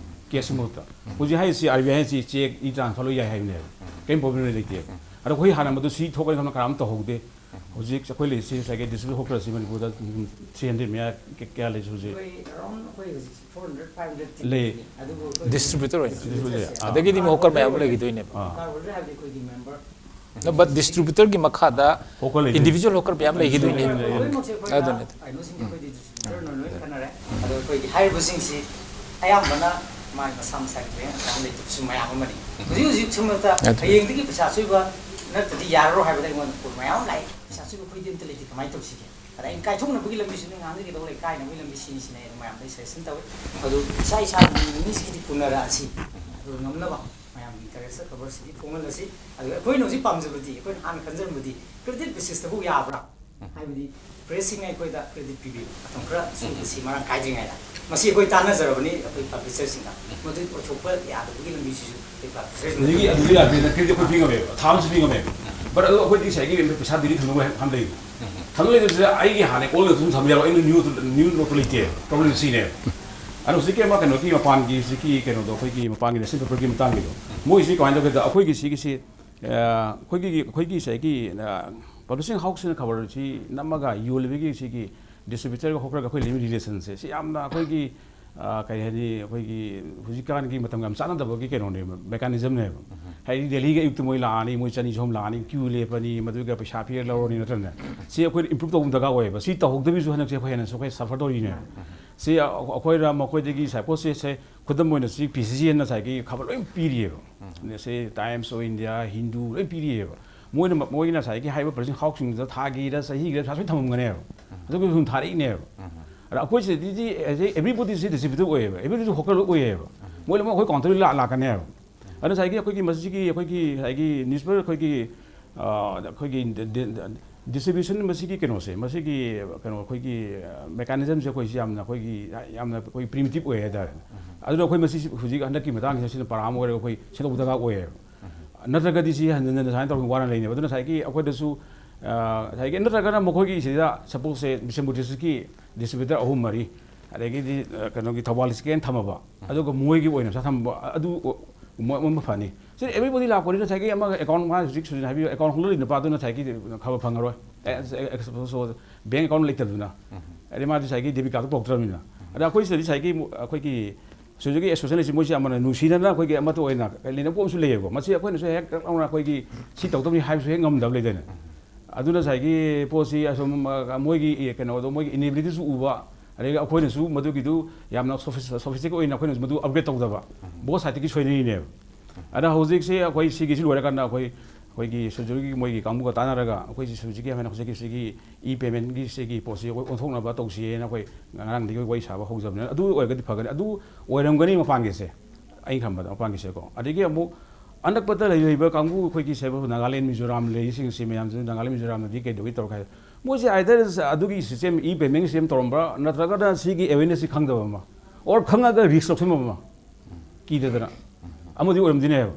cash ꯃꯍꯨꯠꯇ꯫ ꯍꯧꯖꯤꯛ ꯍꯥꯏꯔꯤꯁꯤ RBI ꯍꯥꯏꯁꯤ check e-transfer ꯂꯣꯏ ꯌꯥꯏ ꯍꯥꯏꯕꯅꯦꯕ, ꯀꯔꯤꯝ problem ꯂꯩꯇꯦ꯫ ꯑꯗꯣ ꯑꯩꯈꯣꯏ ꯍꯥꯟꯅ ꯃꯗꯨ ꯁꯤ ꯊꯣꯛꯀꯅꯤ ꯈꯟꯕ ꯀꯅꯥꯝ ꯇꯧꯍꯧꯗꯦ꯫ ꯍꯧꯖꯤꯛ ꯑꯩꯈꯣꯏ ꯂꯩꯔꯤꯁꯤ ꯉꯁꯥꯏꯒꯤ distributor ꯍꯣꯀꯔꯁꯤ ꯃꯅꯤꯄꯨꯔꯗ three hundred ꯃꯌꯥ ꯀꯌꯥ ꯂꯩ ꯍꯧꯖꯤꯛ? ꯑꯩꯈꯣꯏ around, ꯑꯩꯈꯣꯏ ꯍꯧꯖꯤꯛ four hundred, five hundred ꯂꯩ꯫ ꯂꯩ꯫ ꯑꯗꯨꯕꯨ ꯑꯩꯈꯣꯏ distributor ꯑꯣꯏꯅ꯫ Distributor, ꯑꯥ꯫ ꯑꯗꯒꯤꯗꯤ ꯑꯃꯨꯛ hawker ꯃꯌꯥꯝ ꯑꯃ ꯂꯩꯈꯤꯗꯣꯏꯅꯦꯕ꯫ ꯑꯥ꯫ ꯍꯥꯏꯕꯗꯤ ꯑꯩꯈꯣꯏꯒꯤ member No, but distributorꯒꯤ ꯃꯈꯥꯗ hawker ꯂꯩꯗꯣꯏꯅꯦ꯫ Individual hawker ꯃꯌꯥꯝ ꯂꯩꯈꯤꯗꯣꯏꯅꯦꯕ꯫ ꯂꯣꯏꯅꯃꯛꯁꯦ ꯑꯩꯈꯣꯏ ꯑꯗꯨꯅꯦ꯫ ꯀꯩꯅꯣꯁꯤꯡꯁꯦ ꯑꯩꯈꯣꯏꯗꯤ distributorꯅ ꯂꯣꯏ ꯈꯟꯅꯔꯦ꯫ ꯑꯗꯣ ꯑꯩꯈꯣꯏꯒꯤ ꯍꯥꯏꯔꯤꯕꯁꯤꯡꯁꯤ ꯑꯌꯥꯝꯕꯅ ꯃꯥꯒꯤ ꯃꯁꯥ ꯃꯁꯥꯒꯤ bank account ꯂꯩꯇꯕꯁꯨ ꯃꯌꯥꯝ ꯑꯃꯅꯤ꯫ ꯍꯧꯖꯤꯛ ꯍꯧꯖꯤꯛ ꯁꯝꯂꯞꯇ ꯑꯗꯨꯅꯦ꯫ ꯍꯌꯦꯡꯗꯒꯤ ꯄꯩꯁꯥ ꯆꯣꯏꯕ ꯅꯠꯇ꯭ꯔꯗꯤ ꯌꯥꯔꯔꯣꯏ ꯍꯥꯏꯕꯗ ꯑꯩꯉꯣꯟꯗ phone ꯃꯌꯥꯝ ꯑꯃ ꯂꯥꯛꯏ꯫ ꯄꯩꯁꯥ ꯆꯣꯏꯕ ꯑꯩꯈꯣꯏꯗꯤ ꯑꯝꯇ ꯂꯩꯇꯦ, ꯀꯃꯥꯏꯅ ꯇꯧꯁꯤꯒꯦ? ꯑꯗ ꯑꯩꯅ ꯀꯥꯏꯊꯣꯛꯅꯕꯒꯤ ꯂꯝꯕꯤꯁꯨ ꯑꯗꯨꯝ ꯉꯥꯡꯖꯒꯦ ꯇꯧꯕ ꯂꯩ, ꯀꯥꯏꯅꯕꯒꯤ ꯂꯝꯕꯤ ꯁꯤꯅꯤ ꯁꯤꯅ ꯑꯩ ꯑꯗꯨꯝ ꯃꯌꯥꯝꯗ suggestion ꯇꯧꯏ꯫ ꯑꯗꯨ ꯏꯁꯥ ꯏꯁꯥꯒꯤ ꯅꯤꯁꯀꯤꯗꯤ ꯄꯨꯅꯔꯛꯑꯁꯤ꯫ ꯑꯗꯨꯒ ꯉꯝꯅꯕ ꯃꯌꯥꯝꯒꯤ interest ꯈꯕꯔꯁꯤꯗꯤ ꯐꯣꯡꯍꯜꯂꯁꯤ꯫ ꯑꯗꯨꯒ ꯑꯩꯈꯣꯏꯅ ꯍꯧꯖꯤꯛ ꯄꯥꯝꯖꯕꯗꯤ, ꯑꯩꯈꯣꯏꯅ ꯍꯥꯟꯅ ꯈꯟꯖꯔꯝꯕꯗꯤ credit basisꯇꯕꯨ ꯌꯥꯕ꯭ꯔꯥ? ꯍꯥꯏꯕꯗꯤ pressꯁꯤꯡꯅ ꯑꯩꯈꯣꯏꯗ credit ꯄꯤꯕꯤꯕ ꯃꯇꯝ ꯈꯔ ꯁꯨꯕꯁꯤ ꯃꯔꯥꯡ ꯀꯥꯏꯗ꯭ꯔꯤꯉꯩꯗ꯫ ꯃꯁꯤ ꯑꯩꯈꯣꯏ ꯇꯥꯟꯅꯖꯔꯕꯅꯤ ꯑꯩꯈꯣꯏ publisherꯁꯤꯡꯒ꯫ ꯃꯗꯨ ꯑꯣꯏꯊꯣꯛꯄ ꯌꯥꯗꯕꯒꯤ ꯂꯝꯕꯤꯁꯤꯁꯨ ꯑꯩꯈꯣꯏ publisherꯁꯤꯡꯅ ꯑꯗꯨꯗꯒꯤ, ꯑꯗꯨꯗꯒꯤ ꯌꯥꯗ꯭ꯔꯦꯅ credit ꯑꯩꯈꯣꯏ ꯄꯤ ꯉꯝꯃꯦꯕ, ꯊꯥ ꯑꯃꯁꯨ ꯄꯤ ꯉꯝꯃꯦꯕ꯫ But ꯑꯗꯨ ꯑꯩꯈꯣꯏꯗꯤ ꯉꯁꯥꯏꯒꯤ ꯄꯩꯁꯥ daily ꯊꯝꯅꯕ ꯍꯥꯏꯕ ꯑꯃ ꯂꯩꯕ꯫ ꯊꯝꯅ ꯂꯩꯕꯁꯤꯗ ꯑꯩꯒꯤ ꯍꯥꯟꯅ old ꯑꯗꯨꯝ ꯊꯝꯕ ꯌꯥꯔꯣꯏ, ꯑꯩꯅ new, new noteꯇꯣ ꯂꯩꯇꯦ꯫ Problem ꯁꯤꯅꯦꯕ꯫ ꯑꯗꯣ ꯍꯧꯖꯤꯛꯀꯤ ꯑꯃ ꯀꯩꯅꯣꯒꯤ ꯃꯄꯥꯟꯒꯤ ꯍꯧꯖꯤꯛꯀꯤ ꯀꯩꯅꯣꯗꯣ, ꯑꯩꯈꯣꯏꯒꯤ ꯃꯄꯥꯟꯒꯤ national paperꯒꯤ ꯃꯇꯥꯡꯒꯤꯗꯣ, ꯃꯣꯏꯁꯤ ꯀꯃꯥꯏꯅ ꯇꯧꯒꯦꯗ, ꯑꯩꯈꯣꯏꯒꯤ ꯁꯤꯒꯤꯁꯤ, ꯑ, ꯑꯩꯈꯣꯏꯒꯤ, ꯑꯩꯈꯣꯏꯒꯤ ꯉꯁꯥꯏꯒꯤ, ꯑ, publishing houseꯁꯤꯅ ꯈꯕꯔꯁꯤ ꯅꯝꯃꯒ ꯌꯣꯜꯂꯤꯕꯒꯤ ꯁꯤꯒꯤ distributorꯒ hawkerꯒ ꯑꯩꯈꯣꯏ ꯂꯩꯕ relationꯁꯦ, ꯁꯤ ꯌꯥꯝꯅ ꯑꯩꯈꯣꯏꯒꯤ, ꯑ, ꯀꯔꯤ ꯍꯥꯏꯅꯤ, ꯑꯩꯈꯣꯏꯒꯤ ꯍꯧꯖꯤꯛꯀꯥꯟꯒꯤ ꯃꯇꯝꯒ ꯌꯥꯝ ꯆꯥꯟꯅꯗꯕꯒꯤ ꯀꯩꯅꯣꯅꯦꯕ, mechanismꯅꯦꯕ꯫ ꯍꯥꯏꯗꯤ Delhiꯒꯤ ꯑꯌꯨꯛꯇ ꯃꯣꯏ ꯂꯥꯛꯑꯅꯤ, ꯃꯣꯏ ꯆꯅꯤ ꯆꯍꯨꯝ ꯂꯥꯛꯑꯅꯤ, queue ꯂꯦꯞꯄꯅꯤ, ꯃꯗꯨꯒ ꯄꯩꯁꯥ ꯄꯤꯔ ꯂꯧꯔꯅꯤ, ꯅꯠꯇ꯭ꯔꯅꯦ? ꯁꯤ ꯑꯩꯈꯣꯏꯅ improve ꯇꯧꯕ ꯗꯔꯀꯥꯔ ꯑꯣꯏꯌꯦꯕ꯫ ꯁꯤ ꯇꯧꯍꯧꯗꯕꯤꯁꯨ ꯍꯟꯗꯛꯁꯦ ꯑꯩꯈꯣꯏ ꯍꯦꯟꯅꯁꯨ ꯑꯩꯈꯣꯏ suffer ꯇꯧꯔꯤꯅꯦꯕ꯫ ꯁꯤ ꯑꯩꯈꯣꯏꯅ ꯃꯈꯣꯏꯗꯒꯤ ꯁꯄꯣꯁꯁꯦ ꯈꯨꯗꯝ ꯑꯣꯏꯅ ꯁꯤ ꯄꯤ ꯁꯤ ꯁꯤ ꯑꯦꯟꯅ ꯉꯁꯥꯏꯒꯤ ꯈꯕꯔ ꯂꯣꯏ ꯄꯤꯔꯤꯑꯕ꯫ ꯁꯤ ꯇꯥꯏꯝꯁ ꯑꯣꯐ ꯏꯟꯗꯤꯌꯥ, ꯍꯤꯟꯗꯨ ꯂꯣꯏ ꯄꯤꯔꯤꯑꯕ꯫ ꯃꯣꯏꯅ ꯃꯣꯏꯒꯤ ꯉꯁꯥꯏꯒꯤ ꯍꯥꯏꯔꯤꯕ ꯄ꯭ꯔꯖꯦꯟ ꯍꯥꯎꯁꯤꯡꯗꯨꯗ ꯊꯥꯒꯤꯔ ꯆꯍꯤꯒꯤꯔ ꯄꯩꯁꯥ ꯁꯣꯏ ꯊꯝꯃꯝꯒꯅꯦꯕ꯫ ꯑꯗꯨꯒ ꯁꯨꯝ ꯊꯥꯔꯛꯏꯅꯦꯕ꯫ ꯑꯗ ꯑꯩꯈꯣꯏ ꯁꯤꯗꯗꯤ ꯑꯦꯕ꯭ꯔꯤꯕꯣꯗꯤꯁꯦ ꯗꯤꯁꯇ꯭ꯔꯤꯕ꯭ꯌꯨꯇꯔ ꯑꯣꯏꯌꯦꯕ, ꯑꯦꯕ꯭ꯔꯤꯕꯣꯗꯤ ꯍꯣꯀꯔ ꯂꯣꯏ ꯑꯣꯏꯌꯦꯕ꯫ ꯃꯣꯏ ꯂꯣꯏꯅꯃꯛ ꯑꯩꯈꯣꯏ ꯀꯥꯎꯟꯇꯔꯗ ꯂꯥꯛ ꯂꯥꯛꯀꯅꯦꯕ꯫ ꯑꯗꯨꯅ ꯉꯁꯥꯏꯒꯤ ꯑꯩꯈꯣꯏꯒꯤ ꯃꯁꯤꯒꯤ ꯑꯩꯈꯣꯏꯒꯤ ꯉꯁꯥꯏꯒꯤ ꯅ꯭ꯌꯨꯁꯄꯦꯄꯔ ꯑꯩꯈꯣꯏꯒꯤ ꯑꯩꯈꯣꯏꯒꯤ ꯗꯤꯁꯇ꯭ꯔꯤꯕ꯭ꯌꯨꯁꯟ ꯃꯁꯤꯒꯤ ꯀꯩꯅꯣꯁꯦ, ꯃꯁꯤꯒꯤ ꯀꯩꯅꯣ ꯑꯩꯈꯣꯏꯒꯤ ꯃꯦꯀꯥꯅꯤꯖꯝꯁꯦ ꯑꯩꯈꯣꯏꯁꯤ ꯌꯥꯝꯅ ꯑꯩꯈꯣꯏꯒꯤ ꯌꯥꯝꯅ ꯑꯩꯈꯣꯏ ꯄ꯭ꯔꯤꯃꯤꯇꯤꯞ ꯑꯣꯏ ꯍꯥꯏꯇꯥꯔꯦ꯫ ꯑꯗꯨꯅ ꯑꯩꯈꯣꯏ ꯃꯁꯤ ꯍꯧꯖꯤꯛ ꯍꯟꯗꯛꯀꯤ ꯃꯇꯥꯡꯁꯤꯗ ꯁꯤꯅ ꯄꯔꯥ ꯑꯃ ꯑꯣꯏꯔꯒ ꯑꯩꯈꯣꯏ ꯁꯦꯝꯗꯣꯛꯄ ꯗꯔꯀꯥꯔ ꯑꯣꯏꯌꯦꯕ꯫ ꯅꯠꯇ꯭ꯔꯒꯗꯤ ꯁꯤ ꯍꯟꯖꯤꯟ ꯍꯟꯖꯤꯟ ꯁꯨꯃꯥꯏꯅ ꯇꯧꯔꯒ ꯋꯥꯅ ꯂꯩꯅꯦꯕ꯫ ꯑꯗꯨꯅ ꯉꯁꯥꯏꯒꯤ ꯑꯩꯈꯣꯏꯗꯁꯨ ꯉꯁꯥꯏꯒꯤ ꯅꯠꯇ꯭ꯔꯒꯅ ꯃꯈꯣꯏꯒꯤ ꯁꯤꯗ ꯁꯄꯣꯁꯁꯦ ꯕꯤꯁꯦꯝꯄꯨꯔ ꯗꯤꯁꯇ꯭ꯔꯤꯛꯀꯤ ꯗꯤꯁꯇ꯭ꯔꯤꯕ꯭ꯌꯨꯇꯔ ꯑꯍꯨꯝ ꯃꯔꯤ, ꯑꯗꯒꯤꯗꯤ ꯀꯩꯅꯣꯒꯤ ꯊꯧꯕꯥꯜ ꯗꯤꯁꯇ꯭ꯔꯤꯛꯀꯤ ꯑꯣꯏꯅ ꯊꯝꯃꯕ, ꯑꯗꯨꯒ ꯃꯣꯏꯒꯤ ꯑꯣꯏꯅ ꯄꯩꯁꯥ ꯊꯝꯕ ꯑꯗꯨ ꯑꯃ ꯐꯅꯤ꯫ ꯁꯤ ꯑꯦꯕ꯭ꯔꯤꯕꯣꯗꯤ ꯂꯥꯛꯄꯅꯤꯅ ꯉꯁꯥꯏꯒꯤ ꯑꯃ ꯑꯦꯀꯥꯎꯟ ꯃꯥ ꯍꯧꯖꯤꯛ ꯁꯨꯖꯤꯅ ꯍꯥꯏꯕꯤꯌꯨ, ꯑꯦꯀꯥꯎꯟ ꯍꯣꯜꯗꯔ ꯂꯩ ꯅꯨꯄꯥꯗꯨꯅ ꯉꯁꯥꯏꯒꯤ ꯈꯕꯔ ꯐꯪꯉꯔꯣꯏ꯫ ꯕꯦꯡ ꯑꯦꯀꯥꯎꯟ ꯂꯩꯇꯕꯗꯨꯅ꯫ ꯑꯗꯩ ꯃꯥꯗꯤ ꯉꯁꯥꯏꯒꯤ ꯗꯦꯕꯤꯠ ꯀꯥꯔꯗ ꯄꯨꯔꯛꯇ꯭ꯔꯕꯅꯤꯅ꯫ ꯑꯗ ꯑꯩꯈꯣꯏ ꯁꯤꯗꯗꯤ ꯉꯁꯥꯏꯒꯤ ꯑꯩꯈꯣꯏꯒꯤ ꯁꯤꯗꯒꯤ ꯑꯦꯁꯣꯁꯤꯌꯦꯁꯟ ꯂꯩꯁꯤ ꯃꯣꯏꯁꯤ ꯑꯃꯅ ꯅꯨꯡꯁꯤꯅꯅ ꯑꯩꯈꯣꯏꯒꯤ ꯑꯃꯠꯇ ꯑꯣꯏꯅ ꯂꯩꯅꯕ ꯄꯣꯠ ꯑꯃꯁꯨ ꯂꯩꯌꯦꯕꯀꯣ꯫ ꯃꯁꯤ ꯑꯩꯈꯣꯏꯅꯁꯨ ꯍꯦꯛ ꯂꯥꯎꯅ ꯑꯩꯈꯣꯏꯒꯤ ꯁꯤ ꯇꯧꯗꯕꯅꯤ ꯍꯥꯏꯕꯁꯨ ꯍꯦꯛ ꯉꯝꯗꯕ ꯂꯩꯗꯅ꯫ ꯑꯗꯨꯅ ꯉꯁꯥꯏꯒꯤ ꯄꯣꯠꯁꯤ ꯑꯁꯨꯝ ꯃꯣꯏꯒꯤ ꯀꯩꯅꯣꯗꯣ ꯃꯣꯏꯒꯤ ꯏꯅꯦꯕꯤꯂꯤꯇꯤꯁꯨ ꯎꯕ, ꯑꯗꯒꯤ ꯑꯩꯈꯣꯏꯅꯁꯨ ꯃꯗꯨꯒꯤꯗꯨ ꯌꯥꯝꯅ ꯁꯣꯐꯤꯁꯇꯤꯛ ꯑꯣꯏꯅ ꯑꯩꯈꯣꯏꯅꯁꯨ ꯃꯗꯨ ꯑꯞꯒ꯭ꯔꯦꯗ ꯇꯧꯗꯕ꯫ ꯕꯣꯠ ꯁꯥꯏꯠꯇꯒꯤ ꯁꯣꯏꯅꯔꯤꯅꯦꯕ꯫ ꯑꯗ ꯍꯧꯖꯤꯛꯁꯤ ꯑꯩꯈꯣꯏ ꯁꯤꯒꯤꯁꯤ ꯂꯣꯏꯔꯀꯥꯟꯗ ꯑꯩꯈꯣꯏ ꯑꯩꯈꯣꯏꯒꯤ ꯁꯨꯖꯨꯔꯤꯒꯤ ꯃꯣꯏꯒꯤ ꯀꯥꯡꯕꯨꯒ ꯇꯥꯟꯅꯔꯒ ꯑꯩꯈꯣꯏꯁꯤ ꯍꯧꯖꯤꯛꯀꯤ ꯍꯥꯏꯅ ꯍꯧꯖꯤꯛꯀꯤ ꯁꯤꯒꯤ ꯏ ꯄꯦꯃꯦꯟꯒꯤ ꯁꯤꯒꯤ ꯄꯣꯠꯁꯤ ꯑꯩꯈꯣꯏ ꯑꯣꯟꯊꯣꯛꯅꯕ ꯇꯧꯁꯤꯌꯦꯅ ꯑꯩꯈꯣꯏ ꯉꯔꯥꯡꯗꯒꯤ ꯋꯥꯔꯤ ꯁꯥꯕ ꯍꯧꯖꯕꯅꯤꯅ ꯑꯗꯨ ꯑꯣꯏꯔꯒꯗꯤ ꯐꯒꯅꯤ꯫ ꯑꯗꯨ ꯑꯣꯏꯔꯝꯒꯅꯤ ꯃꯄꯥꯟꯒꯤꯁꯦ, ꯑꯩꯅ ꯈꯟꯕꯗ ꯃꯄꯥꯟꯒꯤꯁꯦꯀꯣ꯫ ꯑꯗꯒꯤ ꯑꯃꯨꯛ ꯑꯅꯛꯄꯗ ꯂꯩꯔꯤꯕ ꯀꯥꯡꯕꯨ ꯑꯩꯈꯣꯏꯒꯤ ꯁꯦ ꯅꯥꯒꯥꯂꯦꯟ, ꯃꯤꯖꯣꯔꯥꯝ ꯂꯩꯔꯤꯁꯤꯡꯁꯤ ꯃꯌꯥꯝꯁꯤꯅ ꯅꯥꯒꯥꯂꯦꯟ, ꯃꯤꯖꯣꯔꯥꯝꯗꯗꯤ ꯀꯩꯗꯧꯒꯦ ꯇꯧꯔꯛꯀꯦ ꯍꯥꯏ, ꯃꯣꯏꯁꯦ ꯑꯥꯏꯗꯔ ꯑꯗꯨꯒꯤ ꯁꯤꯁꯇꯦꯝ ꯏ ꯄꯦꯃꯦꯟ ꯁꯤꯁꯇꯦꯝ ꯇꯧꯔꯝꯕ꯭ꯔꯥ, ꯅꯠꯇ꯭ꯔꯒꯅ ꯁꯤꯒꯤ ꯑꯦꯋꯦꯔꯅꯦꯁꯁꯤ ꯈꯪꯗꯕ ꯑꯃ, ꯑꯣꯔ ꯈꯪꯉꯒ ꯔꯤꯛꯁ ꯂꯧꯁꯤꯟꯕ ꯑꯃ, ꯀꯤꯗꯗꯅ ꯑꯃꯗꯤ ꯑꯣꯏꯔꯝꯗꯣꯏꯅꯦꯕ꯫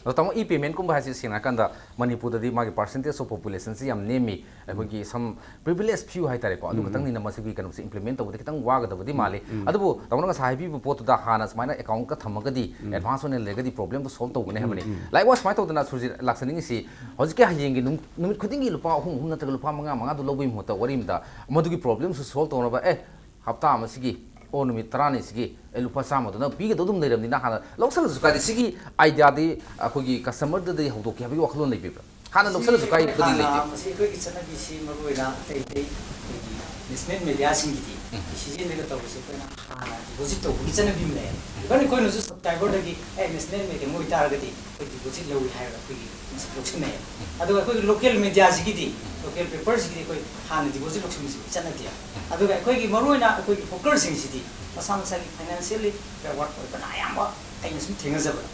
ꯑꯗꯣ ꯇꯥꯃꯣ, ꯏ ꯄꯦꯃꯦꯟꯠꯀꯨꯝꯕ ꯍꯥꯏꯁꯤ ꯁꯦꯡꯅ ꯍꯥꯏꯔꯀꯥꯟꯗ ꯃꯅꯤꯄꯨꯔꯗꯗꯤ ꯃꯥꯒꯤ percentage of populationꯁꯤ ꯌꯥꯝ ꯅꯦꯝꯃꯤ, ꯑꯩꯈꯣꯏꯒꯤ some privileged few ꯍꯥꯏꯇꯥꯔꯦꯀꯣ꯫ ꯑꯗꯨ ꯈꯛꯇꯪꯅꯤꯅ ꯃꯁꯤꯒꯤ ꯀꯩꯅꯣꯁꯦ implement ꯇꯧꯕꯗ ꯈꯤꯇꯪ ꯋꯥꯒꯗꯕꯗꯤ ꯃꯥꯜꯂꯤ꯫ ꯑꯗꯨꯕꯨ ꯇꯥꯃꯣꯅ ꯉꯁꯥꯏ ꯍꯥꯏꯕꯤꯕ ꯄꯣꯠꯇꯨꯗ ꯍꯥꯟꯅ ꯁꯨꯃꯥꯏꯅ accountꯀ ꯊꯝꯃꯒꯗꯤ, advance ꯑꯣꯏꯅ ꯂꯩꯔꯒꯗꯤ problemꯗꯣ solve ꯇꯧꯒꯅꯤ ꯍꯥꯏꯕꯅꯤ꯫ Likewise, ꯁꯨꯃꯥꯏꯅ ꯇꯧꯗꯅ ꯁꯨꯔꯖꯤꯠ ꯂꯥꯛꯆꯅꯤꯡꯉꯤꯁꯤ, ꯍꯧꯖꯤꯛꯀꯤ ꯍꯌꯦꯡꯒꯤ ꯅꯨꯃꯤꯠ ꯈꯨꯗꯤꯡꯒꯤ ꯂꯨꯄꯥ ꯑꯍꯨꯝ ꯑꯍꯨꯝ ꯅꯠꯇ꯭ꯔꯒ ꯂꯨꯄꯥ ꯃꯉꯥ ꯃꯉꯥꯗꯨ ꯂꯧꯕꯒꯤ ꯃꯍꯨꯠꯇ, ꯋꯥꯔꯤ ꯑꯃꯗ ꯃꯗꯨꯒꯤ problemꯁꯨ solve ꯇꯧꯅꯕ, ꯑꯦ, ꯍꯞꯇꯥ ꯑꯃꯁꯤꯒꯤ ꯑꯣ ꯅꯨꯃꯤꯠ ꯇꯔꯥꯅꯤꯁꯤꯒꯤ ꯑꯩ ꯂꯨꯄꯥ ꯆꯥꯝꯃꯗꯨꯅ ꯄꯤꯒꯗꯧ ꯑꯗꯨꯝ ꯂꯩꯔꯕꯅꯤꯅ ꯍꯥꯟꯅ ꯂꯧꯁꯜꯂꯁꯨ ꯀꯥꯏꯗꯦ꯫ ꯁꯤꯒꯤ ideaꯗꯤ ꯑꯩꯈꯣꯏꯒꯤ customerꯗꯗꯤ ꯍꯧꯗꯣꯛꯀꯦ ꯍꯥꯏꯕꯒꯤ ꯋꯥꯈꯜꯂꯣꯟ ꯂꯩꯕꯤꯕ꯭ꯔꯥ? ꯍꯥꯟꯅ ꯂꯧꯁꯜꯂꯁꯨ ꯀꯥꯏꯕꯗꯤ ꯂꯩꯇꯦ꯫ ꯃꯁꯤ ꯑꯩꯈꯣꯏꯒꯤ ꯆꯠꯅꯕꯤꯁꯤ ꯃꯔꯨꯑꯣꯏꯅ ꯑꯇꯩ ꯑꯇꯩ ꯑꯩꯈꯣꯏꯒꯤ national mediaꯁꯤꯡꯒꯤꯗꯤ ꯁꯤꯖꯤꯟꯅꯒ ꯇꯧꯕꯁꯦ ꯑꯩꯈꯣꯏꯅ ꯍꯥꯟꯅ ꯗꯤꯄꯣꯖꯤꯠ ꯇꯧꯕꯒꯤ ꯆꯠꯅꯕꯤ ꯑꯃ ꯂꯩꯌꯦ꯫ ꯏꯚꯟ ꯑꯩꯈꯣꯏꯅꯁꯨ ꯁꯕꯁꯀ꯭ꯔꯥꯏꯕꯔꯗꯒꯤ, "ꯑꯦ, ꯅꯦꯁꯅꯦꯜ ꯃꯦꯗꯤꯌꯝ ꯑꯣꯏꯇꯥꯔꯒꯗꯤ ꯑꯩꯈꯣꯏ ꯗꯤꯄꯣꯖꯤꯠ ꯂꯧꯏ" ꯍꯥꯏꯔꯒ ꯑꯩꯈꯣꯏꯒꯤ ꯃꯁꯤ ꯂꯧꯁꯤꯟꯅꯩꯌꯦ꯫ ꯑꯗꯨꯒ ꯑꯩꯈꯣꯏꯒꯤ ꯂꯣꯀꯦꯜ ꯃꯦꯗꯤꯌꯥꯁꯤꯒꯤꯗꯤ, ꯂꯣꯀꯦꯜ ꯄꯦꯄꯔꯁꯤꯒꯤꯗꯤ ꯑꯩꯈꯣꯏ ꯍꯥꯟꯅ ꯗꯤꯄꯣꯖꯤꯠ ꯂꯧꯁꯤꯟꯕꯁꯤ ꯆꯠꯅꯗꯦ꯫ ꯑꯗꯨꯒ ꯑꯩꯈꯣꯏꯒꯤ ꯃꯔꯨꯑꯣꯏꯅ ꯑꯩꯈꯣꯏꯒꯤ ꯍꯣꯀꯔꯁꯤꯡꯁꯤꯗꯤ ꯃꯁꯥ ꯃꯁꯥꯒꯤ ꯐꯥꯏꯅꯥꯟꯁꯤꯌꯦꯜꯂꯤ ꯕꯦꯛꯋꯥꯔꯗ ꯑꯣꯏꯕꯅ ꯑꯌꯥꯝꯕ ꯑꯩꯅ ꯁꯨꯝ ꯊꯦꯡꯅꯖꯕꯗ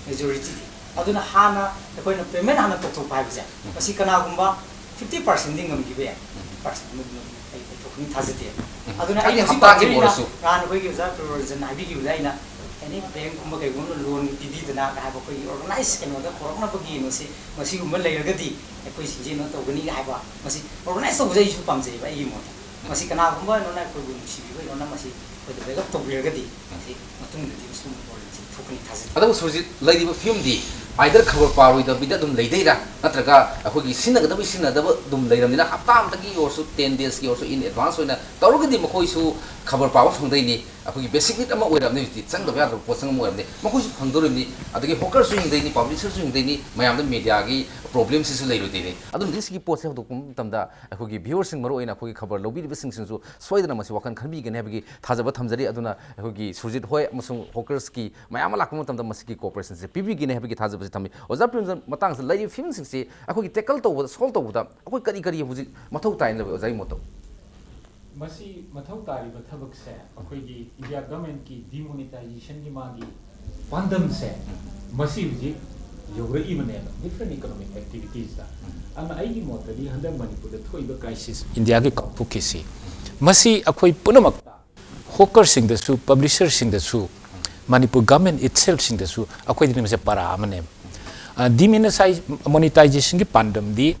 ꯃꯦꯖꯣꯔꯤꯇꯤꯗꯤ꯫ ꯑꯗꯨꯅ ꯍꯥꯟꯅ ꯑꯩꯈꯣꯏꯅ ꯄꯦꯃꯦꯟ ꯍꯥꯟꯅ ꯇꯧꯊꯣꯛꯄ ꯍꯥꯏꯕꯁꯦ, ꯃꯁꯤ ꯀꯅꯥꯒꯨꯝꯕ ꯐꯤꯐꯇꯤ ꯄꯥꯔꯁꯦꯟꯗꯤ ꯉꯝꯈꯤꯕ ꯌꯥꯏ, ꯐꯤꯐꯇꯤ ꯄꯥꯔꯁꯦꯟ ꯑꯃꯗꯤ ꯑꯩ ꯂꯩꯊꯣꯛꯀꯅꯤ ꯊꯥꯖꯗꯦ꯫ ꯑꯗꯨꯅ ꯑꯩꯅ ꯍꯧꯖꯤꯛ ꯍꯞꯇꯥꯒꯤ ꯄꯥꯝꯖꯔꯤꯁꯤꯅ ꯑꯣꯏꯔꯁꯨ꯫ ꯅꯍꯥꯟ ꯑꯩꯈꯣꯏꯒꯤ ꯑꯣꯖꯥ ꯀ꯭ꯔꯣꯔꯖꯟ ꯍꯥꯏꯕꯤꯈꯤꯕꯗ, ꯑꯩꯅ ꯑꯦꯅꯤ ꯕꯦꯡꯀꯨꯝꯕ ꯀꯩꯒꯨꯝꯕ ꯂꯣꯟ ꯄꯤꯕꯤꯗꯅ ꯀꯩ ꯍꯥꯏꯕ ꯑꯩꯈꯣꯏꯒꯤ ꯑꯣꯔꯒꯅꯥꯏꯁ ꯀꯩꯅꯣꯗ ꯄꯨꯔꯛꯅꯕꯒꯤ ꯃꯁꯤ, ꯃꯁꯤꯒꯨꯝꯕ ꯂꯩꯔꯒꯗꯤ ꯑꯩꯈꯣꯏ ꯁꯤꯡꯖꯦꯟꯅ ꯇꯧꯒꯅꯤ ꯍꯥꯏꯕ, ꯃꯁꯤ ꯑꯣꯔꯒꯅꯥꯏꯁ ꯇꯧꯕꯁꯦ ꯑꯩꯁꯨ ꯄꯥꯝꯖꯩꯌꯦꯕ ꯑꯩꯒꯤ ꯃꯣꯠꯇ꯫ ꯃꯁꯤ ꯀꯅꯥꯒꯨꯝꯕ ꯅꯣꯏꯅ ꯑꯩꯈꯣꯏꯕꯨ ꯅꯨꯡꯁꯤꯕꯤꯕ ꯅꯣꯏꯅ ꯃꯁꯤ ꯑꯩꯈꯣꯏꯗ ꯕꯦꯛ ꯑꯞ ꯇꯧꯕꯤꯔꯒꯗꯤ ꯃꯁꯤ ꯃꯇꯨꯡꯗꯗꯤ ꯁꯤꯒꯨꯝꯕ ꯄ꯭ꯔꯣꯕ꯭ꯂꯦꯝꯁꯤ ꯊꯣꯛꯀꯅꯤ ꯊꯥꯖꯗꯦ꯫ ꯑꯗꯨꯕꯨ ꯁꯨꯔꯖꯤꯠ, ꯂꯩꯔꯤꯕ ꯐꯤꯕꯝꯗꯤ either ꯈꯕꯔ ꯄꯥꯔꯣꯏꯗꯕꯤꯗ ꯑꯗꯨꯝ ꯂꯩꯗꯣꯏꯔꯥ, ꯅꯠꯇ꯭ꯔꯒ ꯑꯩꯈꯣꯏꯒꯤ ꯁꯤꯖꯤꯟꯅꯒꯗꯕ ꯁꯤꯖꯤꯟꯅꯗꯕ ꯑꯗꯨꯝ ꯂꯩꯔꯕꯅꯤꯅ ꯍꯞꯇꯥ ꯑꯃꯗꯒꯤ ꯑꯣꯏꯔꯁꯨ, ꯇꯦꯟ ꯗꯦꯖꯀꯤ ꯑꯣꯏꯔꯁꯨ in advance ꯑꯣꯏꯅ ꯇꯧꯔꯒꯗꯤ ꯃꯈꯣꯏꯁꯨ ꯈꯕꯔ ꯄꯥꯕ ꯐꯪꯗꯣꯏꯅꯤ꯫ ꯑꯩꯈꯣꯏꯒꯤ ꯕꯦꯁꯤꯛ ꯅꯤꯗ ꯑꯃ ꯑꯣꯏꯔꯕꯅꯤ ꯍꯧꯖꯤꯛꯇꯤ, ꯆꯪꯗꯕ ꯌꯥꯗ꯭ꯔꯕ ꯄꯣꯠꯁꯛ ꯑꯃ ꯑꯣꯏꯔꯕꯅꯤ꯫ ꯃꯈꯣꯏꯁꯨ ꯐꯪꯗꯣꯔꯤꯕꯅꯤ, ꯑꯗꯒꯤ ꯍꯣꯀꯔꯁꯨ ꯍꯤꯡꯗꯣꯏꯅꯤ, ꯄꯕ꯭ꯂꯤꯁꯔꯁꯨ ꯍꯤꯡꯗꯣꯏꯅꯤ, ꯃꯌꯥꯝꯗ ꯃꯦꯗꯤꯌꯥꯒꯤ ꯄ꯭ꯔꯣꯕ꯭ꯂꯦꯝꯁꯤꯁꯨ ꯂꯩꯔꯣꯏꯗꯣꯏꯅꯤ꯫ ꯑꯗꯨꯅ ꯁꯤꯒꯤ ꯄꯣꯠꯁꯦ ꯍꯧꯗꯣꯛꯄ ꯃꯇꯝꯗ ꯑꯩꯈꯣꯏꯒꯤ ꯚ꯭ꯌꯨꯋꯔꯁꯤꯡ, ꯃꯔꯨꯑꯣꯏꯅ ꯑꯩꯈꯣꯏꯒꯤ ꯈꯕꯔ ꯂꯧꯕꯤꯔꯤꯕꯁꯤꯡꯁꯤꯅꯁꯨ ꯁꯣꯏꯗꯅ ꯃꯁꯤ ꯋꯥꯈꯜ ꯈꯟꯕꯤꯒꯅꯤ ꯍꯥꯏꯕꯒꯤ ꯊꯥꯖꯕ ꯊꯝꯖꯔꯤ꯫ ꯑꯗꯨꯅ ꯑꯩꯈꯣꯏꯒꯤ ꯁꯨꯔꯖꯤꯠ ꯍꯣꯏ ꯑꯃꯁꯨꯡ ꯍꯣꯀꯔꯁꯀꯤ ꯃꯌꯥꯝ ꯑꯃ ꯂꯥꯛꯄ ꯃꯇꯝꯗ ꯃꯁꯤꯒꯤ ꯀꯣꯑꯣꯄꯔꯦꯁꯟꯁꯦ ꯄꯤꯕꯤꯒꯅꯤ ꯍꯥꯏꯕꯒꯤ ꯊꯥꯖꯕꯁꯤ ꯊꯝꯃꯤ꯫ ꯑꯣꯖꯥ ꯄ꯭ꯔꯦꯝꯆꯟ, ꯃꯇꯥꯡꯁꯤꯗ ꯂꯩꯔꯤꯕ ꯐꯤꯕꯝꯁꯤꯡꯁꯤ ꯑꯩꯈꯣꯏꯒꯤ ꯇꯦꯀꯜ ꯇꯧꯕꯗ, ꯁꯣꯜꯕ ꯇꯧꯕꯗ ꯑꯩꯈꯣꯏ ꯀꯔꯤ ꯀꯔꯤ ꯍꯧꯖꯤꯛ ꯃꯊꯧ ꯇꯥꯏꯅ ꯂꯧꯏ, ꯑꯣꯖꯥꯒꯤ ꯃꯣꯠꯇ? ꯃꯁꯤ ꯃꯊꯧ ꯇꯥꯔꯤꯕ ꯊꯕꯛꯁꯦ ꯑꯩꯈꯣꯏꯒꯤ ꯏꯟꯗꯤꯌꯥ ꯒꯚꯔꯟꯃꯦꯟꯠꯀꯤ ꯗꯤꯃꯣꯅꯤꯇꯥꯏꯖꯦꯁꯟꯒꯤ ꯃꯥꯒꯤ ꯄꯥꯟꯗꯝꯁꯦ ꯃꯁꯤ ꯍꯧꯖꯤꯛ ꯌꯧꯔꯛꯏꯕꯅꯦꯕ, ꯗꯤꯐ꯭ꯔꯦꯟ ꯏꯀꯣꯅꯣꯃꯤꯛ ꯑꯦꯛꯇꯤꯚꯤꯇꯤꯁꯇ꯫ ꯑꯗꯨꯅ ꯑꯩꯒꯤ ꯃꯣꯠꯇꯗꯤ ꯍꯟꯗꯛ ꯃꯅꯤꯄꯨꯔꯗ ꯊꯣꯛꯏꯕ ꯀ꯭ꯔꯥꯏꯁꯤꯁ, ꯏꯟꯗꯤꯌꯥꯒꯤ ꯀꯥꯡꯄꯣꯛꯀꯤꯁꯤ, ꯃꯁꯤ ꯑꯩꯈꯣꯏ ꯄꯨꯝꯅꯃꯛꯇ, ꯍꯣꯀꯔꯁꯤꯡꯗꯁꯨ, ꯄꯕ꯭ꯂꯤꯁꯔꯁꯤꯡꯗꯁꯨ, ꯃꯅꯤꯄꯨꯔ ꯒꯚꯔꯟꯃꯦꯟꯠ ꯏꯠꯁꯦꯜꯐꯁꯤꯡꯗꯁꯨ ꯑꯩꯈꯣꯏꯗꯗꯤ ꯃꯁꯤ ꯄꯔꯥ ꯑꯃꯅꯦꯕ꯫ ꯑ, ꯗꯤꯃꯣꯅꯤꯇꯥꯏ-, ꯃꯣꯅꯤꯇꯥꯏꯖꯦꯁꯟꯒꯤ ꯄꯥꯟꯗꯝꯗꯤ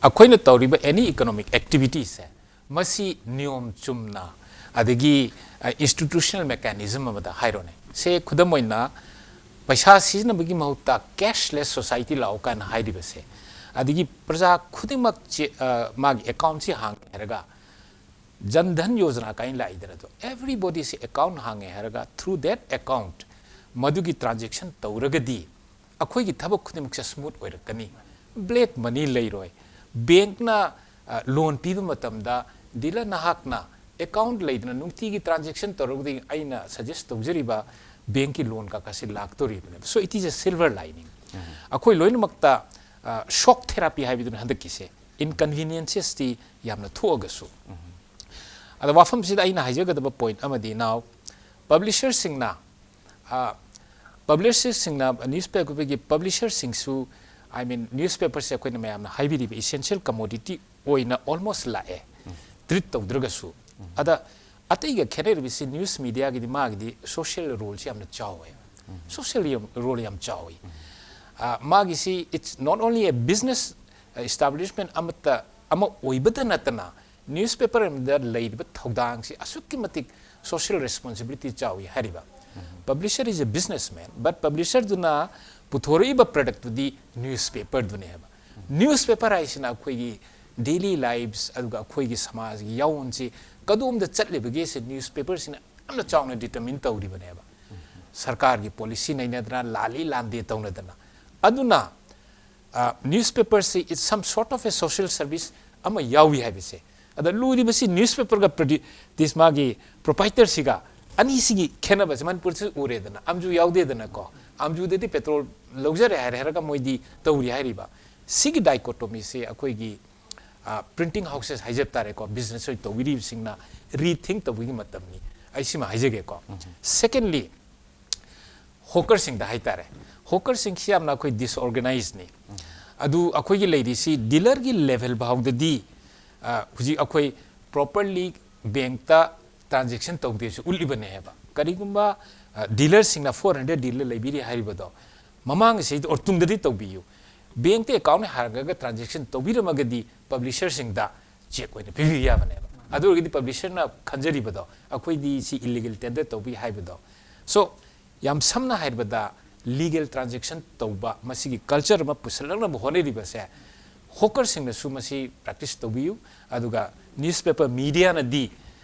ꯑꯩꯈꯣꯏꯅ ꯇꯧꯔꯤꯕ ꯑꯦꯅꯤ ꯏꯀꯣꯅꯣꯃꯤꯛ ꯑꯦꯛꯇꯤꯚꯤꯇꯤꯁꯁꯦ ꯃꯁꯤ ꯅꯤꯌꯣꯝ ꯆꯨꯝꯅ, ꯑꯗꯒꯤ, ꯑ, ꯏꯟꯁꯇꯤꯇ꯭ꯌꯨꯁꯅꯦꯜ ꯃꯦꯀꯥꯅꯤꯖꯝ ꯑꯃꯗ ꯍꯥꯏꯔꯣꯅꯦ꯫ ꯁꯦ, ꯈꯨꯗꯝ ꯑꯣꯏꯅ, ꯄꯩꯁꯥ ꯁꯤꯖꯤꯟꯅꯕꯒꯤ ꯃꯍꯨꯠꯇ cashless society ꯂꯥꯛꯑꯣ ꯀꯥꯏꯅ ꯍꯥꯏꯔꯤꯕꯁꯦ, ꯑꯗꯒꯤ ꯄ꯭ꯔꯖꯥ ꯈꯨꯗꯤꯡꯃꯛ ꯆꯦ-, ꯑ, ꯃꯥꯒꯤ ꯑꯦꯀꯥꯎꯟꯁꯤ ꯍꯥꯡꯒꯦ ꯍꯥꯏꯔꯒ, ꯖꯟ ꯙꯟ ꯌꯣꯖꯅꯥ ꯀꯥꯏꯅ ꯂꯥꯛꯏꯗꯅ, ꯑꯗꯣ, everybodyꯁꯤ ꯑꯦꯀꯥꯎꯟ ꯍꯥꯡꯉꯦ ꯍꯥꯏꯔꯒ, through that account ꯃꯗꯨꯒꯤ ꯇ꯭ꯔꯥꯟꯖꯦꯛꯁꯟ ꯇꯧꯔꯒꯗꯤ ꯑꯩꯈꯣꯏꯒꯤ ꯊꯕꯛ ꯈꯨꯗꯤꯡꯃꯛꯁꯦ ꯁ꯭ꯃꯨꯠ ꯑꯣꯏꯔꯛꯀꯅꯤ꯫ ꯕ꯭ꯂꯦꯛ ꯃꯅꯤ ꯂꯩꯔꯣꯏ꯫ ꯕꯦꯡꯛꯅ, ꯑ, ꯂꯣꯟ ꯄꯤꯕ ꯃꯇꯝꯗ ꯗꯤꯂꯔ ꯅꯍꯥꯛꯅ ꯑꯦꯀꯥꯎꯟ ꯂꯩꯗꯅ ꯅꯨꯡꯇꯤꯒꯤ ꯇ꯭ꯔꯥꯟꯖꯦꯛꯁꯟ ꯇꯧꯔꯒꯗꯤ ꯑꯩꯅ ꯁꯖꯦꯁ ꯇꯧꯖꯔꯤꯕ ꯕꯦꯡꯀꯤ ꯂꯣꯟ ꯀꯥꯀꯥꯁꯤ ꯂꯥꯛꯇꯣꯔꯤꯕꯅꯦꯕ꯫ So it is a silver lining. ꯑꯩꯈꯣꯏ ꯂꯣꯏꯅꯃꯛꯇ ꯁꯣꯛ ꯊꯦꯔꯥꯄꯤ ꯍꯥꯏꯕꯗꯨꯅ ꯍꯟꯗꯛꯀꯤꯁꯦ, ꯏꯟꯀꯟꯚꯤꯅꯤꯌꯦꯟꯁꯦꯁꯇꯤ ꯌꯥꯝꯅ ꯊꯣꯛꯑꯒꯁꯨ꯫ ꯑꯗ ꯋꯥꯐꯝꯁꯤꯗ ꯑꯩꯅ ꯍꯥꯏꯖꯒꯗꯕ ꯄꯣꯏꯟꯠ ꯑꯃꯗꯤ, ꯅꯥꯎ, ꯄꯕ꯭ꯂꯤꯁꯔꯁꯤꯡꯅ ꯄꯕ꯭ꯂꯤꯁꯔꯁꯤꯡꯅ ꯅ꯭ꯌꯨꯁꯄꯦꯄꯔꯒꯤ ꯄꯕ꯭ꯂꯤꯁꯔꯁꯤꯡꯁꯨ, I mean, ꯅ꯭ꯌꯨꯁꯄꯦꯄꯔꯁꯦ ꯑꯩꯈꯣꯏꯅ ꯃꯌꯥꯝꯅ ꯍꯥꯏꯕꯤꯔꯤꯕ ꯏꯁꯦꯟꯁꯤꯌꯦꯜ ꯀꯃꯣꯗꯤꯇꯤ ꯑꯣꯏꯅ ꯑꯣꯜꯃꯣꯁ ꯂꯥꯛꯑꯦ, ꯇ꯭ꯔꯤꯠ ꯇꯧꯗ꯭ꯔꯒꯁꯨ꯫ ꯑꯗ ꯑꯇꯩꯒ ꯈꯦꯠꯅꯔꯤꯕꯁꯤ ꯅ꯭ꯌꯨꯁ ꯃꯤꯗꯤꯌꯥꯒꯤꯗꯤ ꯃꯥꯒꯤꯗꯤ ꯁꯣꯁꯤꯌꯦꯜ ꯔꯣꯜꯁꯤ ꯌꯥꯝꯅ ꯆꯥꯎꯋꯦ꯫ ꯁꯣꯁꯤꯌꯦꯜ ꯔꯣꯜ ꯌꯥꯝ ꯆꯥꯎꯋꯤ꯫ ꯃꯥꯒꯤꯁꯤ, it's not only a business establishment ꯑꯃꯠꯇ ꯑꯃ ꯑꯣꯏꯕꯗ ꯅꯠꯇꯅ, ꯅ꯭ꯌꯨꯁꯄꯦꯄꯔ ꯑꯃꯗ ꯂꯩꯔꯤꯕ ꯊꯧꯗꯥꯡꯁꯤ ꯑꯁꯨꯛꯀꯤ ꯃꯇꯤꯛ ꯁꯣꯁꯤꯌꯦꯜ ꯔꯦꯁꯄꯣꯟꯁꯤꯕꯤꯂꯤꯇꯤ ꯆꯥꯎꯏ ꯍꯥꯏꯔꯤꯕ꯫ Publisher is a businessman, but ꯄꯕ꯭ꯂꯤꯁꯔꯗꯨꯅ ꯄꯨꯊꯣꯔꯛꯏꯕ ꯄ꯭ꯔꯗꯛꯇꯨꯗꯤ ꯅ꯭ꯌꯨꯁꯄꯦꯄꯔꯗꯨꯅꯦ ꯍꯥꯏꯕ꯫ ꯅ꯭ꯌꯨꯁꯄꯦꯄꯔ ꯍꯥꯏꯁꯤꯅ ꯑꯩꯈꯣꯏꯒꯤ ꯗꯦꯂꯤ ꯂꯥꯏꯐꯁ, ꯑꯗꯨꯒ ꯑꯩꯈꯣꯏꯒꯤ ꯁꯃꯥꯖꯒꯤ ꯌꯥꯑꯣꯟꯁꯤ ꯀꯗꯣꯝꯗ ꯆꯠꯂꯤꯕꯒꯦꯁꯦ ꯅ꯭ꯌꯨꯁꯄꯦꯄꯔꯁꯤꯅ ꯌꯥꯝꯅ ꯆꯥꯎꯅ ꯗꯤꯇꯔꯃꯤꯟ ꯇꯧꯔꯤꯕꯅꯦꯕ꯫ ꯁꯔꯀꯥꯔꯒꯤ ꯄꯣꯂꯤꯁꯤ ꯅꯩꯅꯗꯅ, ꯂꯥꯜꯂꯤ ꯂꯥꯟꯗꯦ ꯇꯧꯅꯗꯅ꯫ ꯑꯗꯨꯅ ꯅ꯭ꯌꯨꯁꯄꯦꯄꯔꯁꯤ it's some sort of a social service ꯑꯃ ꯌꯥꯎꯏ ꯍꯥꯏꯕꯁꯦ꯫ ꯑꯗ ꯂꯨꯔꯤꯕꯁꯤ ꯅ꯭ꯌꯨꯁꯄꯦꯄꯔꯒ ꯄ꯭ꯔꯗ꯭ꯌꯨ-, ꯃꯥꯒꯤ ꯄ꯭ꯔꯣꯄꯥꯏꯇꯔꯁꯤꯒ ꯑꯅꯤꯁꯤꯒꯤ ꯈꯦꯠꯅꯕꯁꯦ ꯃꯅꯤꯄꯨꯔꯁꯤ ꯎꯔꯦꯗꯅ, ꯑꯝꯖꯨ ꯌꯥꯎꯗꯦꯗꯅꯀꯣ꯫ ꯑꯝꯖꯨꯗꯗꯤ ꯄꯦꯇ꯭ꯔꯣꯜ ꯂꯧꯖꯔꯦ ꯍꯥꯏꯔꯦ ꯍꯥꯏꯔꯒ ꯃꯣꯏꯗꯤ ꯇꯧꯔꯤ ꯍꯥꯏꯔꯤꯕ꯫ ꯁꯤꯒꯤ ꯗꯥꯏꯀꯣꯇꯣꯃꯤꯁꯦ ꯑꯩꯈꯣꯏꯒꯤ ꯄ꯭ꯔꯤꯟꯇꯤꯡ ꯍꯥꯎꯁꯦꯁ ꯍꯥꯏꯖꯕ ꯇꯥꯔꯦꯀꯣ, ꯕꯤꯖꯤꯅꯦꯁ ꯑꯣꯏꯅ ꯇꯧꯕꯤꯔꯤꯕꯁꯤꯡꯅ ꯔꯤꯊꯤꯡ ꯇꯧꯕꯒꯤ ꯃꯇꯝꯅꯤ꯫ ꯑꯩ ꯁꯤꯃ ꯍꯥꯏꯖꯒꯦꯀꯣ꯫ ꯁꯦꯀꯦꯟꯂꯤ, ꯍꯣꯀꯔꯁꯤꯡꯗ ꯍꯥꯏꯇꯥꯔꯦ꯫ ꯍꯣꯀꯔꯁꯤꯡꯁꯤ ꯌꯥꯝꯅ ꯑꯩꯈꯣꯏ ꯗꯤꯁꯑꯣꯔꯒꯅꯥꯏꯖꯅꯤ꯫ ꯑꯗꯨ ꯑꯩꯈꯣꯏꯒꯤ ꯂꯩꯔꯤꯁꯤ ꯗꯤꯂꯔꯒꯤ ꯂꯦꯚꯦꯜ ꯐꯥꯎꯗꯗꯤ, ꯑ, ꯍꯧꯖꯤꯛ ꯑꯩꯈꯣꯏ ꯄ꯭ꯔꯣꯄꯔꯂꯤ ꯕꯦꯡꯛꯇ ꯇ꯭ꯔꯥꯟꯖꯦꯛꯁꯟ ꯇꯧꯗꯦꯁꯨ ꯎꯠꯂꯤꯕꯅꯦ ꯍꯥꯏꯕ꯫ ꯀꯔꯤꯒꯨꯝꯕ, ꯑ, ꯗꯤꯂꯔꯁꯤꯡꯅ ꯐꯣꯔ ꯍꯟꯗ꯭ꯔꯦꯗ ꯗꯤꯂꯔ ꯂꯩꯕꯤꯔꯤ ꯍꯥꯏꯔꯤꯕꯗꯣ, ꯃꯃꯥꯡꯒꯤꯁꯤꯗ ꯑꯣꯔ ꯇꯨꯡꯗꯗꯤ ꯇꯧꯕꯤꯌꯨ꯫ ꯕꯦꯡꯛꯇ ꯑꯦꯀꯥꯎꯟ ꯍꯥꯡꯉꯒ ꯇ꯭ꯔꯥꯟꯖꯦꯛꯁꯟ ꯇꯧꯕꯤꯔꯝꯃꯒꯗꯤ ꯄꯕ꯭ꯂꯤꯁꯔꯁꯤꯡꯗ ꯆꯦꯛ ꯑꯣꯏꯅ ꯄꯤꯕꯤꯕ ꯌꯥꯕꯅꯦꯕ꯫ ꯑꯗꯨ ꯑꯣꯏꯔꯒꯗꯤ ꯄꯕ꯭ꯂꯤꯁꯔꯅ ꯈꯟꯖꯔꯤꯕꯗꯣ, ꯑꯩꯈꯣꯏꯗꯤ ꯁꯤ ꯏꯂꯤꯒꯦꯜ ꯇꯦꯟꯗꯔ ꯇꯧꯕꯤ ꯍꯥꯏꯕꯗꯣ꯫ So, ꯌꯥꯝ ꯁꯝꯅ ꯍꯥꯏꯔꯕꯗ, ꯂꯤꯒꯦꯜ ꯇ꯭ꯔꯥꯟꯖꯦꯛꯁꯟ ꯇꯧꯕ, ꯃꯁꯤꯒꯤ ꯀꯜꯆꯔ ꯑꯃ ꯄꯨꯁꯜꯂꯛꯅꯕ ꯍꯣꯠꯅꯔꯤꯕꯁꯦ, ꯍꯣꯀꯔꯁꯤꯡꯅꯁꯨ ꯃꯁꯤ ꯄ꯭ꯔꯦꯛꯇꯤꯁ ꯇꯧꯕꯤꯌꯨ꯫ ꯑꯗꯨꯒ ꯅ꯭ꯌꯨꯁꯄꯦꯄꯔ ꯃꯤꯗꯤꯌꯥꯅꯗꯤ,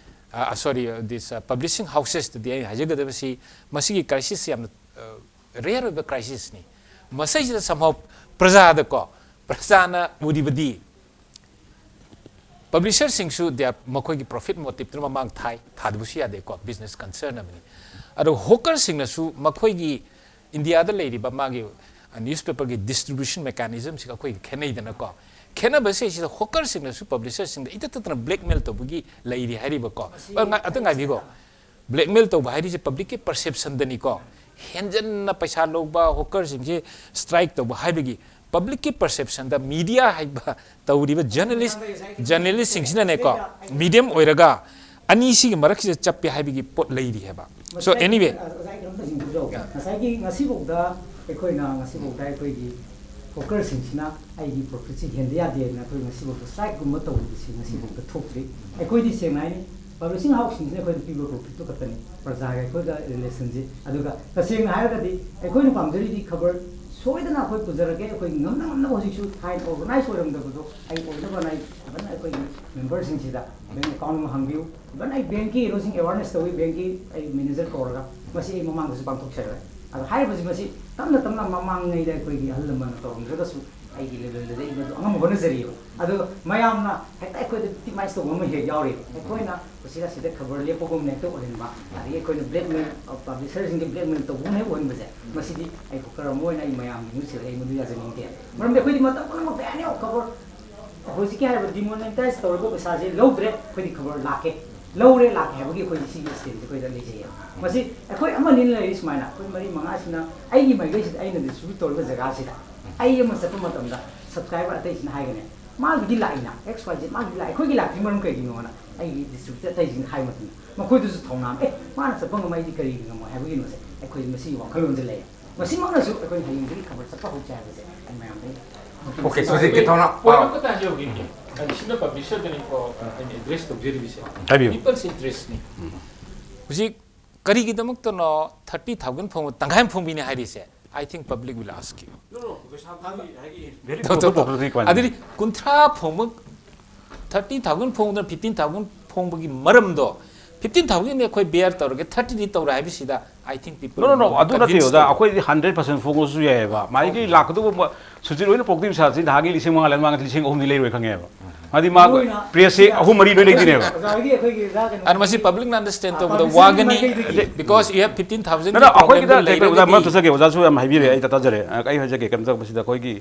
ꯑ, ꯁꯣꯔꯤ, ꯗꯤꯁ, ꯑ, ꯄꯕ꯭ꯂꯤꯁꯤꯡ ꯍꯥꯎꯁꯦꯁꯇꯗꯤ ꯑꯩꯅ ꯍꯥꯏꯖꯒꯗꯕꯁꯤ, ꯃꯁꯤꯒꯤ ꯀ꯭ꯔꯥꯏꯁꯤꯁꯁꯤ ꯌꯥꯝꯅ, ꯑ, ꯔꯦꯌꯔ ꯑꯣꯏꯕ ꯀ꯭ꯔꯥꯏꯁꯤꯁꯅꯤ꯫ ꯃꯁꯤꯁꯤꯗ somehow ꯄ꯭ꯔꯖꯥꯗꯀꯣ, ꯄ꯭ꯔꯖꯥꯅ ꯎꯔꯤꯕꯗꯤ, ꯄꯕ꯭ꯂꯤꯁꯔꯁꯤꯡꯁꯨ ꯗꯦ ꯃꯈꯣꯏꯒꯤ ꯄ꯭ꯔꯣꯐꯤꯠ ꯃꯣꯇꯤꯞꯇꯨꯅ ꯃꯃꯥꯡ ꯊꯥꯏ, ꯊꯥꯗꯕꯁꯨ ꯌꯥꯗꯦꯀꯣ, ꯕꯤꯖꯤꯅꯦꯁ ꯀꯟꯁꯔꯟ ꯑꯃꯅꯤ꯫ ꯑꯗꯣ ꯍꯣꯀꯔꯁꯤꯡꯅꯁꯨ ꯃꯈꯣꯏꯒꯤ ꯏꯟꯗꯤꯌꯥꯗ ꯂꯩꯔꯤꯕ ꯃꯥꯒꯤ ꯅ꯭ꯌꯨꯁꯄꯦꯄꯔꯒꯤ ꯗꯤꯁꯇ꯭ꯔꯤꯕ꯭ꯌꯨꯁꯟ ꯃꯦꯀꯥꯅꯤꯖꯝꯁꯤꯒ ꯑꯩꯈꯣꯏꯒ ꯈꯦꯠꯅꯩꯗꯅꯀꯣ꯫ ꯈꯦꯠꯅꯕꯁꯦ ꯁꯤꯗ ꯍꯣꯀꯔꯁꯤꯡꯅꯁꯨ ꯄꯕ꯭ꯂꯤꯁꯔꯁꯤꯡꯗ ꯏꯇꯠ ꯇꯠꯇꯅ ꯕ꯭ꯂꯦꯛꯃꯦꯜ ꯇꯧꯕꯒꯤ ꯂꯩꯔꯤ ꯍꯥꯏꯔꯤꯕꯀꯣ꯫ ꯑ, ꯉꯥ-, ꯑꯇ ꯉꯥꯏꯕꯤꯀꯣ꯫ ꯕ꯭ꯂꯦꯛꯃꯦꯜ ꯇꯧꯕ ꯍꯥꯏꯔꯤꯁꯦ ꯄꯕ꯭ꯂꯤꯛꯀꯤ ꯄꯔꯁꯦꯞꯁꯟꯗꯅꯤꯀꯣ꯫ ꯍꯦꯟꯖꯟꯅ ꯄꯩꯁꯥ ꯂꯧꯕ, ꯍꯣꯀꯔꯁꯤꯡꯁꯦ ꯁ꯭ꯇ꯭ꯔꯥꯏꯛ ꯇꯧꯕ ꯍꯥꯏꯕꯒꯤ ꯄꯕ꯭ꯂꯤꯛꯀꯤ ꯄꯔꯁꯦꯞꯁꯟꯗ ꯃꯤꯗꯤꯌꯥ ꯍꯥꯏꯕ ꯇꯧꯔꯤꯕ ꯖꯔꯅꯦꯂꯤꯁ, ꯖꯔꯅꯦꯂꯤꯁꯁꯤꯡꯁꯤꯅꯅꯦꯀꯣ, ꯃꯤꯗꯤꯌꯝ ꯑꯣꯏꯔꯒ ꯑꯅꯤꯁꯤꯒꯤ ꯃꯔꯛꯁꯤꯗ ꯆꯞꯄꯦ ꯍꯥꯏꯕꯒꯤ ꯄꯣꯠ ꯂꯩꯔꯤ ꯍꯥꯏꯕ꯫ So, anyway. ꯑꯣꯖꯥ, ꯑꯩ ꯀꯩꯅꯣꯝꯇ ꯁꯤꯟꯕꯤꯔꯛꯎ꯫ ꯉꯁꯥꯏꯒꯤ ꯉꯁꯤꯐꯥꯎꯗ ꯑꯩꯈꯣꯏꯅ, ꯉꯁꯤꯐꯥꯎꯗ ꯑꯩꯈꯣꯏꯒꯤ ꯍꯣꯀꯔꯁꯤꯡꯁꯤꯅ ꯑꯩꯒꯤ ꯄ꯭ꯔꯣꯐꯤꯠꯁꯤ ꯍꯦꯟꯗ ꯌꯥꯗꯦꯅ ꯑꯩꯈꯣꯏ ꯉꯁꯤꯐꯥꯎꯗ ꯁ꯭ꯇ꯭ꯔꯥꯏꯛꯀꯨꯝꯕ ꯇꯧꯕꯁꯤ ꯉꯁꯤꯐꯥꯎꯗ ꯊꯣꯛꯇ꯭ꯔꯤ꯫ ꯑꯩꯈꯣꯏꯗꯤ ꯁꯦꯡꯅ ꯍꯥꯏꯅꯤ, ꯄꯕ꯭ꯂꯤꯁꯤꯡ ꯍꯥꯎꯁꯁꯤꯡꯁꯤꯅ ꯑꯩꯈꯣꯏꯗ ꯄꯤꯕ ꯄ꯭ꯔꯣꯐꯤꯠꯇꯨ ꯈꯛꯇꯅꯤ꯫ ꯄ꯭ꯔꯖꯥꯒ ꯑꯩꯈꯣꯏꯒ ꯔꯤꯂꯦꯁꯟꯁꯦ꯫ ꯑꯗꯨꯒ ꯇꯁꯦꯡꯅ ꯍꯥꯏꯔꯒꯗꯤ ꯑꯩꯈꯣꯏꯅ ꯄꯥꯝꯖꯔꯤꯗꯤ ꯈꯕꯔ ꯁꯣꯏꯗꯅ ꯑꯩꯈꯣꯏ ꯄꯨꯖꯔꯒꯦ, ꯑꯩꯈꯣꯏ ꯉꯝꯅ ꯉꯝꯅꯕ꯫ ꯍꯧꯖꯤꯛꯁꯨ ꯊꯥꯏꯅ ꯑꯣꯔꯒꯅꯥꯏꯖ ꯑꯣꯏꯔꯝꯗꯕꯗꯣ ꯑꯩ ꯑꯣꯏꯅꯕꯅ ꯑꯩ ꯐꯖꯅ ꯑꯩꯈꯣꯏꯒꯤ ꯃꯦꯝꯕꯔꯁꯤꯡꯁꯤꯗ ꯕꯦꯡ ꯑꯦꯀꯥꯎꯟ ꯑꯃ ꯍꯥꯡꯕꯤꯌꯨ꯫ ꯏꯚꯟ ꯑꯩ ꯕꯦꯡꯀꯤ ꯀꯩꯅꯣꯁꯤꯡ ꯑꯦꯋꯥꯔꯅꯦꯁ ꯇꯧꯏ, ꯕꯦꯡꯀꯤ ꯑꯩ ꯃꯦꯅꯦꯖꯔ ꯀꯧꯔꯒ꯫ ꯃꯁꯤ ꯑꯩ ꯃꯃꯥꯡꯗꯁꯨ ꯄꯥꯡꯊꯣꯛꯆꯈ꯭ꯔꯦ꯫ ꯑꯗꯣ ꯍꯥꯏꯔꯤꯕꯁꯤ ꯃꯁꯤ ꯇꯞꯅ ꯇꯞꯅ ꯃꯃꯥꯡꯉꯩꯗ ꯑꯩꯈꯣꯏꯒꯤ ꯑꯍꯜ ꯂꯃꯟꯅ ꯇꯧꯔꯝꯗ꯭ꯔꯒꯁꯨ ꯑꯩꯒꯤ ꯂꯦꯚꯦꯜꯗꯗꯤ ꯑꯩ ꯃꯗꯨ ꯑꯉꯝꯕ ꯍꯣꯠꯅꯖꯔꯤꯑꯕ꯫ ꯑꯗꯣ ꯃꯌꯥꯝꯅ ꯍꯦꯛꯇ ꯑꯩꯈꯣꯏꯗ ꯚꯤꯛꯇꯤꯃꯥꯏꯁ ꯇꯧꯕ ꯑꯃ ꯍꯦꯛ ꯌꯥꯎꯔꯤ꯫ ꯑꯩꯈꯣꯏꯅ ꯃꯁꯤꯗ ꯁꯤꯗ ꯈꯕꯔ ꯂꯦꯞꯄꯒꯨꯝꯅ ꯍꯦꯛꯇ ꯑꯣꯏꯍꯟꯕ, ꯑꯗꯒꯤ ꯑꯩꯈꯣꯏꯅ ꯕ꯭ꯂꯦꯛꯃꯦꯜ, ꯄꯕ꯭ꯂꯤꯁꯔꯁꯤꯡꯒꯤ ꯕ꯭ꯂꯦꯛꯃꯦꯜ ꯇꯧꯕꯒꯨꯝꯅ ꯍꯦꯛ ꯑꯣꯏꯍꯟꯕꯁꯦ, ꯃꯁꯤꯗꯤ ꯑꯩ ꯍꯣꯀꯔ ꯑꯃ ꯑꯣꯏꯅ ꯑꯩ ꯃꯌꯥꯝꯒꯤ ꯃꯤꯍꯨꯠꯁꯤꯗ ꯑꯩ ꯃꯗꯨ ꯌꯥꯖꯅꯤꯡꯗꯦ꯫ ꯃꯔꯝꯗꯤ ꯑꯩꯈꯣꯏꯗꯤ ꯃꯇꯝ ꯄꯨꯝꯅꯃꯛꯇ ꯑꯦꯅꯤ ꯈꯕꯔ ꯍꯧꯖꯤꯛꯀꯤ ꯍꯥꯏꯔꯤꯕ ꯗꯤꯃꯣꯅꯦꯇꯥꯏꯁ ꯇꯧꯔꯒ ꯄꯩꯁꯥꯁꯦ ꯂꯧꯗ꯭ꯔꯦ, ꯑꯩꯈꯣꯏꯗꯤ ꯈꯕꯔ ꯂꯥꯛꯀꯦ, ꯂꯧꯔꯦ ꯂꯥꯛꯀꯦ ꯍꯥꯏꯕꯒꯤ ꯑꯩꯈꯣꯏꯗꯤ ꯁꯤꯒꯤ ꯁ꯭ꯇꯦꯝꯁꯦ ꯑꯩꯈꯣꯏꯗ ꯂꯩꯖꯩꯌꯦꯕ꯫ ꯃꯁꯤ ꯑꯩꯈꯣꯏ ꯑꯃꯅꯤ ꯂꯩꯔꯤ ꯁꯨꯃꯥꯏꯅ, ꯑꯩꯈꯣꯏ ꯃꯔꯤ ꯃꯉꯥꯁꯤꯅ ꯑꯩꯒꯤ ꯃꯥꯏꯀꯩꯁꯤꯗ ꯑꯩꯅ ꯗꯤꯁꯇ꯭ꯔꯤꯕ꯭ꯌꯨꯠ ꯇꯧꯔꯤꯕ ꯖꯒꯥꯁꯤꯗ ꯑꯩ ꯑꯃ ꯆꯠꯄ ꯃꯇꯝꯗ ꯁꯕꯁꯀ꯭ꯔꯥꯏꯕꯔ ꯑꯇꯩꯁꯤꯅ ꯍꯥꯏꯒꯅꯤ, "ꯃꯥꯒꯤꯗꯤ ꯂꯥꯛꯏꯅ, ꯑꯦꯛꯁ ꯋꯥꯏ ꯖꯦꯠ ꯃꯥꯒꯤꯗꯤ ꯂꯥꯛꯏ, ꯑꯩꯈꯣꯏꯒꯤ ꯂꯥꯛꯇ꯭ꯔꯤ ꯃꯔꯝ ꯀꯩꯒꯤꯅꯣꯅ?" ꯑꯩꯒꯤ ꯗꯤꯁꯇ꯭ꯔꯤꯕ꯭ꯌꯨꯇꯔ ꯑꯇꯩꯁꯤꯡꯅ ꯍꯥꯏꯕ ꯃꯇꯝꯗ ꯃꯈꯣꯏꯗꯁꯨ ꯊꯧꯅꯥ ꯑꯃ, "ꯑꯦ, ꯃꯥꯅ ꯆꯠꯄ ꯉꯝꯃ ꯑꯩꯗꯤ ꯀꯔꯤꯒꯤ ꯉꯝꯃꯣꯏ?" ꯍꯥꯏꯕꯒꯤ ꯃꯁꯦ ꯑꯩꯈꯣꯏ ꯃꯁꯤꯒꯤ ꯋꯥꯈꯜꯂꯣꯟꯁꯦ ꯂꯩ꯫ ꯃꯁꯤꯃꯛꯅꯁꯨ ꯑꯩꯈꯣꯏ ꯍꯌꯦꯡꯗꯒꯤ ꯈꯕꯔ ꯆꯠꯄ ꯍꯧꯁꯦ ꯍꯥꯏꯕꯁꯦ ꯑꯩ ꯃꯌꯥꯝꯗ ꯑꯩ ꯑꯣꯀꯦ, ꯍꯧꯖꯤꯛꯀꯤ ꯊꯧꯅꯥ ꯄꯣꯏꯟ ꯑꯃꯈꯛꯇ ꯍꯥꯏꯖꯍꯧꯈꯤꯒꯦ꯫ ꯑꯗꯨ ꯁꯤꯅ ꯄꯕ꯭ꯂꯤꯁꯔꯗꯅꯤꯀꯣ ꯑꯩꯅ ꯑꯦꯗ꯭ꯔꯦꯁ ꯇꯧꯖꯔꯤꯕꯁꯦ꯫ ꯍꯥꯏꯕꯤꯌꯨ꯫ ꯄꯤꯄꯜꯁ ꯏꯟꯇꯔꯦꯁꯅꯤ꯫ ꯍꯧꯖꯤꯛ ꯀꯔꯤꯒꯤꯗꯃꯛꯇꯅꯣ ꯊꯥꯔꯇꯤ ꯊꯥꯎꯖꯟ ꯐꯣꯡꯕ, ꯇꯪꯈꯥꯏ ꯑꯃ ꯐꯣꯡꯕꯤꯅꯤ ꯍꯥꯏꯔꯤꯁꯦ? I think public will ask you. No, no, ꯄꯩꯁꯥ ꯐꯪꯉꯤ ꯍꯥꯏꯒꯤ Very ꯇꯧ- ꯇꯧ- proper requirement. ꯑꯗꯨꯗꯤ ꯀꯨꯟꯊ꯭ꯔꯥ ꯐꯣꯡꯕ, ꯊꯥꯔꯇꯤ ꯊꯥꯎꯖꯟ ꯐꯣꯡꯕꯗꯨꯅ ꯐꯤꯐꯇꯤꯟ ꯊꯥꯎꯖꯟ ꯐꯣꯡꯕꯒꯤ ꯃꯔꯝꯗꯣ ꯐꯤꯐꯇꯤꯟ ꯊꯥꯎꯖꯟꯗꯤ ꯑꯩꯈꯣꯏ ꯕꯤꯌꯔ ꯇꯧꯔꯒꯦ, ꯊꯥꯔꯇꯤꯗꯤ ꯇꯧꯔꯦ ꯍꯥꯏꯕꯁꯤꯗ, I think people No, no, no. will ꯑꯗꯨ ꯅꯠꯇꯦ, convince ꯑꯣꯖꯥ꯫ ꯇꯧꯕ꯫ ꯑꯩꯈꯣꯏꯗꯤ ꯍꯟꯗ꯭ꯔꯦꯠ ꯄꯥꯔꯁꯦꯟ ꯐꯣꯡꯉꯁꯨ ꯌꯥꯏꯑꯕ꯫ ꯃꯥꯒꯤ ꯂꯥꯛꯀꯗꯧꯕ ꯃ-, ꯁꯨꯖꯤꯠ ꯍꯣꯏꯅ ꯄꯣꯛꯇꯣꯏ ꯄꯩꯁꯥꯁꯤ ꯅꯍꯥꯟꯒꯤ ꯂꯤꯁꯤꯡ ꯃꯉꯥ, ꯂꯤꯁꯤꯡ ꯑꯍꯨꯝꯗꯤ ꯂꯩꯔꯣꯏ ꯈꯪꯉꯦꯕ꯫ ꯍꯥꯏꯗꯤ ꯃꯥ ꯃꯣꯏꯅ ꯄ꯭ꯔꯦꯁꯁꯦ ꯑꯍꯨꯝ ꯃꯔꯤ ꯂꯣꯏ ꯂꯩꯗꯣꯏꯅꯦꯕ꯫ ꯑꯣꯖꯥꯒꯤ ꯑꯩꯈꯣꯏꯒꯤ ꯑꯣꯖꯥ ꯀꯩꯅꯣ ꯑꯗꯨ ꯃꯁꯤ ꯄꯕ꯭ꯂꯤꯛꯅ ꯑꯟꯗꯔꯁꯇꯦꯟ ꯇꯧꯕꯗ publicity ꯋꯥꯒꯅꯤ꯫ ꯃꯥꯏꯀꯩꯗꯒꯤ꯫ Because you have fifteen thousand ꯅꯠꯇꯦ, ꯑꯩꯈꯣꯏꯒꯤꯗ ꯄ꯭ꯔꯣꯕ꯭ꯂꯦꯝꯗ ꯀꯩ ꯀꯩ ꯑꯣꯖꯥ ꯃꯔꯛ ꯂꯩꯔꯒꯗꯤ ꯊꯠꯆꯒꯦ, ꯑꯣꯖꯥꯁꯨ ꯌꯥꯝ ꯍꯥꯏꯕꯤꯔꯦ꯫ ꯑꯩ ꯇꯥꯖꯔꯦ꯫ ꯑꯩ ꯍꯥꯏꯖꯒꯦ꯫ ꯀꯩꯅꯣ ꯇꯧꯕꯁꯤꯗ ꯑꯩꯈꯣꯏꯒꯤ,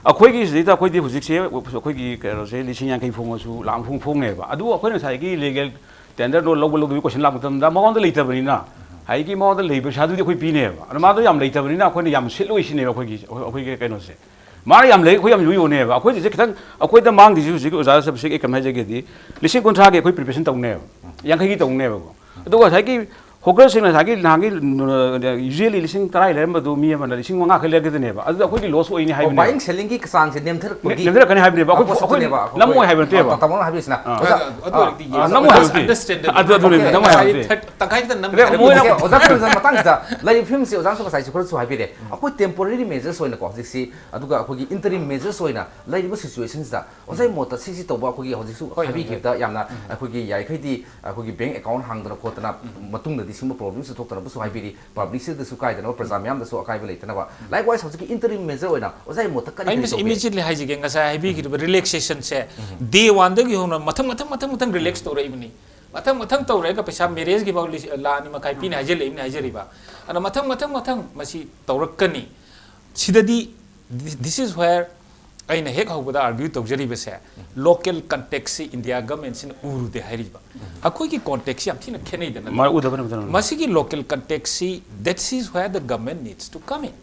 ꯑꯩꯈꯣꯏꯒꯤ ꯁꯤꯗꯩꯗ ꯑꯩꯈꯣꯏꯗꯤ ꯍꯧꯖꯤꯛꯁꯦ ꯑꯩꯈꯣꯏꯒꯤ ꯀꯩꯅꯣꯁꯦ ꯂꯤꯁꯤꯡ ꯌꯥꯡꯈꯩ ꯐꯣꯡꯉꯁꯨ ꯂꯥꯛ ꯑꯃ ꯐꯣꯡ ꯐꯣꯡꯉꯦꯕ꯫ ꯑꯗꯨ ꯑꯩꯈꯣꯏꯅ ꯉꯁꯥꯏꯒꯤ ꯂꯤꯒꯦꯜ ꯇꯦꯟꯗꯔꯗꯣ ꯂꯧꯕ ꯂꯧꯗꯕꯒꯤ ꯀꯣꯏꯁꯟ ꯂꯥꯛꯄ ꯃꯇꯝꯗ ꯃꯉꯣꯟꯗ ꯂꯩꯇꯕꯅꯤꯅ, ꯍꯥꯏꯗꯤ ꯃꯉꯣꯟꯗ ꯂꯩꯕ ꯄꯩꯁꯥꯗꯨꯗꯤ ꯑꯩꯈꯣꯏ ꯄꯤꯅꯦꯕ꯫ ꯑꯗꯣ ꯃꯥꯗꯣ ꯌꯥꯝ ꯂꯩꯇꯕꯅꯤꯅ ꯑꯩꯈꯣꯏꯅ ꯌꯥꯝ ꯁꯤꯠꯂꯣꯏ ꯁꯤꯅꯦꯕ ꯑꯩꯈꯣꯏꯒꯤ, ꯑꯩꯈꯣꯏꯒꯤ ꯀꯩꯅꯣꯁꯦ꯫ ꯃꯥꯅ ꯌꯥꯝ ꯂꯩ, ꯑꯩꯈꯣꯏ ꯌꯥꯝ ꯌꯣꯟꯅꯦꯕ꯫ ꯑꯩꯈꯣꯏꯗꯤ ꯈꯤꯇꯪ, ꯑꯩꯈꯣꯏꯗ ꯃꯥꯡꯗ꯭ꯔꯤꯁꯤ ꯍꯧꯖꯤꯛ ꯑꯣꯖꯥ ꯁꯕꯁꯤꯛ ꯑꯩ ꯀꯃꯥꯏꯅ ꯍꯥꯏꯖꯒꯦꯗꯤ, ꯂꯤꯁꯤꯡ ꯀꯨꯟꯊ꯭ꯔꯥꯒꯤ ꯑꯩꯈꯣꯏ ꯄ꯭ꯔꯤꯄꯦꯔꯦꯁꯟ ꯇꯧꯅꯦꯕ, ꯌꯥꯡꯈꯩꯒꯤ ꯇꯧꯅꯦꯕꯀꯣ꯫ ꯑꯗꯨꯒ ꯉꯁꯥꯏꯒꯤ ꯍꯣꯀꯔꯁꯤꯡꯅ ꯉꯁꯥꯏꯒꯤ ꯅꯍꯥꯟꯒꯤ ꯌꯨꯖ꯭ꯋꯦꯂꯤ ꯂꯤꯁꯤꯡ ꯇꯔꯥ ꯂꯩꯔꯝꯕꯗꯨ ꯃꯤ ꯑꯃꯅ ꯂꯤꯁꯤꯡ ꯃꯉꯥ ꯈꯛ ꯂꯩꯔꯛꯀꯗꯣꯏꯅꯦꯕ꯫ ꯑꯗꯨꯗ ꯑꯩꯈꯣꯏꯒꯤ ꯂꯣꯁ ꯑꯣꯏꯅꯤ ꯍꯥꯏꯕꯅꯦꯕ꯫ ꯕꯥꯏꯡ ꯁꯦꯂꯤꯡꯒꯤ ꯆꯥꯡꯁꯦ ꯅꯦꯝꯊꯔꯛꯄꯒꯤ ꯅꯦꯝꯊꯔꯛꯀꯅꯤ ꯍꯥꯏꯕꯅꯦꯕ꯫ ꯑꯩꯈꯣꯏ, ꯄꯣꯠꯁꯛꯇꯨꯅꯦꯕ ꯑꯩꯈꯣꯏ ꯅꯝꯃꯣꯏ ꯍꯥꯏꯕ ꯅꯠꯇꯦꯕ꯫ ꯇꯥꯃꯣꯅ ꯍꯥꯏꯕꯤꯁꯤꯅ꯫ ꯑꯥ꯫ ꯑꯣꯖꯥ, ꯑꯗꯨ ꯑꯣꯏꯔꯗꯤ ꯑꯥ, yes, ꯅꯝꯃꯣꯏ ꯍꯥꯏꯕ ꯅꯠꯇꯦ꯫ understandable. ꯑꯗꯨ ꯑꯗꯨꯅꯦ, Okay. ꯅꯝꯃꯣꯏ ꯍꯥꯏꯕ ꯅꯠꯇꯦ꯫ ꯇꯪꯈꯥꯏ ꯈꯛꯇ ꯅꯝ ꯑꯗꯩ ꯃꯣꯏꯅ Okay, ꯑꯣꯖꯥ ꯀꯔꯤꯝꯆꯟ, ꯃꯇꯥꯡꯁꯤꯗ ꯂꯩꯔꯤꯕ ꯐꯤꯕꯝꯁꯤ ꯑꯣꯖꯥꯅꯁꯨ ꯉꯁꯥꯏꯁꯨ ꯈꯔꯁꯨ ꯍꯥꯏꯕꯤꯔꯦ꯫ ꯑꯩꯈꯣꯏ temporary measures ꯑꯣꯏꯅꯀꯣ ꯍꯧꯖꯤꯛꯁꯤ, ꯑꯗꯨꯒ ꯑꯩꯈꯣꯏꯒꯤ interim measures ꯑꯣꯏꯅ ꯂꯩꯔꯤꯕ situation ꯁꯤꯗ ꯑꯣꯖꯥꯒꯤ ꯃꯣꯠꯇ ꯁꯤꯁꯤ ꯇꯧꯕ ꯑꯩꯈꯣꯏꯒꯤ ꯍꯧꯖꯤꯛꯁꯨ ꯍꯣꯏ, ꯍꯣꯏ, ꯍꯥꯏꯕꯤꯈꯤꯕꯗ ꯌꯥꯝꯅ ꯑꯩꯈꯣꯏꯒꯤ ꯌꯥꯔꯤꯈꯩꯗꯤ ꯑꯩꯈꯣꯏꯒꯤ bank account ꯍꯥꯡꯗꯅ ꯈꯣꯠꯇꯅ ꯃꯇꯨꯡꯗꯗꯤ ꯁꯤꯒꯨꯝꯕ problemꯁꯨ ꯊꯣꯛꯇꯅꯕꯁꯨ ꯍꯥꯏꯕꯤꯔꯤ꯫ Publicꯁꯤꯗꯁꯨ ꯀꯥꯏꯗꯅꯕ, ꯄ꯭ꯔꯖꯥ ꯃꯤꯌꯥꯝꯗꯁꯨ ꯑꯀꯥꯏꯕ ꯂꯩꯇꯅꯕ꯫ Likewise ꯍꯧꯖꯤꯛꯀꯤ interim measure ꯑꯣꯏꯅ ꯑꯣꯖꯥꯒꯤ ꯃꯣꯠꯇ ꯀꯔꯤ ꯑꯩ ꯀꯔꯤ ꯃꯁꯤ ꯇꯧꯒꯦ? Immediately ꯍꯥꯏꯖꯒꯦ, ꯉꯁꯥꯏ ꯍꯥꯏꯕꯤꯈꯤꯕ relaxationꯁꯦ day oneꯗꯒꯤ ꯍꯧꯅ ꯃꯊꯪ ꯃꯊꯪ ꯃꯊꯪ ꯃꯊꯪ relax ꯇꯧꯔꯛꯏꯕꯅꯤ꯫ ꯃꯊꯪ ꯃꯊꯪ ꯇꯧꯔꯛꯑꯒ ꯄꯩꯁꯥ marriageꯒꯤ ꯐꯥꯎ ꯂꯤꯁ-, ꯂꯥꯈ ꯑꯅꯤ ꯃꯈꯥꯏ ꯄꯤꯅꯤ ꯍꯥꯏꯖꯜꯂꯛꯏꯕꯅꯤ ꯍꯥꯏꯖꯔꯤꯕ꯫ ꯑꯗꯨꯅ ꯃꯊꯪ ꯃꯊꯪ ꯃꯊꯪ ꯃꯁꯤ ꯇꯧꯔꯛꯀꯅꯤ꯫ ꯁꯤꯗꯗꯤ this, this is where ꯑꯩꯅ ꯍꯦꯛ ꯍꯧꯕꯗ argue ꯇꯧꯖꯔꯤꯕꯁꯦ, local contextꯁꯤ India governmentꯁꯤꯅ ꯎꯔꯨꯗꯦ ꯍꯥꯏꯔꯤꯕ꯫ ꯑꯩꯈꯣꯏꯒꯤ contextꯁꯤ ꯌꯥꯝ ꯊꯤꯅ ꯈꯦꯠꯅꯩꯗꯅ꯫ ꯃꯥ ꯎꯗꯕꯅ ꯎꯗꯕꯅ꯫ ꯃꯁꯤꯒꯤ local contextꯁꯤ, that is where the government needs to come in.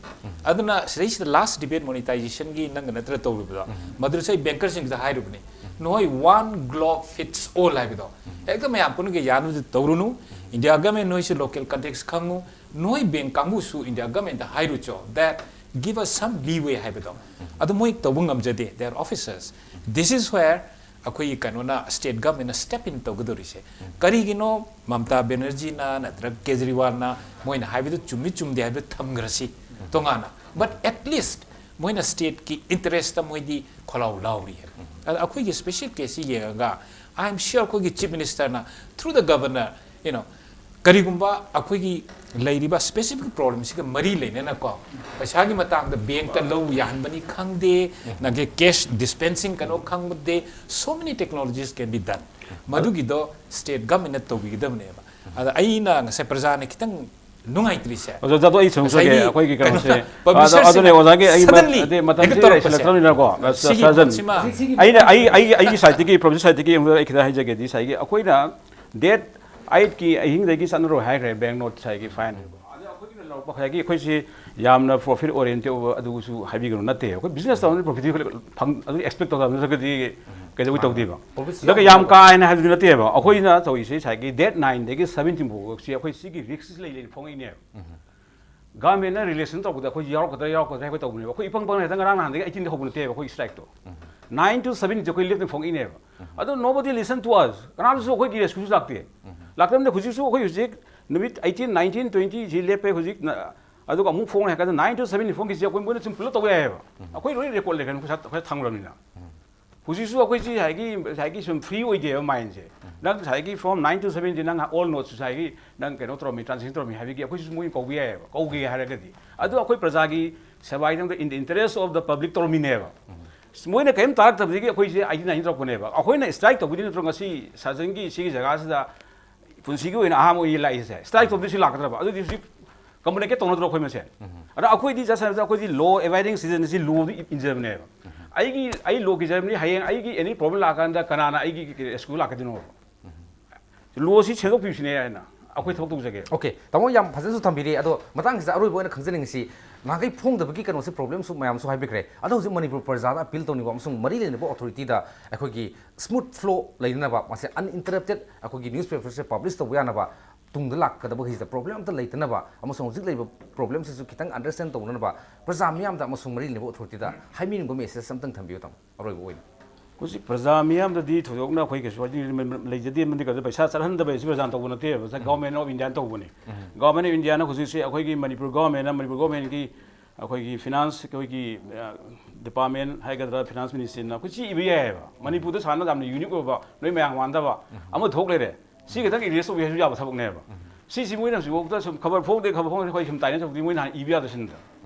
ꯑꯗꯨꯅ ꯁꯤꯗꯩꯁꯤꯗ last debate monetizationꯒꯤ ꯅꯪꯒ ꯅꯠꯇ꯭ꯔ ꯇꯧꯔꯨꯕꯗꯣ, ꯃꯗꯨꯗꯁꯨ ꯑꯩ bankerꯁꯤꯡꯁꯤꯗ ꯍꯥꯏꯔꯨꯕꯅꯤ, ꯅꯣꯏ one glove fits all ꯍꯥꯏꯕꯗꯣ, ꯍꯦꯛꯇ ꯃꯌꯥꯝ ꯄꯨꯝꯅꯒ ꯌꯥꯅꯕꯗꯤ ꯇꯧꯔꯨꯅꯨ꯫ India government ꯅꯣꯏꯁꯨ local context ꯈꯪꯉꯨ, ꯅꯣꯏ bank ꯀꯥꯡꯕꯨꯁꯨ India governmentꯇ ꯍꯥꯏꯔꯨꯆꯣ, that give us some leeway ꯍꯥꯏꯕꯗꯣ꯫ ꯑꯗꯨ ꯃꯣꯏ ꯇꯧꯕ ꯉꯝꯖꯗꯦ, they are officers. This is where ꯑꯩꯈꯣꯏꯒꯤ ꯀꯩꯅꯣꯅ, state governmentꯅ step in ꯇꯧꯒꯗꯧꯔꯤꯁꯦ꯫ ꯀꯔꯤꯒꯤꯅꯣ ꯃꯃꯇꯥ ꯕꯦꯅꯔꯖꯤꯅ ꯅꯠꯇ꯭ꯔꯒ ꯀꯦꯖꯔꯤꯋꯥꯜꯅ ꯃꯣꯏꯅ ꯍꯥꯏꯕꯗꯨ ꯆꯨꯝꯃꯤ ꯆꯨꯝꯗꯦ ꯍꯥꯏꯕꯗꯨ ꯊꯝꯈ꯭ꯔꯁꯤ ꯇꯣꯉꯥꯟꯅ, but at least ꯃꯣꯏꯅ stateꯀꯤ interestꯇ ꯃꯣꯏꯗꯤ ꯈꯣꯜꯂꯥꯎ ꯂꯥꯎꯔꯤ ꯍꯥꯏꯕ꯫ ꯑꯗ ꯑꯩꯈꯣꯏꯒꯤ special caseꯁꯤ ꯌꯦꯡꯉꯒ, I am sure ꯑꯩꯈꯣꯏꯒꯤ chief ministerꯅ through the governor ꯀꯩꯅꯣ, ꯀꯔꯤꯒꯨꯝꯕ ꯑꯩꯈꯣꯏꯒꯤ ꯂꯩꯔꯤꯕ specific problemꯁꯤꯒ ꯃꯔꯤ ꯂꯩꯅꯅꯀꯣ, ꯄꯩꯁꯥꯒꯤ ꯃꯇꯥꯡꯗ bankꯇ ꯂꯧ ꯌꯥꯍꯟꯕꯅꯤ ꯈꯪꯗꯦ, ꯅꯒꯦ cash dispensing ꯀꯩꯅꯣ ꯈꯪꯗꯦ, so many technologies can be done. ꯃꯗꯨꯒꯤꯗꯣ state governmentꯅ ꯇꯧꯕꯤꯒꯗꯕꯅꯦꯕ꯫ ꯑꯗ ꯑꯩꯅ ꯉꯁꯥꯏ ꯄ꯭ꯔꯖꯥꯅ ꯈꯤꯇꯪ ꯅꯨꯡꯉꯥꯏꯇ꯭ꯔꯤꯁꯦ, ꯑꯣꯖꯥ, ꯑꯗꯣ ꯑꯩ ꯁꯨꯝ ꯉꯁꯥꯏꯒꯤ ꯍꯥꯏꯖꯒꯦ, ꯑꯩꯈꯣꯏꯒꯤ ꯀꯩꯅꯣꯁꯦ, ꯀꯩꯅꯣ, ꯑꯗꯣ, publisherꯁꯤꯅ ꯑꯗꯨꯅꯦ ꯑꯣꯖꯥꯒꯤ ꯑꯩ ꯃ-, suddenly ꯑꯗꯩ ꯃꯇꯝꯁꯤ ꯍꯦꯛꯇ ꯇꯧꯔꯛꯄꯁꯦ, ꯂꯩꯁꯤꯜꯂꯛꯇ꯭ꯔꯕꯅꯤꯅꯀꯣ, ꯁꯤꯒꯤ ꯁꯥꯖꯟ꯫ ꯄꯣꯠꯁꯤꯃ ꯑꯩꯅ, ꯑꯩ, ꯑꯩ, ꯑꯩꯒꯤ sideꯇꯒꯤ, professor sideꯇꯒꯤ ꯑꯃꯨꯛ ꯑꯩ ꯈꯤꯇꯪ ꯍꯥꯏꯖꯒꯦꯗꯤ, ꯉꯁꯥꯏꯒꯤ ꯑꯩꯈꯣꯏꯅ date eightꯀꯤ ꯑꯍꯤꯡꯗꯒꯤ ꯆꯠꯅꯔꯣꯏ ꯍꯥꯏꯈ꯭ꯔꯦ, bank note ꯉꯁꯥꯏꯒꯤ fine꯫ ꯑꯗꯣ ꯑꯩꯈꯣꯏꯒꯤꯅ ꯂꯧꯔꯛꯄ ꯉꯁꯥꯏꯒꯤ ꯑꯩꯈꯣꯏꯁꯤ ꯌꯥꯝꯅ profit oriented ꯑꯣꯏꯕ ꯑꯗꯨꯒꯁꯨ ꯍꯥꯏꯕꯤꯒꯅꯨ, ꯅꯠꯇꯦ꯫ ꯑꯩꯈꯣꯏ business ꯇꯧꯔꯕꯅꯤꯅ profit ꯐꯪ-, ꯑꯗꯨ expect ꯇꯧꯗꯕ ꯅꯠꯇ꯭ꯔꯒꯗꯤ ꯀꯩꯗꯧꯕꯩ ꯇꯧꯗꯦꯕ? Profitꯁꯨ ꯑꯗꯨꯒ ꯌꯥꯝ ꯌꯥꯎꯗꯕ꯫ ꯀꯥ ꯍꯦꯟꯅ ꯍꯥꯏꯕꯗꯤ ꯅꯠꯇꯦꯕ꯫ ꯑꯩꯈꯣꯏꯅ ꯇꯧꯔꯤꯁꯦ ꯉꯁꯥꯏꯒꯤ date nineꯗꯒꯤ seventeen ꯐꯥꯎꯕꯁꯤ ꯑꯩꯈꯣꯏ ꯁꯤꯒꯤ risk ꯂꯩ ꯂꯩꯅ ꯐꯣꯡꯉꯛꯏꯅꯦꯕ꯫ Governmentꯅ relation ꯇꯧꯕꯗ ꯑꯩꯈꯣꯏ ꯌꯥꯎꯔꯛꯀꯗ꯭ꯔꯥ ꯌꯥꯎꯔꯛꯀꯗ꯭ꯔꯥ ꯑꯩꯈꯣꯏ ꯇꯧꯕꯅꯦꯕ꯫ ꯑꯩꯈꯣꯏ ꯏꯄꯪ ꯄꯪꯅ ꯍꯦꯛꯇ ꯉꯔꯥꯡ ꯅꯍꯥꯟꯗꯒꯤ eighteenꯗ ꯍꯧꯕ ꯅꯠꯇꯦꯕ ꯑꯩꯈꯣꯏ strikeꯇꯣ꯫ Nine to sevenꯁꯦ ꯑꯩꯈꯣꯏ ꯂꯦꯞꯇꯅ ꯐꯣꯡꯉꯛꯏꯅꯦꯕ꯫ ꯑꯗꯣ nobody listen to us꯫ ꯀꯅꯥꯝꯁꯨ ꯑꯩꯈꯣꯏꯒꯤ rescueꯁꯨ ꯂꯥꯛꯇꯦ꯫ ꯂꯥꯛꯇꯕꯅꯤꯅ ꯍꯧꯖꯤꯛꯁꯨ ꯑꯩꯈꯣꯏ ꯍꯧꯖꯤꯛ ꯅꯨꯃꯤꯠ eighteen, nineteen, twentyꯁꯤ ꯂꯦꯞꯄꯦ꯫ ꯍꯧꯖꯤꯛ ꯅ-, ꯑꯗꯨꯒ ꯑꯃꯨꯛ ꯐꯣꯡꯉꯦ ꯍꯥꯏꯔ ꯀꯥꯟꯗ nine to seven ꯐꯣꯡꯈꯤꯁꯦ ꯑꯩꯈꯣꯏ ꯃꯣꯏꯅ ꯁꯨꯝ ꯄꯨꯂꯞ ꯇꯧꯕ ꯌꯥꯏꯑꯕ꯫ ꯑꯩꯈꯣꯏ ꯂꯣꯏ record ꯂꯩꯈ꯭ꯔꯦ, ꯄꯩꯁꯥ, ꯄꯩꯁꯥ ꯊꯝꯈ꯭ꯔꯕꯅꯤꯅ꯫ ꯍꯧꯖꯤꯛꯁꯨ ꯑꯩꯈꯣꯏꯁꯤ ꯉꯁꯥꯏꯒꯤ, ꯉꯁꯥꯏꯒꯤ ꯁꯨꯝ free ꯑꯣꯏꯗꯦꯕ mindꯁꯦ꯫ ꯅꯪ ꯉꯁꯥꯏꯒꯤ from nine to seven ꯁꯦ ꯅꯪ all notes ꯉꯁꯥꯏꯒꯤ ꯅꯪ ꯀꯩꯅꯣ ꯇꯧꯔꯝꯃꯤ, transaction ꯇꯧꯔꯝꯃꯤ ꯍꯥꯏꯕꯒꯤ ꯑꯩꯈꯣꯏꯁꯨ ꯃꯣꯏ ꯀꯧꯕ ꯌꯥꯏꯑꯕ, ꯀꯧꯒꯦ ꯍꯥꯏꯔꯒꯗꯤ꯫ ꯑꯗꯨ ꯑꯩꯈꯣꯏ ꯄ꯭ꯔꯖꯥꯒꯤ ꯁꯦꯕꯥꯒꯤꯗꯃꯛꯇ, in the interest of the public ꯇꯧꯔꯝꯃꯤꯅꯦꯕ꯫ ꯃꯣꯏꯅ ꯀꯔꯤꯝ ꯇꯥꯔꯛꯇꯕꯗꯒꯤ ꯑꯩꯈꯣꯏꯁꯦ eighteen nineteen ꯇꯧꯔꯛꯄꯅꯦꯕ꯫ ꯑꯩꯈꯣꯏꯅ strike ꯇꯧꯕꯗꯤ ꯅꯠꯇ꯭ꯔꯣ ꯉꯁꯤ ꯁꯥꯖꯟꯒꯤ ꯁꯤꯒꯤ ꯖꯒꯥꯁꯤꯗ ꯄꯨꯟꯁꯤꯒꯤ ꯑꯣꯏꯅ ꯑꯍꯥꯟꯕ ꯑꯣꯏꯅ ꯂꯥꯛꯏꯁꯦ? Strike ꯇꯧꯕꯗꯤ ꯁꯤ ꯂꯥꯛꯀꯗ꯭ꯔꯕ? ꯑꯗꯨꯗꯤ ꯍꯧꯖꯤꯛ communicate ꯇꯧꯅꯗ꯭ꯔꯣ ꯑꯩꯈꯣꯏ ꯃꯁꯦꯟ? ꯑꯗ ꯑꯩꯈꯣꯏꯗꯤ just ꯍꯥꯏꯕꯗ ꯑꯩꯈꯣꯏꯗꯤ law abiding citizenꯁꯤ lawꯗꯤ ꯏꯟꯖꯕꯅꯦꯕ꯫ ꯑꯩꯒꯤ, ꯑꯩ law ꯀꯤꯖꯕꯅꯤ, ꯍꯌꯦꯡ ꯑꯩꯒꯤ any problem ꯂꯥꯛꯑꯀꯥꯟꯗ ꯀꯅꯥꯅ ꯑꯩꯒꯤ rescue ꯂꯥꯛꯀꯗꯣꯏꯅꯣ? Lawꯁꯤ ꯁꯦꯝꯗꯣꯛꯄꯤꯕꯁꯤꯅꯦ ꯍꯥꯏꯅ ꯑꯩꯈꯣꯏ ꯊꯕꯛ ꯇꯧꯖꯒꯦ꯫ Okay, ꯇꯥꯃꯣ ꯌꯥꯝ ꯐꯖꯅꯁꯨ ꯊꯝꯕꯤꯔꯦ꯫ ꯑꯗꯣ ꯃꯇꯥꯡꯁꯤꯗ ꯑꯔꯣꯏꯕ ꯑꯣꯏꯅ ꯈꯪꯖꯅꯤꯡꯉꯤꯁꯤ, ꯅꯍꯥꯟꯈꯩ ꯐꯣꯡꯗꯕꯒꯤ ꯀꯩꯅꯣꯁꯦ problemꯁꯨ ꯃꯌꯥꯝꯁꯨ ꯍꯥꯏꯕꯤꯈ꯭ꯔꯦ꯫ ꯑꯗꯣ ꯍꯧꯖꯤꯛ ꯃꯅꯤꯄꯨꯔ ꯄ꯭ꯔꯖꯥꯗ appeal ꯇꯧꯅꯤꯡꯕ ꯑꯃꯁꯨꯡ ꯃꯔꯤ ꯂꯩꯅꯕ authorityꯗ ꯑꯩꯈꯣꯏꯒꯤ smooth flow ꯂꯩꯅꯅꯕ, ꯃꯁꯦ uninterrupted ꯑꯩꯈꯣꯏꯒꯤ newspaperꯁꯦ publish ꯇꯧꯕ ꯌꯥꯅꯕ, ꯇꯨꯡꯗ ꯂꯥꯛꯀꯗꯕ ꯍꯤꯁꯤꯗ problem ꯑꯝꯇ ꯂꯩꯇꯅꯕ ꯑꯃꯁꯨꯡ ꯍꯧꯖꯤꯛ ꯂꯩꯔꯤꯕ problemꯁꯤꯁꯨ ꯈꯤꯇꯪ understand ꯇꯧꯅꯅꯕ ꯄ꯭ꯔꯖꯥ ꯃꯤꯌꯥꯝꯗ ꯑꯃꯁꯨꯡ ꯃꯔꯤ ꯂꯩꯅꯕ authorityꯗ ꯍꯥꯏꯕꯤꯅꯤꯡꯕ message ꯑꯝꯇꯪ ꯊꯝꯕꯤꯌꯨ ꯇꯥꯃꯣ, ꯑꯔꯣꯏꯕ ꯑꯣꯏꯅ꯫ ꯍꯧꯖꯤꯛ ꯄ꯭ꯔꯖꯥ ꯃꯤꯌꯥꯝꯗꯗꯤ ꯊꯣꯏꯗꯣꯛꯅ ꯑꯩꯈꯣꯏ ꯀꯩꯁꯨ ꯍꯥꯏꯗꯤ ꯂꯩꯖꯗꯦ ꯑꯃꯗꯤ ꯀꯩꯗꯧ, ꯄꯩꯁꯥ ꯆꯠꯍꯟꯗꯕ ꯑꯁꯤ ꯄ꯭ꯔꯖꯥꯅ ꯇꯧꯕ ꯅꯠꯇꯦꯕ, ꯉꯁꯥꯏ Government of Indiaꯅ ꯇꯧꯕꯅꯤ꯫ Government of Indiaꯅ ꯍꯧꯖꯤꯛꯁꯦ ꯑꯩꯈꯣꯏꯒꯤ ꯃꯅꯤꯄꯨꯔ governmentꯅ, ꯃꯅꯤꯄꯨꯔ governmentꯀꯤ ꯑꯩꯈꯣꯏꯒꯤ finance, ꯑꯩꯈꯣꯏꯒꯤ, ꯑ, department ꯍꯥꯏꯒꯗ꯭ꯔꯥ, finance ministryꯅ ꯑꯩꯈꯣꯏ ꯆꯦ ꯏꯕ ꯌꯥꯏꯑꯕ꯫ ꯃꯅꯤꯄꯨꯔꯗ ꯁꯥꯟꯅ ꯌꯥꯝꯅ unique ꯑꯣꯏꯕ, ꯅꯣꯏ ꯃꯌꯥꯝ ꯃꯥꯟꯗꯕ ꯑꯃ ꯊꯣꯛ ꯂꯩꯔꯦ꯫ ꯁꯤ ꯈꯤꯇꯪ erase ꯇꯧꯕꯤ ꯍꯥꯏꯁꯨ ꯌꯥꯕ ꯊꯕꯛꯅꯦꯕ꯫ ꯁꯤꯁꯤ ꯃꯣꯏꯅ ꯍꯧꯖꯤꯛꯐꯥꯎꯗ ꯁꯨꯝ ꯈꯕꯔ ꯐꯣꯡꯗꯦ, ꯈꯕꯔ ꯐꯣꯡꯗꯦ, ꯑꯩꯈꯣꯏ ꯁꯨꯝ ꯇꯥꯏꯅ ꯇꯧꯕꯗꯤ ꯃꯣꯏꯅ ꯍꯥꯟꯅ ꯏꯕ ꯌꯥꯗ꯭ꯔꯁꯤꯅ꯫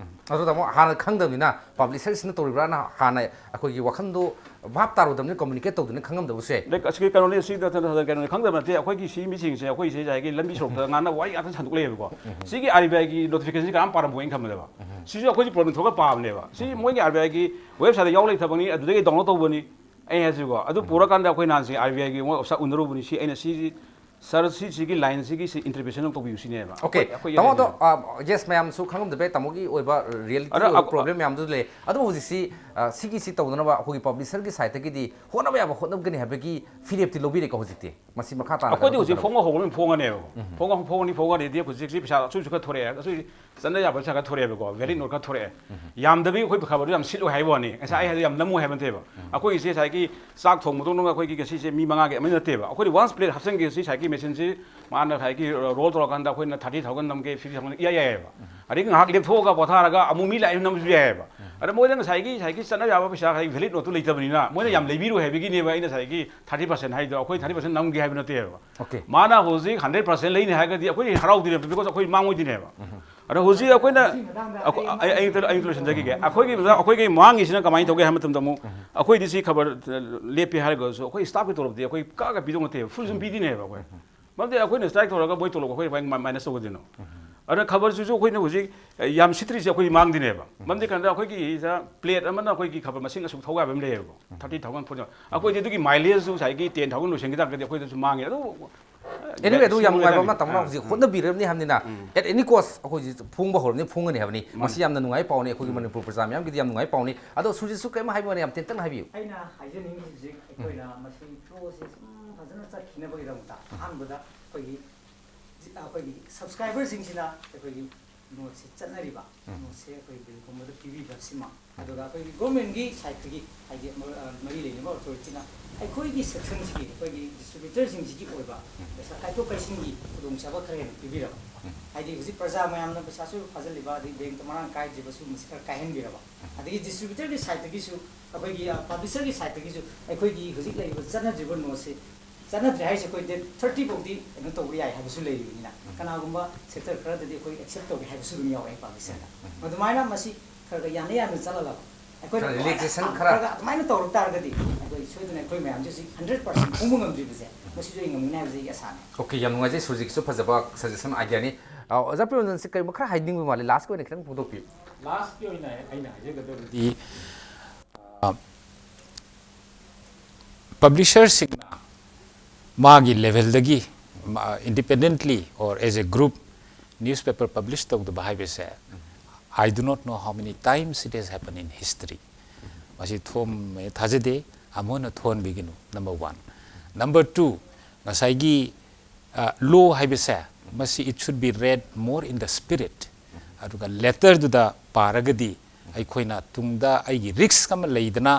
ꯑꯗꯨ ꯇꯥꯃꯣ, ꯍꯥꯟꯅ ꯈꯪꯗꯕꯅꯤꯅ ꯄꯕ꯭ꯂꯤꯁꯔꯁꯤꯅ ꯇꯧꯔꯤꯕ꯭ꯔꯥꯅ ꯍꯥꯟꯅ ꯑꯩꯈꯣꯏꯒꯤ ꯋꯥꯈꯜꯗꯣ ꯚꯥꯞ ꯇꯥꯔꯨꯗꯕꯅꯤꯅ, ꯀꯝꯃꯨꯅꯤꯀꯦꯠ ꯇꯧꯗꯅ ꯈꯪꯉꯝꯗꯕꯁꯦ꯫ ꯑꯗꯩ ꯑꯁꯤꯒꯤ ꯀꯩꯅꯣꯅꯤ, ꯁꯤ ꯅꯠꯇꯅ ꯀꯩꯅꯣꯅꯤ ꯈꯪꯗꯕ ꯅꯠꯇꯦ꯫ ꯑꯩꯈꯣꯏꯒꯤ ꯁꯤ ꯃꯤꯁꯤꯡꯁꯦ, ꯑꯩꯈꯣꯏ ꯁꯤꯁꯦ ꯍꯥꯏꯒꯤ ꯂꯝꯕꯤ ꯁꯣꯔꯣꯛꯇ ꯉꯥꯡꯅꯕ ꯋꯥꯔꯤ ꯉꯥꯛꯇ ꯁꯟꯗꯣꯛ ꯂꯩꯌꯦꯕꯀꯣ꯫ ꯁꯤꯒꯤ ꯑꯥꯔ ꯕꯤ ꯑꯥꯏꯒꯤ ꯅꯣꯇꯤꯐꯤꯀꯦꯁꯟꯁꯤ ꯀꯅꯥꯝ ꯄꯥꯔꯝꯃꯣꯏꯅ ꯈꯟꯕꯅꯦꯕ꯫ ꯁꯤꯁꯨ ꯑꯩꯈꯣꯏꯁꯨ ꯄ꯭ꯔꯣꯕ꯭ꯂꯦꯝ ꯊꯣꯛꯑꯒ ꯄꯥꯕꯅꯦꯕ꯫ ꯁꯤ ꯃꯣꯏꯒꯤ ꯑꯥꯔ ꯕꯤ ꯑꯥꯏꯒꯤ ꯋꯦꯕꯁꯥꯏꯠꯇ ꯌꯥꯎ ꯂꯩꯇꯕꯅꯤ, ꯑꯗꯨꯗꯒꯤ ꯗꯥꯎꯟꯂꯣꯗ ꯇꯧꯕꯅꯤ꯫ ꯑꯩ ꯍꯥꯏꯁꯤꯀꯣ, ꯑꯗꯨ ꯄꯨꯔꯀꯥꯟꯗ ꯑꯩꯈꯣꯏ ꯅꯍꯥꯟꯁꯦ ꯑꯥꯔ ꯕꯤ ꯑꯥꯏꯒꯤ ꯃꯣꯏ ꯑꯣꯐꯤꯁꯥꯔ ꯎꯅꯔꯨꯕꯅꯤ꯫ ꯁꯤ ꯑꯩꯅ ꯁꯤꯁꯤ, ꯁꯥꯔ, ꯁꯤꯁꯤꯒꯤ ꯂꯥꯏꯟꯁꯤꯒꯤ ꯁꯤ ꯏꯟꯇꯔꯚꯦꯟꯁꯟ ꯑꯃ ꯇꯧꯕꯤꯌꯨ ꯁꯤꯅꯦꯕ꯫ ꯑꯣꯀꯦ, ꯑꯩꯈꯣꯏ, ꯑꯩꯈꯣꯏ ꯇꯥꯃꯣ, ꯑꯗꯣ ꯍꯥꯏꯁꯤꯅ꯫ ꯌꯦꯁ, ꯃꯌꯥꯝꯁꯨ ꯈꯪꯉꯝꯗꯕ ꯌꯥꯏ, ꯇꯥꯃꯣꯒꯤ ꯑꯣꯏꯕ ꯔꯤꯌꯦꯂꯤꯇꯤ ꯑꯗꯣ, ꯑꯣꯏꯕ ꯑ, ꯄ꯭ꯔꯣꯕ꯭ꯂꯦꯝ ꯃꯌꯥꯝꯗꯨ ꯂꯩ꯫ ꯑꯗꯨꯕꯨ ꯍꯧꯖꯤꯛꯁꯤ ꯑ, ꯁꯤꯒꯤꯁꯤ ꯇꯧꯅꯅꯕ ꯑꯩꯈꯣꯏꯒꯤ ꯄꯕ꯭ꯂꯤꯁꯔꯒꯤ ꯁꯥꯏꯠꯇꯒꯤꯗꯤ ꯍꯣꯠꯅꯕ ꯌꯥꯕ ꯍꯣꯠꯅꯒꯅꯤ ꯍꯥꯏꯕꯒꯤ ꯐꯤꯔꯦꯞꯇꯤ ꯂꯧꯕꯤꯔꯦꯀꯣ ꯍꯧꯖꯤꯛꯇꯤ? ꯃꯁꯤ ꯃꯈꯥ ꯇꯥꯅ ꯑꯩꯈꯣꯏꯗꯤ ꯀꯩꯅꯣ ꯍꯧꯖꯤꯛ ꯇꯧꯗꯅꯕ꯫ ꯐꯣꯡꯕ ꯍꯧꯔꯕꯅꯤꯅ ꯐꯣꯡꯒꯅꯦꯕ꯫ ꯐꯣꯡꯕ ꯐꯣꯡꯒꯅꯤ, ꯐꯣꯡꯒꯅꯤꯗꯤ ꯍꯧꯖꯤꯛꯁꯤ ꯄꯩꯁꯥ ꯑꯆꯣꯏꯁꯨ ꯈꯔ ꯊꯣꯔꯛꯑꯦ, ꯑꯆꯣꯏ ꯆꯠꯅ ꯌꯥꯕ ꯄꯩꯁꯥ ꯈꯔ ꯊꯣꯔꯛꯑꯦꯕ, ꯚꯦꯂꯤꯠ ꯅꯣꯠ ꯈꯔ ꯊꯣꯔꯛꯑꯦ꯫ ꯌꯥꯝꯗꯕꯤ ꯑꯩꯈꯣꯏ ꯈꯕꯔꯗꯨ ꯌꯥꯝ ꯁꯤꯠꯂꯣꯏ ꯍꯥꯏꯕ ꯋꯥꯅꯤ꯫ ꯉꯁꯥꯏ ꯑꯩ ꯍꯥꯏꯗꯣ ꯌꯥꯝ ꯅꯝꯃꯣꯏ ꯍꯥꯏꯕ ꯅꯠꯇꯦꯕ꯫ ꯑꯩꯈꯣꯏꯒꯤꯁꯦ ꯉꯁꯥꯏꯒꯤ ꯆꯥꯛ ꯊꯣꯡꯕꯗꯧꯅ ꯑꯩꯈꯣꯏꯒꯤ ꯉꯁꯤꯁꯦ ꯃꯤ ꯃꯉꯥꯒꯤ ꯑꯃ ꯅꯠꯇꯦꯕ꯫ ꯑꯩꯈꯣꯏꯗꯤ ꯋꯥꯟꯁ ꯄ꯭ꯂꯦꯠ ꯍꯥꯞꯆꯤꯟꯒꯦ, ꯁꯤ ꯉꯁꯥꯏꯒꯤ ꯃꯦꯆꯤꯟꯁꯤ ꯃꯥꯅ ꯉꯁꯥꯏꯒꯤ ꯔꯣꯜ ꯇꯧꯔꯀꯥꯟꯗ ꯑꯩꯈꯣꯏꯅ ꯊꯥꯔꯇꯤ ꯊꯥꯎꯖꯟ ꯅꯝꯒꯦ, ꯐꯤꯐꯇꯤ ꯊꯥꯎꯖꯟ ꯏꯌꯥ ꯌꯥꯏꯑꯕ꯫ ꯑꯗꯒꯤ ꯉꯥꯏꯍꯥꯛ ꯂꯦꯞꯊꯣꯛꯑꯒ ꯄꯣꯊꯥꯔꯒ ꯑꯃꯨꯛ ꯃꯤ ꯂꯥꯛꯑꯦ ꯅꯝꯕꯁꯨ ꯌꯥꯏꯑꯕ꯫ ꯑꯗ ꯃꯣꯏꯗ ꯉꯁꯥꯏꯒꯤ, ꯉꯁꯥꯏꯒꯤ ꯆꯠꯅ ꯌꯥꯕ ꯄꯩꯁꯥ, ꯉꯁꯥꯏꯒꯤ ꯚꯦꯂꯤꯠ ꯅꯣꯠꯇꯨ ꯂꯩꯇꯕꯅꯤꯅ ꯃꯣꯏꯅ ꯌꯥꯝ ꯂꯩꯕꯤꯔꯣꯏ ꯍꯥꯏꯕꯒꯤꯅꯦꯕ ꯑꯩꯅ ꯉꯁꯥꯏꯒꯤ ꯊꯥꯔꯇꯤ ꯄꯥꯔꯁꯦꯟ ꯍꯥꯏꯗꯣ꯫ ꯑꯩꯈꯣꯏ ꯊꯥꯔꯇꯤ ꯄꯥꯔꯁꯦꯟ ꯅꯝꯒꯦ ꯍꯥꯏꯕ ꯅꯠꯇꯦꯕ꯫ ꯑꯣꯀꯦ꯫ ꯃꯥꯅ ꯍꯧꯖꯤꯛ ꯍꯟꯗ꯭ꯔꯦꯠ ꯄꯥꯔꯁꯦꯟ ꯂꯩꯅꯤ ꯍꯥꯏꯔꯒꯗꯤ ꯑꯩꯈꯣꯏ ꯍꯔꯥꯎꯗꯣꯏꯅꯦꯕ, because ꯑꯩꯈꯣꯏ ꯃꯥꯡꯉꯣꯏꯗꯣꯏꯅꯦꯕ꯫ ꯑꯗꯣ ꯍꯧꯖꯤꯛ ꯑꯩꯈꯣꯏꯅ, ꯑꯩꯈꯣꯏ, ꯑꯩ, ꯑꯩ, ꯑꯩ ꯂꯣꯏꯁꯤꯟꯖꯈꯤꯒꯦ꯫ ꯑꯩꯈꯣꯏꯒꯤ, ꯑꯩꯈꯣꯏꯒꯤ ꯃꯥꯡꯉꯤꯁꯤꯅ ꯀꯃꯥꯏꯅ ꯇꯧꯒꯦ ꯍꯥꯏꯕ ꯃꯇꯝꯗ, ꯑꯃꯨꯛ ꯑꯩꯈꯣꯏꯗꯤ ꯁꯤ ꯈꯕꯔ ꯂꯦꯞꯄꯤ ꯍꯥꯏꯔꯒꯁꯨ ꯑꯩꯈꯣꯏ ꯁ꯭ꯇꯥꯐꯀꯤ ꯇꯣꯂꯣꯞꯇꯤ ꯑꯩꯈꯣꯏ ꯀꯛꯑꯒ ꯄꯤꯗꯧ ꯅꯠꯇꯦꯕ, ꯐꯨꯜ ꯁꯨꯝ ꯄꯤꯗꯣꯏꯅꯦꯕ ꯑꯩꯈꯣꯏ꯫ ꯃꯔꯝꯗꯤ ꯑꯩꯈꯣꯏꯅ ꯁ꯭ꯇ꯭ꯔꯥꯏꯛ ꯇꯧꯔꯒ ꯃꯣꯏ ꯇꯣꯂꯣꯞ ꯑꯩꯈꯣꯏ ꯃꯥꯏꯅꯁ ꯇꯧꯒꯗꯣꯏꯅꯣ? ꯑꯗꯨꯅ ꯈꯕꯔꯁꯤꯁꯨ ꯑꯩꯈꯣꯏꯅ ꯍꯧꯖꯤꯛ ꯌꯥꯝ ꯁꯤꯠꯇ꯭ꯔꯤꯁꯦ ꯑꯩꯈꯣꯏ ꯃꯥꯡꯗꯣꯏꯅꯦꯕ꯫ ꯃꯔꯝꯗꯤ ꯀꯩꯅꯣꯗ ꯑꯩꯈꯣꯏꯒꯤ ꯁꯤꯗ ꯄ꯭ꯂꯦꯠ ꯑꯃꯅ ꯑꯩꯈꯣꯏꯒꯤ ꯈꯕꯔ ꯃꯁꯤꯡ ꯑꯁꯨꯛ ꯊꯧ ꯌꯥꯕ ꯑꯃ ꯂꯩꯌꯦꯕ, ꯊꯥꯔꯇꯤ ꯊꯥꯎꯖꯟ ꯐꯣꯔꯇꯤ꯫ ꯑꯩꯈꯣꯏꯗꯤ ꯑꯗꯨꯒꯤ ꯃꯥꯏꯂꯦꯖꯁꯨ ꯉꯁꯥꯏꯒꯤ ꯇꯦꯟ ꯊꯥꯎꯖꯟ ꯂꯣꯏꯁꯤꯟꯈꯤ ꯇꯥꯔꯒꯗꯤ ꯑꯩꯈꯣꯏꯗꯁꯨ ꯃꯥꯡꯉꯦ꯫ ꯑꯗꯨ ꯑꯦꯅꯤꯋꯦ, ꯑꯗꯨ ꯌꯥꯝ ꯅꯨꯡꯉꯥꯏꯕ ꯑꯃ ꯑꯥ꯫ ꯇꯥꯃꯣꯅ ꯍꯧꯖꯤꯛ ꯍꯣꯠꯅꯕꯤꯔꯕꯅꯤ ꯍꯥꯏꯕꯅꯤꯅ, at any cost ꯑꯩꯈꯣꯏꯁꯤ ꯐꯣꯡꯕ ꯍꯧꯔꯕꯅꯤ, ꯐꯣꯡꯒꯅꯤ ꯍꯥꯏꯕꯅꯤ꯫ ꯃꯁꯤ ꯌꯥꯝꯅ ꯅꯨꯡꯉꯥꯏ ꯄꯥꯎꯅꯤ, ꯑꯩꯈꯣꯏꯒꯤ ꯃꯅꯤꯄꯨꯔ ꯄ꯭ꯔꯖꯥ ꯃꯌꯥꯝꯒꯤꯗꯤ ꯌꯥꯝ ꯅꯨꯡꯉꯥꯏ ꯄꯥꯎꯅꯤ꯫ ꯑꯗꯣ ꯁꯨꯔꯖꯤꯠꯁꯨ ꯀꯔꯤꯝ ꯍꯥꯏꯕ ꯋꯥꯅꯤ, ꯌꯥꯝ ꯇꯦꯟꯇꯛꯅ ꯍꯥꯏꯕꯤꯌꯨ꯫ ꯑꯩꯅ ꯍꯥꯏꯖꯅꯤꯡꯉꯤꯁꯦ ꯍꯧꯖꯤꯛ ꯑꯩꯈꯣꯏꯅ ꯃꯁꯤ ꯐ꯭ꯂꯣꯁꯦ ꯁꯨꯝ ꯐꯖꯅ ꯆꯠꯈꯤꯅꯕꯒꯤꯗꯃꯛꯇ ꯑꯍꯥꯟꯕꯗ ꯑꯩꯈꯣꯏꯒꯤ, ꯑꯩꯈꯣꯏꯒꯤ ꯁꯕꯁꯀ꯭ꯔꯥꯏꯕꯔꯁꯤꯡꯁꯤꯅ ꯑꯩꯈꯣꯏꯒꯤ ꯅꯣꯠꯁꯦ ꯆꯠꯅꯔꯤꯕ, ꯅꯣꯠꯁꯦ ꯑꯩꯈꯣꯏ ꯕꯤꯜ ꯀꯨꯝꯕꯗ ꯄꯤꯕꯤꯕ ꯁꯤꯃ, ꯑꯗꯨꯒ ꯑꯩꯈꯣꯏꯒꯤ ꯒꯣꯔꯃꯦꯟꯒꯤ ꯁꯥꯏꯠꯇꯒꯤ, ꯍꯥꯏꯗꯤ ꯃ-, ꯑ, ꯃꯔꯤ ꯂꯩꯅꯕ ꯑꯣꯊꯣꯔꯤꯇꯤꯅ ꯑꯩꯈꯣꯏꯒꯤ ꯁꯦꯛꯁꯟꯁꯤꯒꯤ, ꯑꯩꯈꯣꯏꯒꯤ ꯗꯤꯁꯇ꯭ꯔꯤꯕ꯭ꯌꯨꯇꯔꯁꯤꯡꯁꯤꯒꯤ ꯑꯣꯏꯕ ꯄꯩꯁꯥ ꯀꯥꯏꯊꯣꯛ ꯀꯥꯏꯁꯤꯟꯒꯤ ꯈꯨꯗꯣꯡꯆꯥꯕ ꯈꯔ ꯍꯦꯟꯅ ꯄꯤꯕꯤꯔꯕ, ꯍꯥꯏꯗꯤ ꯍꯧꯖꯤꯛ ꯄ꯭ꯔꯖꯥ ꯃꯌꯥꯝꯅ ꯄꯩꯁꯥꯁꯨ ꯐꯥꯖꯤꯜꯂꯤꯕ, ꯑꯗꯩ ꯕꯦꯡꯛꯇ ꯃꯔꯥꯡ ꯀꯥꯏꯗ꯭ꯔꯤꯕ, ꯁꯤꯒꯨꯝꯕꯁꯤ ꯈꯔ ꯀꯥꯏꯍꯟꯕꯤꯔꯕ, ꯑꯗꯒꯤ ꯗꯤꯁꯇ꯭ꯔꯤꯕ꯭ꯌꯨꯇꯔꯒꯤ ꯁꯥꯏꯠꯇꯒꯤꯁꯨ, ꯑꯩꯈꯣꯏꯒꯤ, ꯑ, ꯄꯕ꯭ꯂꯤꯁꯔꯒꯤ ꯁꯥꯏꯠꯇꯒꯤꯁꯨ ꯑꯩꯈꯣꯏꯒꯤ ꯍꯧꯖꯤꯛ ꯂꯩꯔꯤꯕ ꯆꯠꯅꯗ꯭ꯔꯤꯕ ꯅꯣꯠꯁꯤ ꯆꯠꯅꯗ꯭ꯔꯦ ꯍꯥꯏꯔꯤꯁꯦ ꯑꯩꯈꯣꯏ ꯗꯦꯠ ꯊꯥꯔꯇꯤ ꯐꯥꯎꯗꯤ ꯀꯩꯅꯣ ꯇꯧꯕ ꯌꯥꯏ ꯍꯥꯏꯕꯁꯨ ꯂꯩꯔꯤꯕꯅꯤꯅ, ꯀꯅꯥꯒꯨꯝꯕ ꯁꯦꯛꯇꯔ ꯈꯔꯗꯗꯤ ꯑꯩꯈꯣꯏ ꯑꯦꯛꯁꯦꯞ ꯇꯧꯒꯦ ꯍꯥꯏꯕꯁꯨ ꯑꯗꯨꯝ ꯌꯥꯎꯋꯦ ꯄꯥꯕ꯭ꯂꯤꯛ ꯁꯦꯛꯇꯔꯗ꯫ ꯑꯗꯨꯃꯥꯏꯅ ꯃꯁꯤ ꯈꯔ ꯈꯔ ꯌꯥꯅ ꯌꯥꯅ ꯆꯠꯍꯜꯂꯒ ꯑꯩꯈꯣꯏꯅ ꯈꯔ ꯑꯗꯨꯃꯥꯏꯅ relaxation ꯈꯔ ꯈꯔ ꯈꯔ ꯑꯗꯨꯃꯥꯏꯅ ꯇꯧꯔꯛ ꯇꯥꯔꯒꯗꯤ ꯑꯩꯈꯣꯏ ꯁꯣꯏꯗꯅ ꯑꯩꯈꯣꯏ ꯃꯌꯥꯝꯁꯦ ꯍꯧꯖꯤꯛ ꯍꯟꯗ꯭ꯔꯦꯠ ꯄꯥꯔꯁꯦꯟ ꯐꯣꯡꯕ ꯉꯝꯗ꯭ꯔꯤꯕꯁꯦ ꯃꯁꯤꯁꯨ ꯑꯩ ꯉꯝꯒꯅꯤ ꯍꯥꯏꯕꯁꯦ ꯑꯩꯒꯤ ꯑꯁꯥꯅꯦ꯫ ꯑꯣꯀꯦ, ꯌꯥꯝ ꯅꯨꯡꯉꯥꯏꯖꯩ꯫ ꯁꯨꯔꯖꯤꯠꯀꯤꯁꯨ ꯐꯖꯕ ꯁꯖꯦꯁꯟ, ꯑꯥꯏꯗꯤꯌꯥꯅꯤ꯫ ꯑ, ꯑꯣꯖꯥ ꯄ꯭ꯔꯦꯝꯆꯟꯗ, ꯁꯤ ꯀꯔꯤꯒꯨꯝꯕ ꯈꯔ ꯍꯥꯏꯅꯤꯡꯕ ꯃꯥꯜꯂꯦ, ꯂꯥꯁꯀꯤ ꯑꯣꯏꯅ ꯈꯤꯇꯪ ꯐꯣꯡꯗꯣꯛꯄꯤꯌꯨ꯫ ꯂꯥꯁꯀꯤ ꯑꯣꯏꯅ ꯑꯩꯅ ꯍꯥꯏꯖꯒꯗꯕꯗꯤ, ꯑ, ꯄꯕ꯭ꯂꯤꯁꯔꯁꯤꯡꯅ ꯃꯥꯒꯤ ꯂꯦꯚꯦꯜꯗꯒꯤ, ꯃꯥ, independently or as a group newspaper publish ꯇꯧꯗꯕ ꯍꯥꯏꯕꯁꯦ, I do not know how many times it has happened in history. ꯃꯁꯤ ꯊꯣꯛꯑꯝꯃꯦ ꯊꯥꯖꯗꯦ, ꯑꯃꯨꯛ ꯍꯟꯅ ꯊꯣꯛꯍꯟꯕꯤꯒꯅꯨ, number one꯫ Number two, ꯉꯁꯥꯏꯒꯤ ꯂꯣ ꯍꯥꯏꯕꯁꯦ, ꯃꯁꯤ it should be read more in the spirit꯫ ꯑꯗꯨꯒ ꯂꯦꯇꯔꯗꯨꯗ ꯄꯥꯔꯒꯗꯤ ꯑꯩꯈꯣꯏꯅ ꯇꯨꯡꯗ ꯑꯩꯒꯤ ꯔꯤꯛꯁ ꯑꯃ ꯂꯩꯗꯅ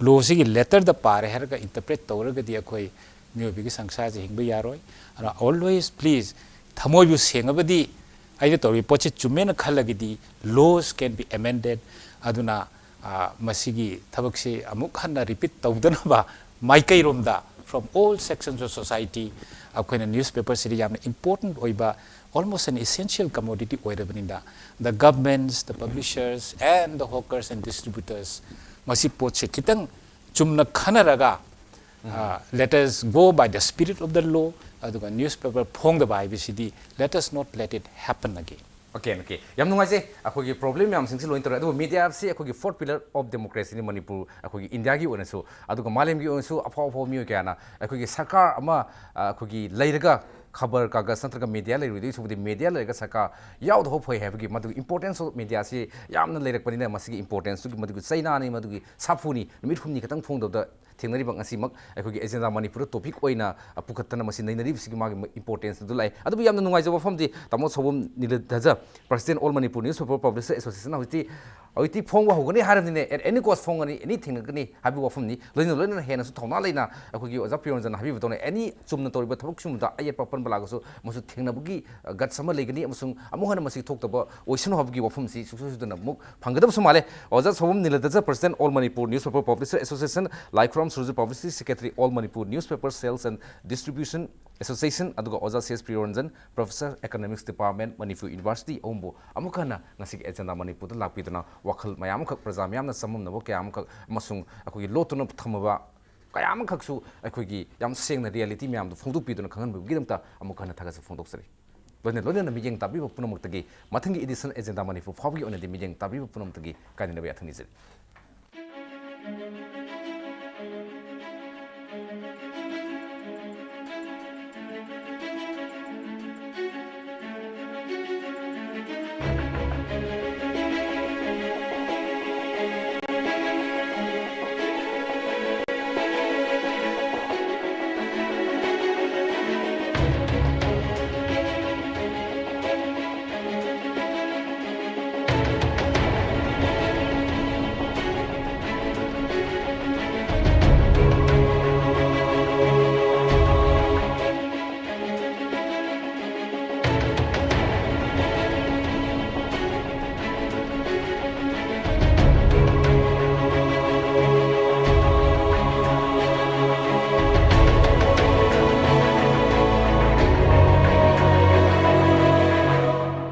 ꯂꯣꯁꯤꯒꯤ ꯂꯦꯇꯔꯗ ꯄꯥꯔꯦ ꯍꯥꯏꯔꯒ ꯏꯟꯇꯔꯄ꯭ꯔꯦꯠ ꯇꯧꯔꯒꯗꯤ ꯑꯩꯈꯣꯏ ꯃꯤꯑꯣꯏꯕꯒꯤ ꯁꯪꯁꯥꯔꯁꯦ ꯍꯤꯡꯕ ꯌꯥꯔꯣꯏ꯫ ꯑꯗꯨꯅ always please, ꯊꯃꯣꯏꯕꯨ ꯁꯦꯡꯉꯕꯗꯤ, ꯑꯩꯅ ꯇꯧꯔꯤꯕ ꯄꯣꯠꯁꯤ ꯆꯨꯝꯃꯦꯅ ꯈꯜꯂꯒꯗꯤ, laws can be amended꯫ ꯑꯗꯨꯅ ꯃꯁꯤꯒꯤ ꯊꯕꯛꯁꯤ ꯑꯃꯨꯛ ꯍꯟꯅ ꯔꯤꯄꯤꯠ ꯇꯧꯗꯅꯕ ꯃꯥꯏꯀꯩꯔꯣꯝꯗ from all sections of society ꯑꯩꯈꯣꯏꯅ ꯅ꯭ꯌꯨꯁꯄꯦꯄꯔꯁꯤꯗꯤ ꯌꯥꯝꯅ ꯏꯝꯄꯣꯔꯇꯦꯟ ꯑꯣꯏꯕ, almost an essential commodity ꯑꯣꯏꯔꯕꯅꯤꯅ, the governments, the publishers and the hawkers and distributors, ꯃꯁꯤ ꯄꯣꯠꯁꯦ ꯈꯤꯇꯪ ꯆꯨꯝꯅ ꯈꯟꯅꯔꯒ, let us go by the spirit of the law, ꯑꯗꯨꯒ ꯅ꯭ꯌꯨꯁꯄꯦꯄꯔ ꯐꯣꯡꯗꯕ ꯍꯥꯏꯕꯁꯤꯗꯤ let us not let it happen again꯫ Okay, okay, ꯌꯥꯝ ꯅꯨꯡꯉꯥꯏꯖꯩ꯫ ꯑꯩꯈꯣꯏꯒꯤ ꯄ꯭ꯔꯣꯕ꯭ꯂꯦꯝ ꯃꯌꯥꯝꯁꯤꯡꯁꯤ ꯂꯣꯏꯅ ꯇꯧꯔꯦ, ꯑꯗꯨꯕꯨ ꯃꯤꯗꯤꯌꯥꯁꯤ ꯑꯩꯈꯣꯏꯒꯤ fourth pillar of democracyꯅꯤ ꯃꯅꯤꯄꯨꯔ, ꯑꯩꯈꯣꯏꯒꯤ ꯏꯟꯗꯤꯌꯥꯒꯤ ꯑꯣꯏꯅꯁꯨ, ꯑꯗꯨꯒ ꯃꯥꯂꯦꯝꯒꯤ ꯑꯣꯏꯅꯁꯨ ꯑꯐꯥꯎ ꯑꯐꯥꯎꯕ ꯃꯤꯑꯣꯏ ꯀꯌꯥꯅ ꯑꯩꯈꯣꯏꯒꯤ ꯁꯔꯀꯥꯔ ꯑꯃ, ꯑ, ꯑꯩꯈꯣꯏꯒꯤ ꯂꯩꯔꯒ ꯈꯕꯔ ꯀꯥꯒꯖ ꯅꯠꯇ꯭ꯔꯒ ꯃꯤꯗꯤꯌꯥ ꯂꯩꯔꯣꯏꯗꯣꯏ ꯁꯔꯨꯛꯄꯨꯗꯤ ꯃꯤꯗꯤꯌꯥ ꯂꯩꯔꯒ ꯁꯔꯀꯥꯔ ꯌꯥꯎꯗꯕ ꯐꯩ ꯍꯥꯏꯕꯒꯤ ꯃꯗꯨꯒꯤ importance of mediaꯁꯤ ꯌꯥꯝꯅ ꯂꯩꯔꯛꯄꯅꯤꯅ, ꯃꯁꯤꯒꯤ importanceꯇꯨꯒꯤ ꯃꯗꯨꯒꯤ ꯆꯩꯅꯥꯅꯤ, ꯃꯗꯨꯒꯤ ꯁꯥꯐꯨꯅꯤ꯫ ꯅꯨꯃꯤꯠ ꯍꯨꯝꯅꯤ ꯈꯛꯇꯪ ꯐꯣꯡꯗꯕꯗ ꯊꯦꯡꯅꯔꯤꯕ ꯉꯁꯤꯃꯛ ꯑꯩꯈꯣꯏꯒꯤ ꯑꯦꯖꯦꯟꯗꯥ ꯃꯅꯤꯄꯨꯔꯗ ꯇꯣꯄꯤꯛ ꯑꯣꯏꯅ, ꯑ, ꯄꯨꯈꯠꯇꯅ ꯃꯁꯤ ꯅꯩꯅꯔꯤꯕꯁꯤꯒꯤ ꯃꯥꯒꯤ importance ꯑꯗꯨ ꯂꯥꯛꯑꯦ꯫ ꯑꯗꯨꯕꯨ ꯌꯥꯝꯅ ꯅꯨꯡꯉꯥꯏꯖꯕ ꯋꯥꯐꯝꯗꯤ ꯇꯥꯃꯣ ꯁꯥꯎꯕꯝ ꯅꯤꯂꯙꯖ, President All Manipur Newspaper Publishers Association, ꯍꯧꯖꯤꯛꯇꯤ ꯍꯧꯖꯤꯛꯇꯤ ꯐꯣꯡꯕ ꯍꯧꯒꯅꯤ ꯍꯥꯏꯔꯕꯅꯤꯅꯦ, at any cost ꯐꯣꯡꯒꯅꯤ, any ꯊꯦꯡꯅꯒꯅꯤ ꯍꯥꯏꯕꯒꯤ ꯋꯥꯐꯝꯅꯤ꯫ ꯂꯣꯏꯅ ꯂꯣꯏꯅꯅ ꯍꯦꯟꯅꯁꯨ ꯊꯧꯅꯥ ꯂꯩꯅ ꯑꯩꯈꯣꯏꯒꯤ ꯑꯣꯖꯥ ꯄ꯭ꯔꯤꯌꯣꯔꯟꯖꯟ ꯍꯥꯏꯕꯤꯕꯗꯧꯅ any ꯆꯨꯝꯅ ꯇꯧꯔꯤꯕ ꯊꯕꯛ ꯁꯤꯒꯨꯝꯕꯗ ꯑꯌꯦꯠꯄ ꯑꯄꯟꯕ ꯂꯥꯛꯑꯒꯁꯨ ꯃꯁꯨ ꯊꯦꯡꯅꯕꯒꯤ guts ꯑꯃ ꯂꯩꯒꯅꯤ ꯑꯃꯁꯨꯡ ꯑꯃꯨꯛ ꯍꯟꯅ ꯃꯁꯤ ꯊꯣꯛꯇꯕ ꯑꯣꯏꯁꯅꯨ ꯍꯥꯏꯕꯒꯤ ꯋꯥꯐꯝꯁꯤ ꯁꯨꯡꯁꯣꯏ ꯁꯣꯏꯗꯅ ꯑꯃꯨꯛ ꯐꯪꯒꯗꯕꯁꯨ ꯃꯥꯜꯂꯦ꯫ ꯑꯣꯖꯥ ꯁꯣꯕꯝ ꯅꯤꯂꯗꯖ, President, All Manipur Newspaper Publisher Association, ꯂꯥꯏꯈꯨꯔꯝ Suraj, Publicity Secretary, All Manipur Newspaper Sales and Distribution Association, ꯑꯗꯨꯒ ꯑꯣꯖꯥ C S Priyoranjan, Professor, Economics Department, Manipur University, ꯑꯍꯨꯝꯕꯨ ꯑꯃꯨꯛ ꯍꯟꯅ ꯉꯁꯤꯒꯤ ꯑꯦꯖꯦꯟꯗꯥ ꯃꯅꯤꯄꯨꯔꯗ ꯂꯥꯛꯄꯤꯗꯨꯅ ꯋꯥꯈꯜ ꯃꯌꯥꯝ ꯑꯃꯈꯛ, ꯄ꯭ꯔꯖꯥ ꯃꯌꯥꯝꯅ ꯆꯃꯝꯅꯕ ꯀꯌꯥ ꯑꯃꯈꯛ ꯑꯃꯁꯨꯡ ꯑꯩꯈꯣꯏꯒꯤ ꯂꯣꯠꯇꯨꯅ ꯊꯝꯃꯕ ꯀꯌꯥ ꯑꯃꯈꯛꯁꯨ ꯑꯩꯈꯣꯏꯒꯤ ꯌꯥꯝ ꯁꯦꯡꯅ reality ꯃꯌꯥꯝꯗꯨ ꯐꯣꯡꯗꯣꯛꯄꯤꯗꯨꯅ ꯈꯪꯍꯟꯕꯒꯤꯗꯃꯛꯇ ꯑꯃꯨꯛ ꯍꯟꯅ ꯊꯥꯒꯠꯆꯕ ꯐꯣꯡꯗꯣꯛꯆꯔꯤ꯫ ꯂꯣꯏꯅ ꯂꯣꯏꯅꯅ ꯃꯤꯠꯌꯦꯡ ꯇꯥꯕꯤꯕ ꯄꯨꯝꯅꯃꯛꯇꯒꯤ ꯃꯊꯪꯒꯤ edition ꯑꯦꯖꯦꯟꯗꯥ ꯃꯅꯤꯄꯨꯔ ꯐꯥꯎꯕꯒꯤ ꯑꯣꯏꯅꯗꯤ ꯃꯤꯠꯌꯦꯡ ꯇꯥꯕꯤꯕ ꯄꯨꯝꯅꯃꯛꯇꯒꯤ ꯀꯥꯏꯅꯅꯕ ꯌꯥꯊꯪ ꯅꯤꯖꯔꯤ꯫